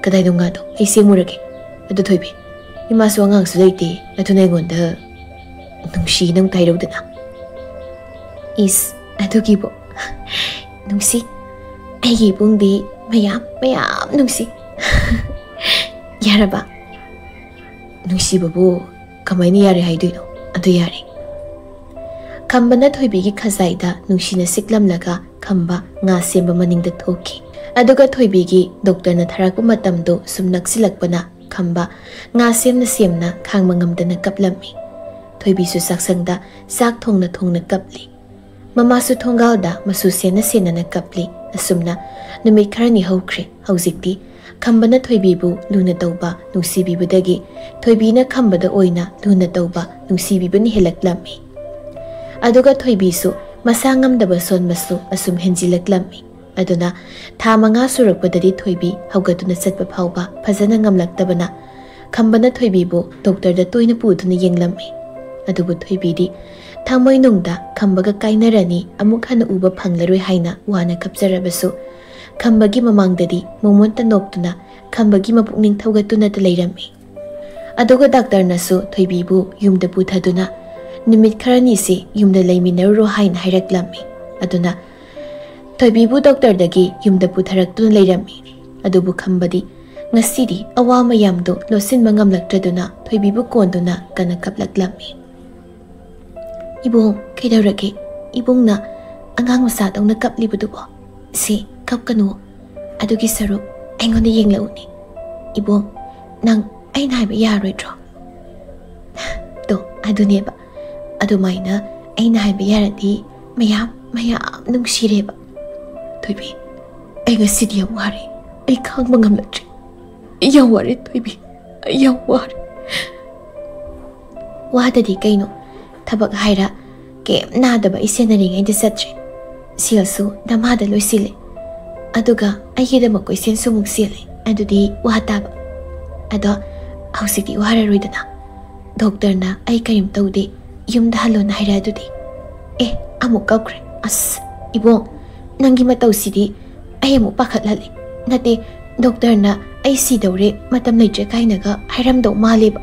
"ꯀꯗꯥꯏꯗꯣ ꯉꯥꯗꯣ? ꯑꯩ ꯁꯦꯝꯃꯨꯔꯒꯦ꯫ ꯑꯗꯨ ꯊꯣꯏꯕꯤ, ꯏꯃꯥꯁꯨ ꯑꯉꯥꯡꯁꯨ ꯂꯩꯇꯦ, ꯑꯗꯨꯅ ꯑꯩꯉꯣꯟꯗ ꯅꯨꯡꯁꯤꯅ ꯑꯃꯨꯛꯇ ꯍꯥꯏꯔꯧꯗꯅ꯫" "ꯏꯁ, ꯑꯗꯨꯒꯤꯕꯨ? ꯅꯨꯡꯁꯤ, ꯑꯩꯒꯤ ꯏꯕꯨꯡꯗꯤ ꯃꯌꯥꯝ ꯃꯌꯥꯝ ꯅꯨꯡꯁꯤ꯫" "ꯌꯥꯔꯕ?" "ꯅꯨꯡꯁꯤꯕꯕꯨ ꯀꯃꯥꯏꯅ ꯌꯥꯔꯦ ꯍꯥꯏꯗꯣꯏꯅꯣ? ꯑꯗꯨ ꯌꯥꯔꯦ꯫" ꯈꯝꯕꯅ ꯊꯣꯏꯕꯤꯒꯤ ꯈꯖꯥꯏꯗ ꯅꯨꯡꯁꯤꯅ ꯁꯤꯛꯂꯝꯂꯒ ꯈꯝꯕ ꯉꯥ ꯁꯦꯝꯕ ꯃꯅꯤꯡꯗ ꯊꯣꯛꯈꯤ꯫ ꯑꯗꯨꯒ ꯊꯣꯏꯕꯤꯒꯤ ꯗꯣꯛꯇꯔꯅ ꯊꯥꯔꯛꯄ ꯃꯇꯝꯗꯨ ꯁꯨꯝ ꯅꯛꯁꯤꯜꯂꯛꯄꯅ ꯈꯝꯕ ꯉꯥ ꯁꯦꯝꯅ ꯁꯦꯝꯅ ꯈꯥꯡꯕ ꯉꯝꯗꯅ ꯀꯞꯂꯝꯃꯤ꯫ ꯊꯣꯏꯕꯤꯁꯨ ꯆꯥꯛꯁꯪꯗ ꯆꯥꯛ ꯊꯣꯡꯅ ꯊꯣꯡꯅ ꯀꯞꯂꯤ꯫ ꯃꯃꯥꯁꯨ ꯊꯣꯡꯒꯥꯜꯗ ꯃꯁꯨ ꯁꯦꯟꯅ ꯁꯦꯟꯅꯅ ꯀꯞꯂꯤ꯫ ꯑꯁꯨꯝꯅ ꯅꯨꯃꯤꯠ ꯈꯔꯅꯤ ꯍꯧꯈ꯭ꯔꯦ꯫ ꯍꯧꯖꯤꯛꯇꯤ ꯈꯝꯕꯅ ꯊꯣꯏꯕꯤꯕꯨ ꯂꯨꯅ ꯇꯧꯕ, ꯅꯨꯡꯁꯤꯕꯤꯕꯗꯒꯤ ꯊꯣꯏꯕꯤꯅ ꯈꯝꯕꯗ ꯑꯣꯏꯅ ꯂꯨꯅ ꯇꯧꯕ, ꯅꯨꯡꯁꯤꯕꯤꯕꯅ ꯍꯦꯜꯂꯛꯂꯝꯃꯤ꯫ ꯑꯗꯨꯒ ꯊꯣꯏꯕꯤꯁꯨ ꯃꯁꯥ ꯉꯝꯗꯕ ꯁꯣꯟꯕꯁꯨ ꯑꯁꯨꯝ ꯍꯦꯟꯖꯤꯜꯂꯛꯂꯝꯃꯤ꯫ ꯑꯗꯨꯅ ꯊꯥ ꯃꯉꯥ ꯁꯨꯔꯛꯄꯗꯗꯤ ꯊꯣꯏꯕꯤ ꯍꯧꯒꯠꯇꯨꯅ ꯆꯠꯄ ꯐꯥꯎꯕ ꯐꯖꯅ ꯉꯝꯂꯛꯇꯕꯅ ꯈꯝꯕꯅ ꯊꯣꯏꯕꯤꯕꯨ ꯗꯣꯛꯇꯔꯗ ꯇꯣꯏꯅ ꯄꯨꯗꯨꯅ ꯌꯦꯡꯂꯝꯃꯤ꯫ ꯑꯗꯨꯕꯨ ꯊꯣꯏꯕꯤꯗꯤ ꯊꯃꯣꯏꯅꯨꯡꯗ ꯈꯝꯕꯒ ꯀꯥꯏꯅꯔꯅꯤ, ꯑꯃꯨꯛ ꯍꯟꯅ ꯎꯕ ꯐꯪꯂꯔꯣꯏ ꯍꯥꯏꯅ ꯋꯥꯅ ꯀꯞꯆꯔꯕꯁꯨ, ꯈꯝꯕꯒꯤ ꯃꯃꯥꯡꯗꯗꯤ ꯃꯣꯃꯣꯟꯇ ꯅꯣꯛꯇꯨꯅ ꯈꯝꯕꯒꯤ ꯃꯄꯨꯛꯅꯤꯡ ꯊꯧꯒꯠꯇꯨꯅꯇ ꯂꯩꯔꯝꯃꯤ꯫ ꯑꯗꯨꯒ ꯗꯥꯛꯇꯔꯅꯁꯨ ꯊꯣꯏꯕꯤꯕꯨ ꯌꯨꯝꯗ ꯄꯨꯊꯗꯨꯅ ꯅꯨꯃꯤꯠ ꯈꯔꯅꯤꯁꯤ ꯌꯨꯝꯗ ꯂꯩꯃꯤꯟꯅꯔꯨꯔꯣ ꯍꯥꯏꯅ ꯍꯥꯏꯔꯛꯂꯝꯃꯤ꯫ ꯑꯗꯨꯅ ꯊꯣꯏꯕꯤꯕꯨ ꯗꯣꯛꯇꯔꯗꯒꯤ ꯌꯨꯝꯗ ꯄꯨꯊꯔꯛꯇꯨꯅ ꯂꯩꯔꯝꯃꯤ꯫ ꯑꯗꯨꯕꯨ ꯈꯝꯕꯗꯤ ꯉꯁꯤꯗꯤ ꯑꯋꯥ ꯃꯌꯥꯝꯗꯨ ꯂꯣꯠꯁꯤꯟꯕ ꯉꯝꯂꯛꯇ꯭ꯔꯗꯨꯅ ꯊꯣꯏꯕꯤꯕꯨ ꯀꯣꯟꯗꯨꯅ ꯀꯟꯅ ꯀꯞꯂꯛꯂꯝꯃꯤ꯫ "ꯏꯕꯨꯡ, ꯀꯩꯗꯧꯔꯒꯦ? ꯏꯕꯨꯡꯅ ꯑꯉꯥꯡ ꯃꯆꯥꯗꯧꯅ ꯀꯞꯂꯤꯕꯗꯨꯕꯣ? ꯁꯤ, ꯀꯞꯀꯅꯨ꯫ ꯑꯗꯨꯒꯤ ꯁꯔꯨꯛ ꯑꯩꯉꯣꯟꯗ ꯌꯦꯡꯂꯛꯎꯅꯦ꯫ ꯏꯕꯨꯡ, ꯅꯪ ꯑꯩꯅ ꯍꯥꯏꯕ ꯌꯥꯔꯣꯏꯗ꯭ꯔꯣ?" ꯇꯣ, ꯑꯗꯨꯅꯦꯕ꯫ ꯑꯗꯨꯃꯥꯏꯅ ꯑꯩꯅ ꯍꯥꯏꯕ ꯌꯥꯔꯗꯤ ꯃꯌꯥꯝ, ꯃꯌꯥꯝ ꯅꯨꯡꯁꯤꯔꯦꯕ꯫ "ꯊꯣꯏꯕꯤ, ꯑꯩ ꯉꯁꯤꯗꯤ ꯌꯥꯝ ꯋꯥꯔꯦ꯫ ꯑꯩ ꯈꯥꯡꯕ ꯉꯝꯂꯛꯇ꯭ꯔꯦ꯫ ꯑꯩ ꯌꯥꯝ ꯋꯥꯔꯦ, ꯊꯣꯏꯕꯤ꯫ ꯑꯩ ꯌꯥꯝ ꯋꯥꯔꯦ꯫" "ꯋꯥꯗꯗꯤ ꯀꯩꯅꯣ? ꯊꯕꯛ ꯍꯥꯏꯔ ꯀꯩꯝ ꯅꯥꯗꯕ ꯑꯩ ꯁꯦꯟꯅꯔꯤꯉꯩꯗ ꯆꯠꯇ꯭ꯔꯦ꯫ ꯁꯦꯜꯁꯨ ꯅꯃꯥꯗ ꯂꯣꯏꯁꯤꯜꯂꯦ꯫ ꯑꯗꯨꯒ ꯑꯩꯒꯤꯗꯃꯛ ꯀꯣꯏꯁꯦꯟꯁꯨ ꯑꯃꯨꯛ ꯆꯦꯜꯂꯦ꯫ ꯑꯗꯨꯗꯤ ꯋꯥ ꯇꯥꯕ꯫ ꯑꯗꯣ ꯍꯧꯖꯤꯛꯇꯤ ꯋꯥꯔꯔꯣꯏꯗꯅ꯫ ꯗꯣꯛꯇꯔꯅ ꯑꯩ ꯀꯔꯤꯝ ꯇꯧꯗꯦ, ꯌꯨꯝꯗ ꯍꯜꯂꯣꯅ ꯍꯥꯏꯔꯛꯑꯗꯨꯗꯤ꯫" ꯑꯦ, ꯑꯃꯨꯛ ꯀꯞꯈ꯭ꯔꯦ꯫ ꯑꯁ, ꯏꯕꯣꯡ, ꯅꯪꯒꯤ ꯃꯇꯧꯁꯤꯗꯤ ꯑꯩ ꯑꯃꯨꯛ ꯄꯥꯈꯠꯍꯜꯂꯦ꯫ ꯅꯠꯇꯦ, ꯗꯣꯛꯇꯔꯅ "ꯑꯩ ꯁꯤꯗꯧꯔꯦ, ꯃꯇꯝ ꯂꯩꯇ꯭ꯔꯦ" ꯀꯥꯏꯅꯒ ꯍꯥꯏꯔꯝꯗꯧ ꯃꯥꯜꯂꯦꯕ꯫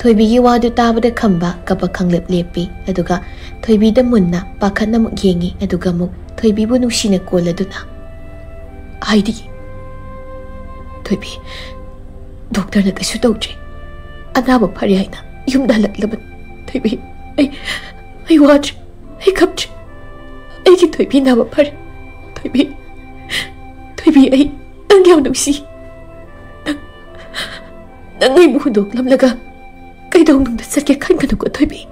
ꯊꯣꯏꯕꯤꯒꯤ ꯋꯥꯗꯨ ꯇꯥꯕꯗ ꯈꯝꯕ ꯀꯞꯄ ꯈꯪꯂꯦꯞ ꯂꯦꯞꯄꯤ꯫ ꯑꯗꯨꯒ ꯊꯣꯏꯕꯤꯗ ꯃꯨꯟꯅ ꯄꯥꯈꯠꯅ ꯑꯃꯨꯛ ꯌꯦꯡꯉꯤ꯫ ꯑꯗꯨꯒ ꯑꯃꯨꯛ ꯊꯣꯏꯕꯤꯕꯨ ꯅꯨꯡꯁꯤꯅ ꯀꯣꯜꯂꯗꯨꯅ, "ꯍꯥꯏꯗꯤ, ꯊꯣꯏꯕꯤ, ꯗꯣꯛꯇꯔꯅ ꯀꯩꯁꯨ ꯇꯧꯗ꯭ꯔꯦ꯫ ꯑꯅꯥꯕ ꯐꯔꯦ ꯍꯥꯏꯅ ꯌꯨꯝꯗ ꯍꯜꯂꯛꯂꯕꯅꯤ꯫ ꯊꯣꯏꯕꯤ, ꯑꯩ, ꯑꯩ ꯋꯥꯗ꯭ꯔꯦ꯫ ꯑꯩ ꯀꯞꯇ꯭ꯔꯦ꯫ ꯑꯩꯒꯤ ꯊꯣꯏꯕꯤ ꯅꯥꯕ ꯐꯔꯦ꯫ ꯊꯣꯏꯕꯤ, ꯊꯣꯏꯕꯤ, ꯑꯩ ꯅꯪ ꯌꯥꯝ ꯅꯨꯡꯁꯤ꯫ ꯅꯪ, ꯅꯪ ꯑꯩꯕꯨ ꯍꯨꯟꯗꯣꯛꯂꯝꯂꯒ ꯀꯩꯗꯧꯅꯨꯡꯗ ꯆꯠꯀꯦ ꯈꯟꯒꯅꯨꯀꯣ, ꯊꯣꯏꯕꯤ꯫"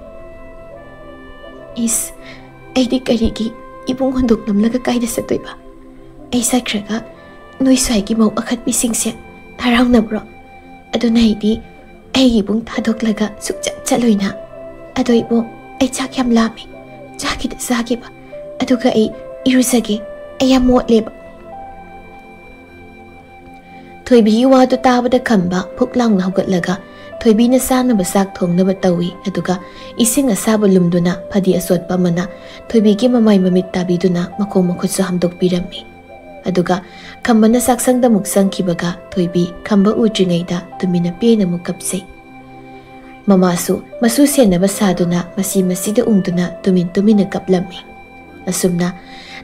"ꯏꯁ, ꯑꯩꯗꯤ ꯀꯔꯤꯒꯤ ꯏꯕꯨꯡ ꯍꯨꯟꯗꯣꯛꯂꯝꯂꯒ ꯀꯥꯏꯗ ꯆꯠꯇꯣꯏꯕ? ꯑꯩ ꯆꯠꯈ꯭ꯔꯒ ꯅꯣꯏ ꯁ꯭ꯋꯥꯏꯒꯤ ꯃꯧ ꯑꯈꯠꯄꯤꯁꯤꯡꯁꯦ ꯍꯔꯥꯎꯅꯕ꯭ꯔꯣ? ꯑꯗꯨꯅ ꯑꯩꯗꯤ ꯑꯩꯒꯤ ꯏꯕꯨꯡ ꯊꯥꯗꯣꯛꯂꯒ ꯁꯨꯛꯆꯠ ꯆꯠꯂꯣꯏꯅ꯫ ꯑꯗꯣ ꯏꯕꯨꯡ, ꯑꯩ ꯆꯥꯛ ꯌꯥꯝ ꯂꯥꯝꯃꯦ꯫ ꯆꯥꯛ ꯈꯤꯇ ꯆꯥꯒꯦꯕ꯫ ꯑꯗꯨꯒ ꯑꯩ ꯏꯔꯨꯖꯒꯦ꯫ ꯑꯩ ꯌꯥꯝ ꯃꯣꯠꯂꯦꯕ꯫" ꯊꯣꯏꯕꯤꯒꯤ ꯋꯥꯗꯨ ꯇꯥꯕꯗ ꯈꯝꯕ ꯐꯨꯛ ꯂꯥꯎꯅ ꯍꯧꯒꯠꯂꯒ ꯊꯣꯏꯕꯤꯅ ꯆꯥꯅꯕ ꯆꯥꯛ ꯊꯣꯡꯅꯕ ꯇꯧꯏ꯫ ꯑꯗꯨꯒ ꯏꯁꯤꯡ ꯑꯁꯥꯕ ꯂꯨꯝꯗꯨꯅ ꯐꯗꯤ ꯑꯆꯣꯠꯄ ꯑꯃꯅ ꯊꯣꯏꯕꯤꯒꯤ ꯃꯃꯥꯏ ꯃꯃꯤꯠ ꯇꯥꯕꯤꯗꯨꯅ ꯃꯈꯣꯡ ꯃꯈꯨꯠꯁꯨ ꯍꯥꯝꯗꯣꯛꯄꯤꯔꯝꯃꯤ꯫ ꯑꯗꯨꯒ ꯈꯝꯕꯅ ꯆꯥꯛꯁꯪꯗ ꯑꯃꯨꯛ ꯆꯪꯈꯤꯕꯒ ꯊꯣꯏꯕꯤ ꯈꯝꯕ ꯎꯗ꯭ꯔꯤꯉꯩꯗ ꯇꯨꯃꯤꯟꯅ ꯄꯦꯟꯅ ꯑꯃꯨꯛ ꯀꯞꯆꯩ꯫ ꯃꯃꯥꯁꯨ ꯃꯁꯨ ꯁꯦꯟꯅꯕ ꯁꯥꯗꯨꯅ ꯃꯁꯤ ꯃꯁꯤꯗ ꯎꯪꯗꯨꯅ ꯇꯨꯃꯤꯟ ꯇꯨꯃꯤꯟꯅ ꯀꯞꯂꯝꯃꯤ꯫ ꯑꯁꯨꯝꯅ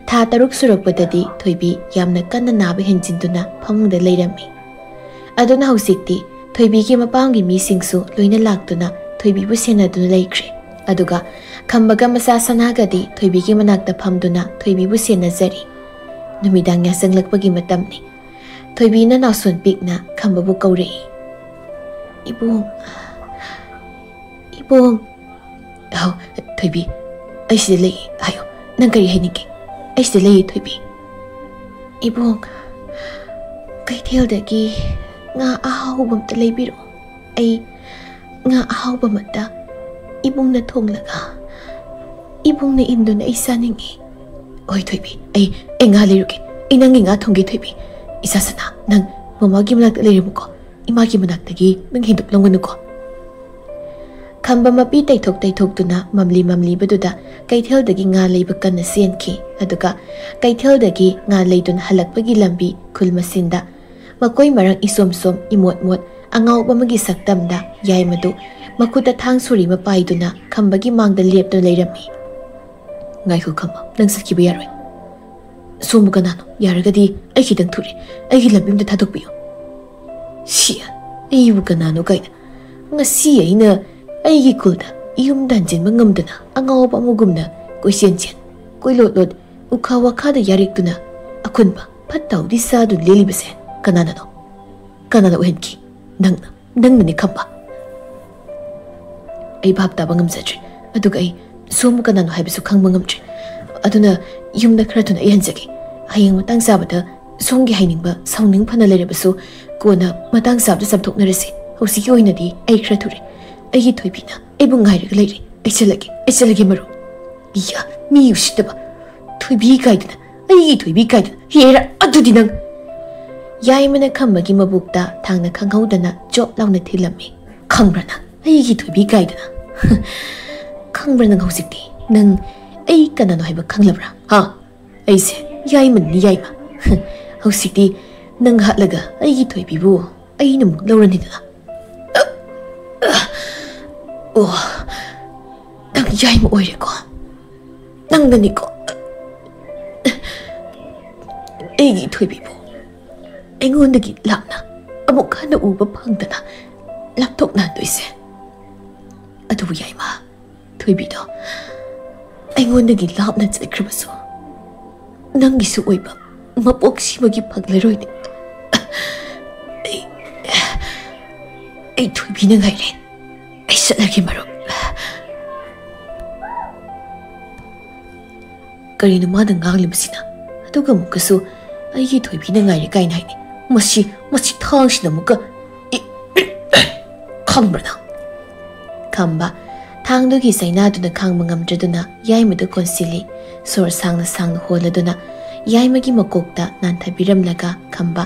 ꯊꯥ ꯇꯔꯨꯛ ꯁꯨꯔꯛꯄꯗꯗꯤ ꯊꯣꯏꯕꯤ ꯌꯥꯝꯅ ꯀꯟꯅ ꯅꯥꯕ ꯍꯦꯟꯖꯤꯟꯗꯨꯅ ꯐꯃꯨꯡꯗ ꯂꯩꯔꯝꯃꯤ꯫ ꯑꯗꯨꯅ ꯍꯧꯖꯤꯛꯇꯤ ꯊꯣꯏꯕꯤꯒꯤ ꯃꯄꯥꯝꯒꯤ ꯃꯤꯁꯤꯡꯁꯨ ꯂꯣꯏꯅ ꯂꯥꯛꯇꯨꯅ ꯊꯣꯏꯕꯤꯕꯨ ꯁꯦꯟꯅꯗꯨꯅ ꯂꯩꯈ꯭ꯔꯦ꯫ ꯑꯗꯨꯒ ꯈꯝꯕꯒ ꯃꯆꯥ ꯁꯅꯥꯒꯗꯤ ꯊꯣꯏꯕꯤꯒꯤ ꯃꯅꯥꯛꯇ ꯐꯝꯗꯨꯅ ꯊꯣꯏꯕꯤꯕꯨ ꯁꯦꯟꯅꯖꯔꯤ꯫ ꯅꯨꯃꯤꯗꯥꯡ ꯌꯥꯆꯪꯂꯛꯄꯒꯤ ꯃꯇꯝꯅꯤ꯫ ꯊꯣꯏꯕꯤꯅ ꯅꯥꯎꯁꯣꯟ ꯄꯤꯛꯅ ꯈꯝꯕꯕꯨ ꯀꯧꯔꯛꯏ꯫ "ꯏꯕꯨꯡ, ꯏꯕꯨꯡ꯫" "ꯑꯧ, ꯊꯣꯏꯕꯤ, ꯑꯩ ꯁꯤꯗ ꯂꯩꯌꯦ, ꯍꯥꯏꯌꯣ, ꯅꯪ ꯀꯔꯤ ꯍꯥꯏꯅꯤꯡꯒꯦ?" "ꯑꯩ ꯁꯤꯗ ꯂꯩꯌꯦ, ꯊꯣꯏꯕꯤ꯫" "ꯏꯕꯨꯡ, ꯀꯩꯊꯦꯜꯗꯒꯤ ꯉꯥ ꯑꯍꯥꯎꯕ ꯑꯝꯇ ꯂꯩꯕꯤꯔꯛꯑꯣ꯫ ꯑꯩ ꯉꯥ ꯑꯍꯥꯎꯕ ꯑꯃꯠꯇ ꯏꯕꯨꯡꯅ ꯊꯣꯡꯂꯒ ꯏꯕꯨꯡꯅ ꯏꯟꯗꯨꯅ ꯑꯩ ꯆꯥꯅꯤꯡꯉꯤ꯫" "ꯍꯣꯏ, ꯊꯣꯏꯕꯤ, ꯑꯩ, ꯑꯩ ꯉꯥ ꯂꯩꯔꯨꯒꯦ꯫ ꯑꯩ ꯅꯪꯒꯤ ꯉꯥ ꯊꯣꯡꯒꯦ, ꯊꯣꯏꯕꯤ꯫ ꯏꯆꯥ ꯁꯅꯥ, ꯅꯪ ꯃꯃꯥꯒꯤ ꯃꯅꯥꯛꯇ ꯂꯩꯔꯝꯃꯨꯀꯣ꯫ ꯏꯃꯥꯒꯤ ꯃꯅꯥꯛꯇꯒꯤ ꯅꯪ ꯍꯦꯟꯗꯣꯛꯂꯝꯒꯅꯨꯀꯣ꯫" ꯈꯝꯕ ꯃꯄꯤ ꯇꯩꯊꯣꯛ ꯇꯩꯊꯣꯛꯇꯨꯅ ꯃꯝꯂꯤ ꯃꯝꯂꯤꯕꯗꯨꯗ ꯀꯩꯊꯦꯜꯗꯒꯤ ꯉꯥ ꯂꯩꯕ ꯀꯟꯅ ꯆꯦꯟꯈꯤ꯫ ꯑꯗꯨꯒ ꯀꯩꯊꯦꯜꯗꯒꯤ ꯉꯥ ꯂꯩꯗꯨꯅ ꯍꯜꯂꯛꯄꯒꯤ ꯂꯝꯕꯤ ꯈꯨꯜ ꯃꯆꯤꯟꯗ ꯃꯀꯣꯏ ꯃꯔꯪ ꯏꯁꯣꯝ ꯁꯣꯝ, ꯏꯃꯣꯠ ꯃꯣꯠ, ꯑꯉꯥꯎꯕ ꯑꯃꯒꯤ ꯁꯛꯇꯝꯗ ꯌꯥꯏꯃꯗꯨ ꯃꯈꯨꯠꯇ ꯊꯥꯡ ꯁꯨꯔꯤ ꯑꯃ ꯄꯥꯏꯗꯨꯅ ꯈꯝꯕꯒꯤ ꯃꯥꯡꯗ ꯂꯦꯞꯇꯨꯅ ꯂꯩꯔꯝꯃꯤ꯫ "ꯉꯥꯏꯈꯣ ꯈꯝꯕ, ꯅꯪ ꯆꯠꯈꯤꯕ ꯌꯥꯔꯣꯏ꯫ ꯁꯣꯝꯕꯨ ꯀꯅꯥꯅꯣ? ꯌꯥꯔꯒꯗꯤ ꯑꯩ ꯈꯤꯇꯪ ꯊꯨꯔꯦ, ꯑꯩꯒꯤ ꯂꯝꯕꯤ ꯑꯝꯇ ꯊꯥꯗꯣꯛꯄꯤꯌꯨ꯫" "ꯁꯤ, ꯑꯩꯕꯨ ꯀꯅꯥꯅꯣ ꯀꯥꯏꯅ? ꯉꯁꯤ ꯑꯩꯅ ꯑꯩꯒꯤ ꯈꯨꯜꯗ ꯌꯨꯝꯗ ꯍꯟꯖꯤꯟꯕ ꯉꯝꯗꯅ ꯑꯉꯥꯎꯕ ꯑꯃꯒꯨꯝꯅ ꯀꯣꯏꯆꯦꯟ ꯆꯦꯟ, ꯀꯣꯏꯂꯣꯠ ꯂꯣꯠ, ꯎꯈꯥ ꯋꯥꯈꯥꯗ ꯌꯥꯔꯦꯛꯇꯨꯅ ꯑꯈꯨꯟꯕ ꯐꯠꯇ ꯍꯥꯎꯗꯤ ꯆꯥꯗꯨꯅ ꯂꯦꯜꯂꯤꯕꯁꯦ ꯀꯅꯥꯅꯅꯣ? ꯀꯅꯥꯅ ꯑꯣꯏꯍꯟꯈꯤ? ꯅꯪꯅ, ꯅꯪꯅꯅꯤ ꯈꯝꯕ꯫" "ꯑꯩ ꯚꯥꯞ ꯇꯥꯕ ꯉꯝꯖꯗ꯭ꯔꯦ꯫ ꯑꯗꯨꯒ ꯑꯩ ꯁꯣꯝꯕꯨ ꯀꯅꯥꯅꯣ ꯍꯥꯏꯕꯁꯨ ꯈꯪꯕ ꯉꯝꯗ꯭ꯔꯦ꯫ ꯑꯗꯨꯅ ꯌꯨꯝꯗ ꯈꯔ ꯊꯨꯅ ꯑꯩ ꯍꯟꯖꯒꯦ꯫ ꯍꯌꯦꯡ ꯃꯇꯥꯡ ꯆꯥꯕꯗ ꯁꯣꯝꯒꯤ ꯍꯥꯏꯅꯤꯡꯕ ꯁꯥꯎꯅꯤꯡ ꯐꯅ ꯂꯩꯔꯕꯁꯨ ꯀꯣꯟꯅ ꯃꯇꯥꯡ ꯆꯥꯕꯗ ꯆꯥꯝꯊꯣꯛꯅꯔꯁꯤ꯫ ꯍꯧꯖꯤꯛꯀꯤ ꯑꯣꯏꯅꯗꯤ ꯑꯩ ꯈꯔ ꯊꯨꯔꯦ꯫ ꯑꯩꯒꯤ ꯊꯣꯏꯕꯤꯅ ꯑꯩꯕꯨ ꯉꯥꯏꯔꯒ ꯂꯩꯔꯦ꯫ ꯑꯩ ꯆꯠꯂꯒꯦ, ꯑꯩ ꯆꯠꯂꯒꯦ ꯃꯔꯨꯞ꯫" "ꯏꯌꯥ, ꯃꯤ ꯎꯁꯤꯠꯇꯕ! ꯊꯣꯏꯕꯤ ꯀꯥꯏꯗꯅ, ꯑꯩꯒꯤ ꯊꯣꯏꯕꯤ ꯀꯥꯏꯗꯅ, ꯍꯦꯔꯥ, ꯑꯗꯨꯗꯤ ꯅꯪ!" ꯌꯥꯏꯃꯅ ꯈꯝꯕꯒꯤ ꯃꯕꯨꯛꯇ ꯊꯥꯡꯅ ꯈꯪꯍꯧꯗꯅ ꯆꯣꯞ ꯂꯥꯎꯅ ꯊꯤꯜꯂꯝꯃꯤ꯫ "ꯈꯪꯕ꯭ꯔꯥ ꯅꯪ? ꯑꯩꯒꯤ ꯊꯣꯏꯕꯤ ꯀꯥꯏꯗꯅ!" "ꯈꯪꯕ꯭ꯔꯥ ꯅꯪ ꯍꯧꯖꯤꯛꯇꯤ? ꯅꯪ ꯑꯩ ꯀꯅꯥꯅꯣ ꯍꯥꯏꯕ ꯈꯪꯂꯕ꯭ꯔꯥ? ꯍꯥ? ꯑꯩꯁꯦ ꯌꯥꯏꯃꯅꯤ, ꯌꯥꯏꯃ꯫ ꯍꯧꯖꯤꯛꯇꯤ ꯅꯪ ꯍꯥꯠꯂꯒ ꯑꯩꯒꯤ ꯊꯣꯏꯕꯤꯕꯨ ꯑꯩꯅ ꯑꯃꯨꯛ ꯂꯧꯔꯅꯤꯗꯅ?" ꯑꯣ, ꯅꯪ ꯌꯥꯏꯃ ꯑꯣꯏꯔꯦꯀꯣ? ꯅꯪꯅꯅꯤꯀꯣ? ꯑꯩꯒꯤ ꯊꯣꯏꯕꯤꯕꯨ ꯑꯩꯉꯣꯟꯗꯒꯤ ꯂꯥꯞꯅ ꯑꯃꯨꯛ ꯍꯟꯅ ꯎꯕ ꯐꯪꯗꯅ ꯂꯥꯞꯊꯣꯛꯅꯍꯟꯗꯣꯏꯁꯦ꯫ ꯑꯗꯨꯕꯨ ꯌꯥꯏꯃ, ꯊꯣꯏꯕꯤꯗꯣ ꯑꯩꯉꯣꯟꯗꯒꯤ ꯂꯥꯞꯅ ꯆꯠꯈ꯭ꯔꯕꯁꯨ, ꯅꯪꯒꯤꯁꯨ ꯑꯣꯏꯕ ꯃꯄꯣꯛ ꯁꯤꯕꯒꯤ ꯐꯪꯂꯔꯣꯏꯅꯦ꯫ ꯑꯩ, ꯑꯩ ꯊꯣꯏꯕꯤꯅ ꯉꯥꯏꯔꯦ꯫ ꯑꯩ ꯆꯠꯂꯒꯦ, ꯃꯔꯨꯞ꯫ ꯀꯔꯤꯅꯣ ꯃꯥꯅ ꯉꯥꯡꯂꯤꯕꯁꯤꯅ? ꯑꯗꯨꯒ ꯑꯃꯨꯛꯀꯁꯨ "ꯑꯩꯒꯤ ꯊꯣꯏꯕꯤꯅ ꯉꯥꯏꯔꯦ" ꯀꯥꯏꯅ ꯍꯥꯏꯅꯤ꯫ ꯃꯁꯤ, ꯃꯁꯤ ꯊꯥꯡꯁꯤꯅ ꯑꯃꯨꯛꯀ, ꯏ-, ꯈꯪꯕ꯭ꯔꯥ ꯅꯪ? ꯈꯝꯕ ꯊꯥꯡꯗꯨꯒꯤ ꯆꯩꯅꯥꯗꯨꯅ ꯈꯥꯡꯕ ꯉꯝꯗ꯭ꯔꯗꯨꯅ ꯌꯥꯏꯃꯗꯨ ꯀꯣꯟꯁꯤꯜꯂꯤ꯫ ꯁꯣꯔ ꯁꯥꯡꯅ ꯁꯥꯡꯅ ꯍꯣꯜꯂꯗꯨꯅ ꯌꯥꯏꯃꯒꯤ ꯃꯀꯣꯛꯇ ꯅꯥꯟꯊꯕꯤꯔꯝꯂꯒ, ꯈꯝꯕ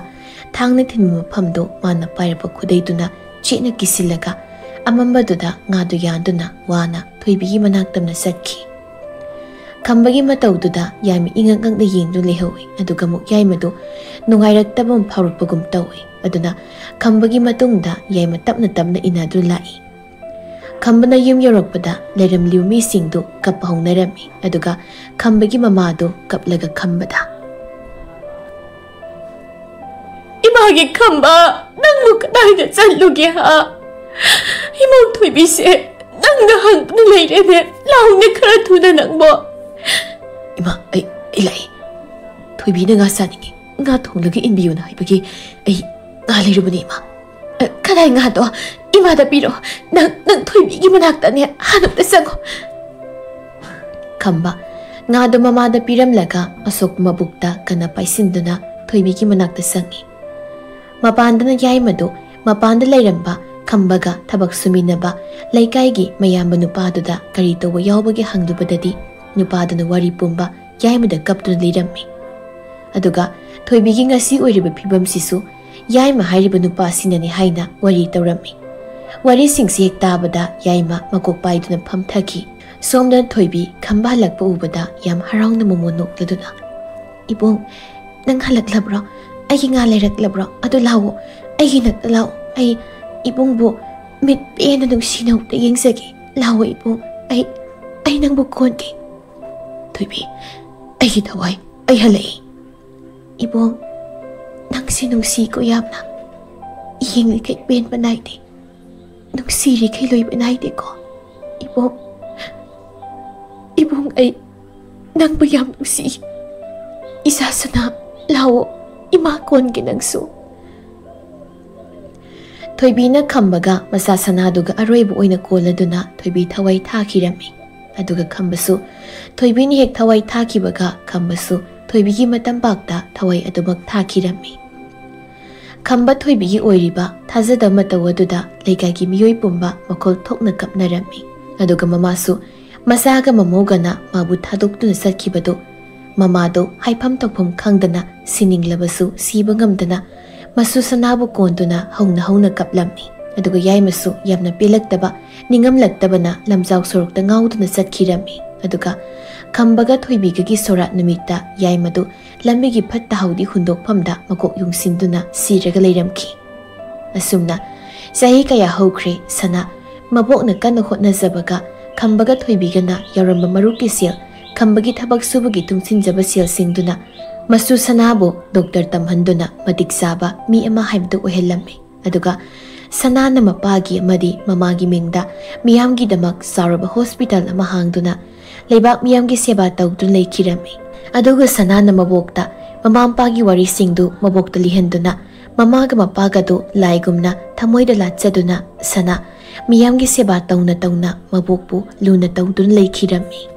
ꯊꯥꯡꯅ ꯊꯤꯟꯕ ꯃꯐꯝꯗꯨ ꯃꯥꯅ ꯄꯥꯏꯔꯛꯄ ꯈꯨꯗꯩꯗꯨꯅ ꯆꯦꯠꯅ ꯀꯤꯁꯤꯜꯂꯒ, ꯑꯃꯝꯕꯗꯨꯗ ꯉꯥꯗꯨ ꯌꯥꯟꯗꯨꯅ ꯋꯥꯅ ꯊꯣꯏꯕꯤꯒꯤ ꯃꯅꯥꯛ ꯇꯝꯅ ꯆꯠꯈꯤ꯫ ꯈꯝꯕꯒꯤ ꯃꯇꯧꯗꯨꯗ ꯌꯥꯏꯃ ꯏꯉꯛ ꯉꯛꯅ ꯌꯦꯡꯗꯨꯅ ꯂꯩꯍꯧꯏ꯫ ꯑꯗꯨꯒ ꯑꯃꯨꯛ ꯌꯥꯏꯃꯗꯨ ꯅꯨꯡꯉꯥꯏꯔꯛꯇꯕ ꯑꯃ ꯐꯥꯎꯔꯛꯄꯒꯨꯝ ꯇꯧꯏ꯫ ꯑꯗꯨꯅ ꯈꯝꯕꯒꯤ ꯃꯇꯨꯡꯗ ꯌꯥꯏꯃ ꯇꯞꯅ ꯇꯞꯅ ꯏꯟꯅꯗꯨꯅ ꯂꯥꯛꯏ꯫ ꯈꯝꯕꯅ ꯌꯨꯝ ꯌꯧꯔꯛꯄꯗ ꯂꯩꯔꯝꯂꯤꯕ ꯃꯤꯁꯤꯡꯗꯨ ꯀꯞꯄ ꯍꯧꯅꯔꯝꯃꯤ꯫ ꯑꯗꯨꯒ ꯈꯝꯕꯒꯤ ꯃꯃꯥꯗꯨ ꯀꯞꯂꯒ ꯈꯝꯕꯗ, "ꯏꯃꯥꯒꯤ ꯈꯝꯕ, ꯅꯪꯕꯨ ꯀꯗꯥꯏꯗ ꯆꯠꯂꯨꯒꯦ, ꯍꯥ? ꯏꯃꯧ ꯊꯣꯏꯕꯤꯁꯦ ꯅꯪꯅ ꯍꯪꯗꯨꯅ ꯂꯩꯔꯦꯅꯦ꯫ ꯂꯥꯎꯅꯦ ꯈꯔ ꯊꯨꯅ ꯅꯪꯕꯣ꯫" "ꯏꯃꯥ, ꯑꯩ, ꯑꯩ ꯂꯥꯛꯏ꯫ ꯊꯣꯏꯕꯤꯅ ꯉꯥ ꯆꯥꯅꯤꯡꯉꯤ, ꯉꯥ ꯊꯣꯡꯂꯒ ꯏꯟꯕꯤꯌꯨꯅ ꯍꯥꯏꯕꯒꯤ ꯑꯩ ꯉꯥ ꯂꯩꯔꯨꯕꯅꯤ, ꯏꯃꯥ꯫" "ꯑ, ꯀꯗꯥꯏ ꯉꯥꯗꯣ? ꯏꯃꯥꯗ ꯄꯤꯔꯣ꯫ ꯅꯪ, ꯅꯪ ꯊꯣꯏꯕꯤꯒꯤ ꯃꯅꯥꯛꯇꯅꯦ, ꯍꯥꯟꯅ ꯑꯝꯇ ꯆꯪꯉꯣ꯫" ꯈꯝꯕ ꯉꯥꯗꯣ ꯃꯃꯥꯗ ꯄꯤꯔꯝꯂꯒ ꯑꯁꯣꯛꯄ ꯃꯕꯨꯛꯇ ꯀꯟꯅ ꯄꯥꯏꯁꯤꯟꯗꯨꯅ ꯊꯣꯏꯕꯤꯒꯤ ꯃꯅꯥꯛꯇ ꯆꯪꯉꯤ꯫ ꯃꯄꯥꯟꯗꯅ ꯌꯥꯏꯃꯗꯨ, ꯃꯄꯥꯟꯗ ꯂꯩꯔꯝꯕ ꯈꯝꯕꯒ ꯊꯕꯛ ꯁꯨꯃꯤꯟꯅꯕ ꯂꯩꯀꯥꯏꯒꯤ ꯃꯌꯥꯝꯕ ꯅꯨꯄꯥꯗꯨꯗ ꯀꯔꯤ ꯇꯧꯕ ꯌꯥꯎꯕꯒꯦ ꯍꯪꯂꯨꯕꯗꯗꯤ, ꯅꯨꯄꯥꯗꯨꯅ ꯋꯥꯔꯤ ꯄꯨꯝꯕ ꯌꯥꯏꯃꯗ ꯀꯞꯇꯨꯅ ꯂꯤꯔꯝꯃꯤ꯫ ꯑꯗꯨꯒ ꯊꯣꯏꯕꯤꯒꯤ ꯉꯁꯤ ꯑꯣꯏꯔꯤꯕ ꯐꯤꯕꯝꯁꯤꯁꯨ ꯌꯥꯏꯃ ꯍꯥꯏꯔꯤꯕ ꯅꯨꯄꯥꯁꯤꯅꯅꯤ ꯍꯥꯏꯅ ꯋꯥꯔꯤ ꯇꯧꯔꯝꯃꯤ꯫ ꯋꯥꯔꯤꯁꯤꯡꯁꯤ ꯍꯦꯛ ꯇꯥꯕꯗ ꯌꯥꯏꯃ ꯃꯀꯣꯛ ꯄꯥꯏꯗꯨꯅ ꯐꯝꯊꯈꯤ꯫ ꯁꯣꯝꯗ ꯊꯣꯏꯕꯤ ꯈꯝꯕ ꯍꯜꯂꯛꯄ ꯎꯕꯗ ꯌꯥꯝ ꯍꯔꯥꯎꯅ ꯃꯣꯃꯣꯟ ꯅꯣꯛꯂꯗꯨꯅ, "ꯏꯕꯨꯡ, ꯅꯪ ꯍꯜꯂꯛꯂꯕ꯭ꯔꯣ? ꯑꯩꯒꯤ ꯉꯥ ꯂꯩꯔꯛꯂꯕ꯭ꯔꯣ? ꯑꯗꯨ ꯂꯥꯛꯑꯣ, ꯑꯩꯒꯤ ꯅꯥꯛꯇ ꯂꯥꯛꯑꯣ꯫ ꯑꯩ ꯏꯕꯨꯡꯕꯨ ꯃꯤꯠ ꯄꯦꯟꯅ ꯅꯨꯡꯁꯤꯅ ꯑꯃꯨꯛꯇ ꯌꯦꯡꯖꯒꯦ꯫ ꯂꯥꯛꯑꯣ ꯏꯕꯨꯡ, ꯑꯩ, ꯑꯩ ꯅꯪꯕꯨ ꯀꯣꯟꯒꯦ꯫ ꯊꯣꯏꯕꯤ, ꯑꯩꯒꯤ ꯊꯋꯥꯏ, ꯑꯩ ꯍꯜꯂꯛꯏ꯫ ꯏꯕꯨꯡ, ꯅꯪꯁꯦ ꯅꯨꯡꯁꯤꯀꯣ ꯌꯥꯝꯅ꯫ ꯌꯦꯡꯂꯤꯈꯩ ꯄꯦꯟꯕ ꯅꯥꯏꯗꯦ, ꯅꯨꯡꯁꯤꯔꯤꯈꯩ ꯂꯣꯏꯕ ꯅꯥꯏꯗꯦꯀꯣ꯫ ꯏꯕꯨꯡ, ꯏꯕꯨꯡ, ꯑꯩ ꯅꯪꯕꯨ ꯌꯥꯝ ꯅꯨꯡꯁꯤ꯫ ꯏꯆꯥ ꯁꯅꯥ, ꯂꯥꯛꯑꯣ, ꯏꯃꯥ ꯀꯣꯟꯒꯦ ꯅꯪꯁꯨ꯫ ꯊꯣꯏꯕꯤꯅ ꯈꯝꯕꯒ ꯃꯆꯥ ꯁꯅꯥꯗꯨꯒ ꯑꯔꯣꯏꯕ ꯑꯣꯏꯅ ꯀꯣꯜꯂꯗꯨꯅ ꯊꯣꯏꯕꯤ ꯊꯋꯥꯏ ꯊꯥꯈꯤꯔꯝꯃꯤ꯫ ꯑꯗꯨꯒ ꯈꯝꯕꯁꯨ, ꯊꯣꯏꯕꯤꯅ ꯍꯦꯛ ꯊꯋꯥꯏ ꯊꯥꯈꯤꯕꯒ ꯈꯝꯕꯁꯨ ꯊꯣꯏꯕꯤꯒꯤ ꯃꯇꯝꯄꯥꯛꯇ ꯊꯋꯥꯏ ꯑꯗꯨꯃꯛ ꯊꯥꯈꯤꯔꯝꯃꯤ꯫ ꯈꯝꯕ ꯊꯣꯏꯕꯤꯒꯤ ꯑꯣꯏꯔꯤꯕ ꯊꯥꯖꯗꯕ ꯃꯇꯧ ꯑꯗꯨꯗ ꯂꯩꯀꯥꯏꯒꯤ ꯃꯤꯑꯣꯏ ꯄꯨꯝꯕ ꯃꯈꯣꯜ ꯊꯣꯛꯅ ꯀꯞꯅꯔꯝꯃꯤ꯫ ꯑꯗꯨꯒ ꯃꯃꯥꯁꯨ ꯃꯆꯥꯒ ꯃꯃꯧꯒꯅ ꯃꯥꯕꯨ ꯊꯥꯗꯣꯛꯇꯨꯅ ꯆꯠꯈꯤꯕꯗꯨ ꯃꯃꯥꯗꯨ ꯍꯥꯏꯐꯝ ꯇꯧꯐꯝ ꯈꯪꯗꯅ, ꯁꯤꯅꯤꯡꯂꯕꯁꯨ ꯁꯤꯕ ꯉꯝꯗꯅ, ꯃꯆꯨ ꯁꯅꯥꯕꯨ ꯀꯣꯟꯗꯨꯅ ꯍꯧꯅ ꯍꯧꯅ ꯀꯞꯂꯝꯃꯤ꯫ ꯑꯗꯨꯒ ꯌꯥꯏꯃꯁꯨ ꯌꯥꯝꯅ ꯄꯦꯜꯂꯛꯇꯕ, ꯅꯤꯡꯉꯝꯂꯛꯇꯕꯅ ꯂꯝꯖꯥꯎ ꯁꯣꯔꯣꯛꯇ ꯉꯥꯎꯗꯨꯅ ꯆꯠꯈꯤꯔꯝꯃꯤ꯫ ꯑꯗꯨꯒ ꯈꯝꯕꯒ ꯊꯣꯏꯕꯤꯒꯒꯤ ꯁꯣꯔꯥꯠ ꯅꯨꯃꯤꯠꯇ ꯌꯥꯏꯃꯗꯨ ꯂꯝꯕꯤꯒꯤ ꯐꯠꯇ ꯍꯥꯎꯗꯤ ꯍꯨꯟꯗꯣꯛꯐꯝꯗ ꯃꯀꯣꯛ ꯌꯨꯡꯁꯤꯟꯗꯨꯅ ꯁꯤꯔꯒ ꯂꯩꯔꯝꯈꯤ꯫ ꯑꯁꯨꯝꯅ ꯆꯍꯤ ꯀꯌꯥ ꯍꯧꯈ꯭ꯔꯦ꯫ ꯁꯅꯥ ꯃꯕꯣꯛꯅ ꯀꯟꯅ ꯍꯣꯠꯅꯖꯕꯒ ꯈꯝꯕꯒ ꯊꯣꯏꯕꯤꯒꯅ ꯌꯥꯎꯔꯝꯕ ꯃꯔꯨꯞꯀꯤ ꯁꯦꯜ, ꯈꯝꯕꯒꯤ ꯊꯕꯛ ꯁꯨꯕꯒꯤ ꯇꯨꯡꯁꯤꯟꯖꯕ ꯁꯦꯜꯁꯤꯡꯗꯨꯅ ꯃꯆꯨ ꯁꯅꯥꯕꯨ ꯗꯣꯛꯇꯔ ꯇꯝꯍꯟꯗꯨꯅ ꯃꯇꯤꯛ ꯆꯥꯕ ꯃꯤ ꯑꯃ ꯍꯥꯏꯕꯗꯨ ꯑꯣꯏꯍꯜꯂꯝꯃꯤ꯫ ꯑꯗꯨꯒ ꯁꯅꯥꯅ ꯃꯄꯥꯒꯤ ꯑꯃꯗꯤ ꯃꯃꯥꯒꯤ ꯃꯤꯡꯗ ꯃꯤꯌꯥꯝꯒꯤꯗꯃꯛ ꯆꯥꯎꯔꯕ ꯍꯣꯁꯄꯤꯇꯥꯜ ꯑꯃ ꯍꯥꯡꯗꯨꯅ ꯂꯩꯕꯥꯛ ꯃꯤꯌꯥꯝꯒꯤ ꯁꯦꯕꯥ ꯇꯧꯗꯨꯅ ꯂꯩꯈꯤꯔꯝꯃꯤ꯫ ꯑꯗꯨꯒ ꯁꯅꯥꯅ ꯃꯕꯣꯛꯇ ꯃꯃꯥ ꯃꯄꯥꯒꯤ ꯋꯥꯔꯤꯁꯤꯡꯗꯨ ꯃꯕꯣꯛꯇ ꯂꯤꯍꯟꯗꯨꯅ ꯃꯃꯥꯒ ꯃꯄꯥꯒꯗꯨ ꯂꯥꯏꯒꯨꯝꯅ ꯊꯃꯣꯏꯗ ꯂꯥꯠꯆꯗꯨꯅ ꯁꯅꯥ ꯃꯤꯌꯥꯝꯒꯤ ꯁꯦꯕꯥ ꯇꯧꯅ ꯇꯧꯅ ꯃꯕꯣꯛꯄꯨ ꯂꯨꯅ ꯇꯧꯗꯨꯅ ꯂꯩꯈꯤꯔꯝꯃꯤ꯫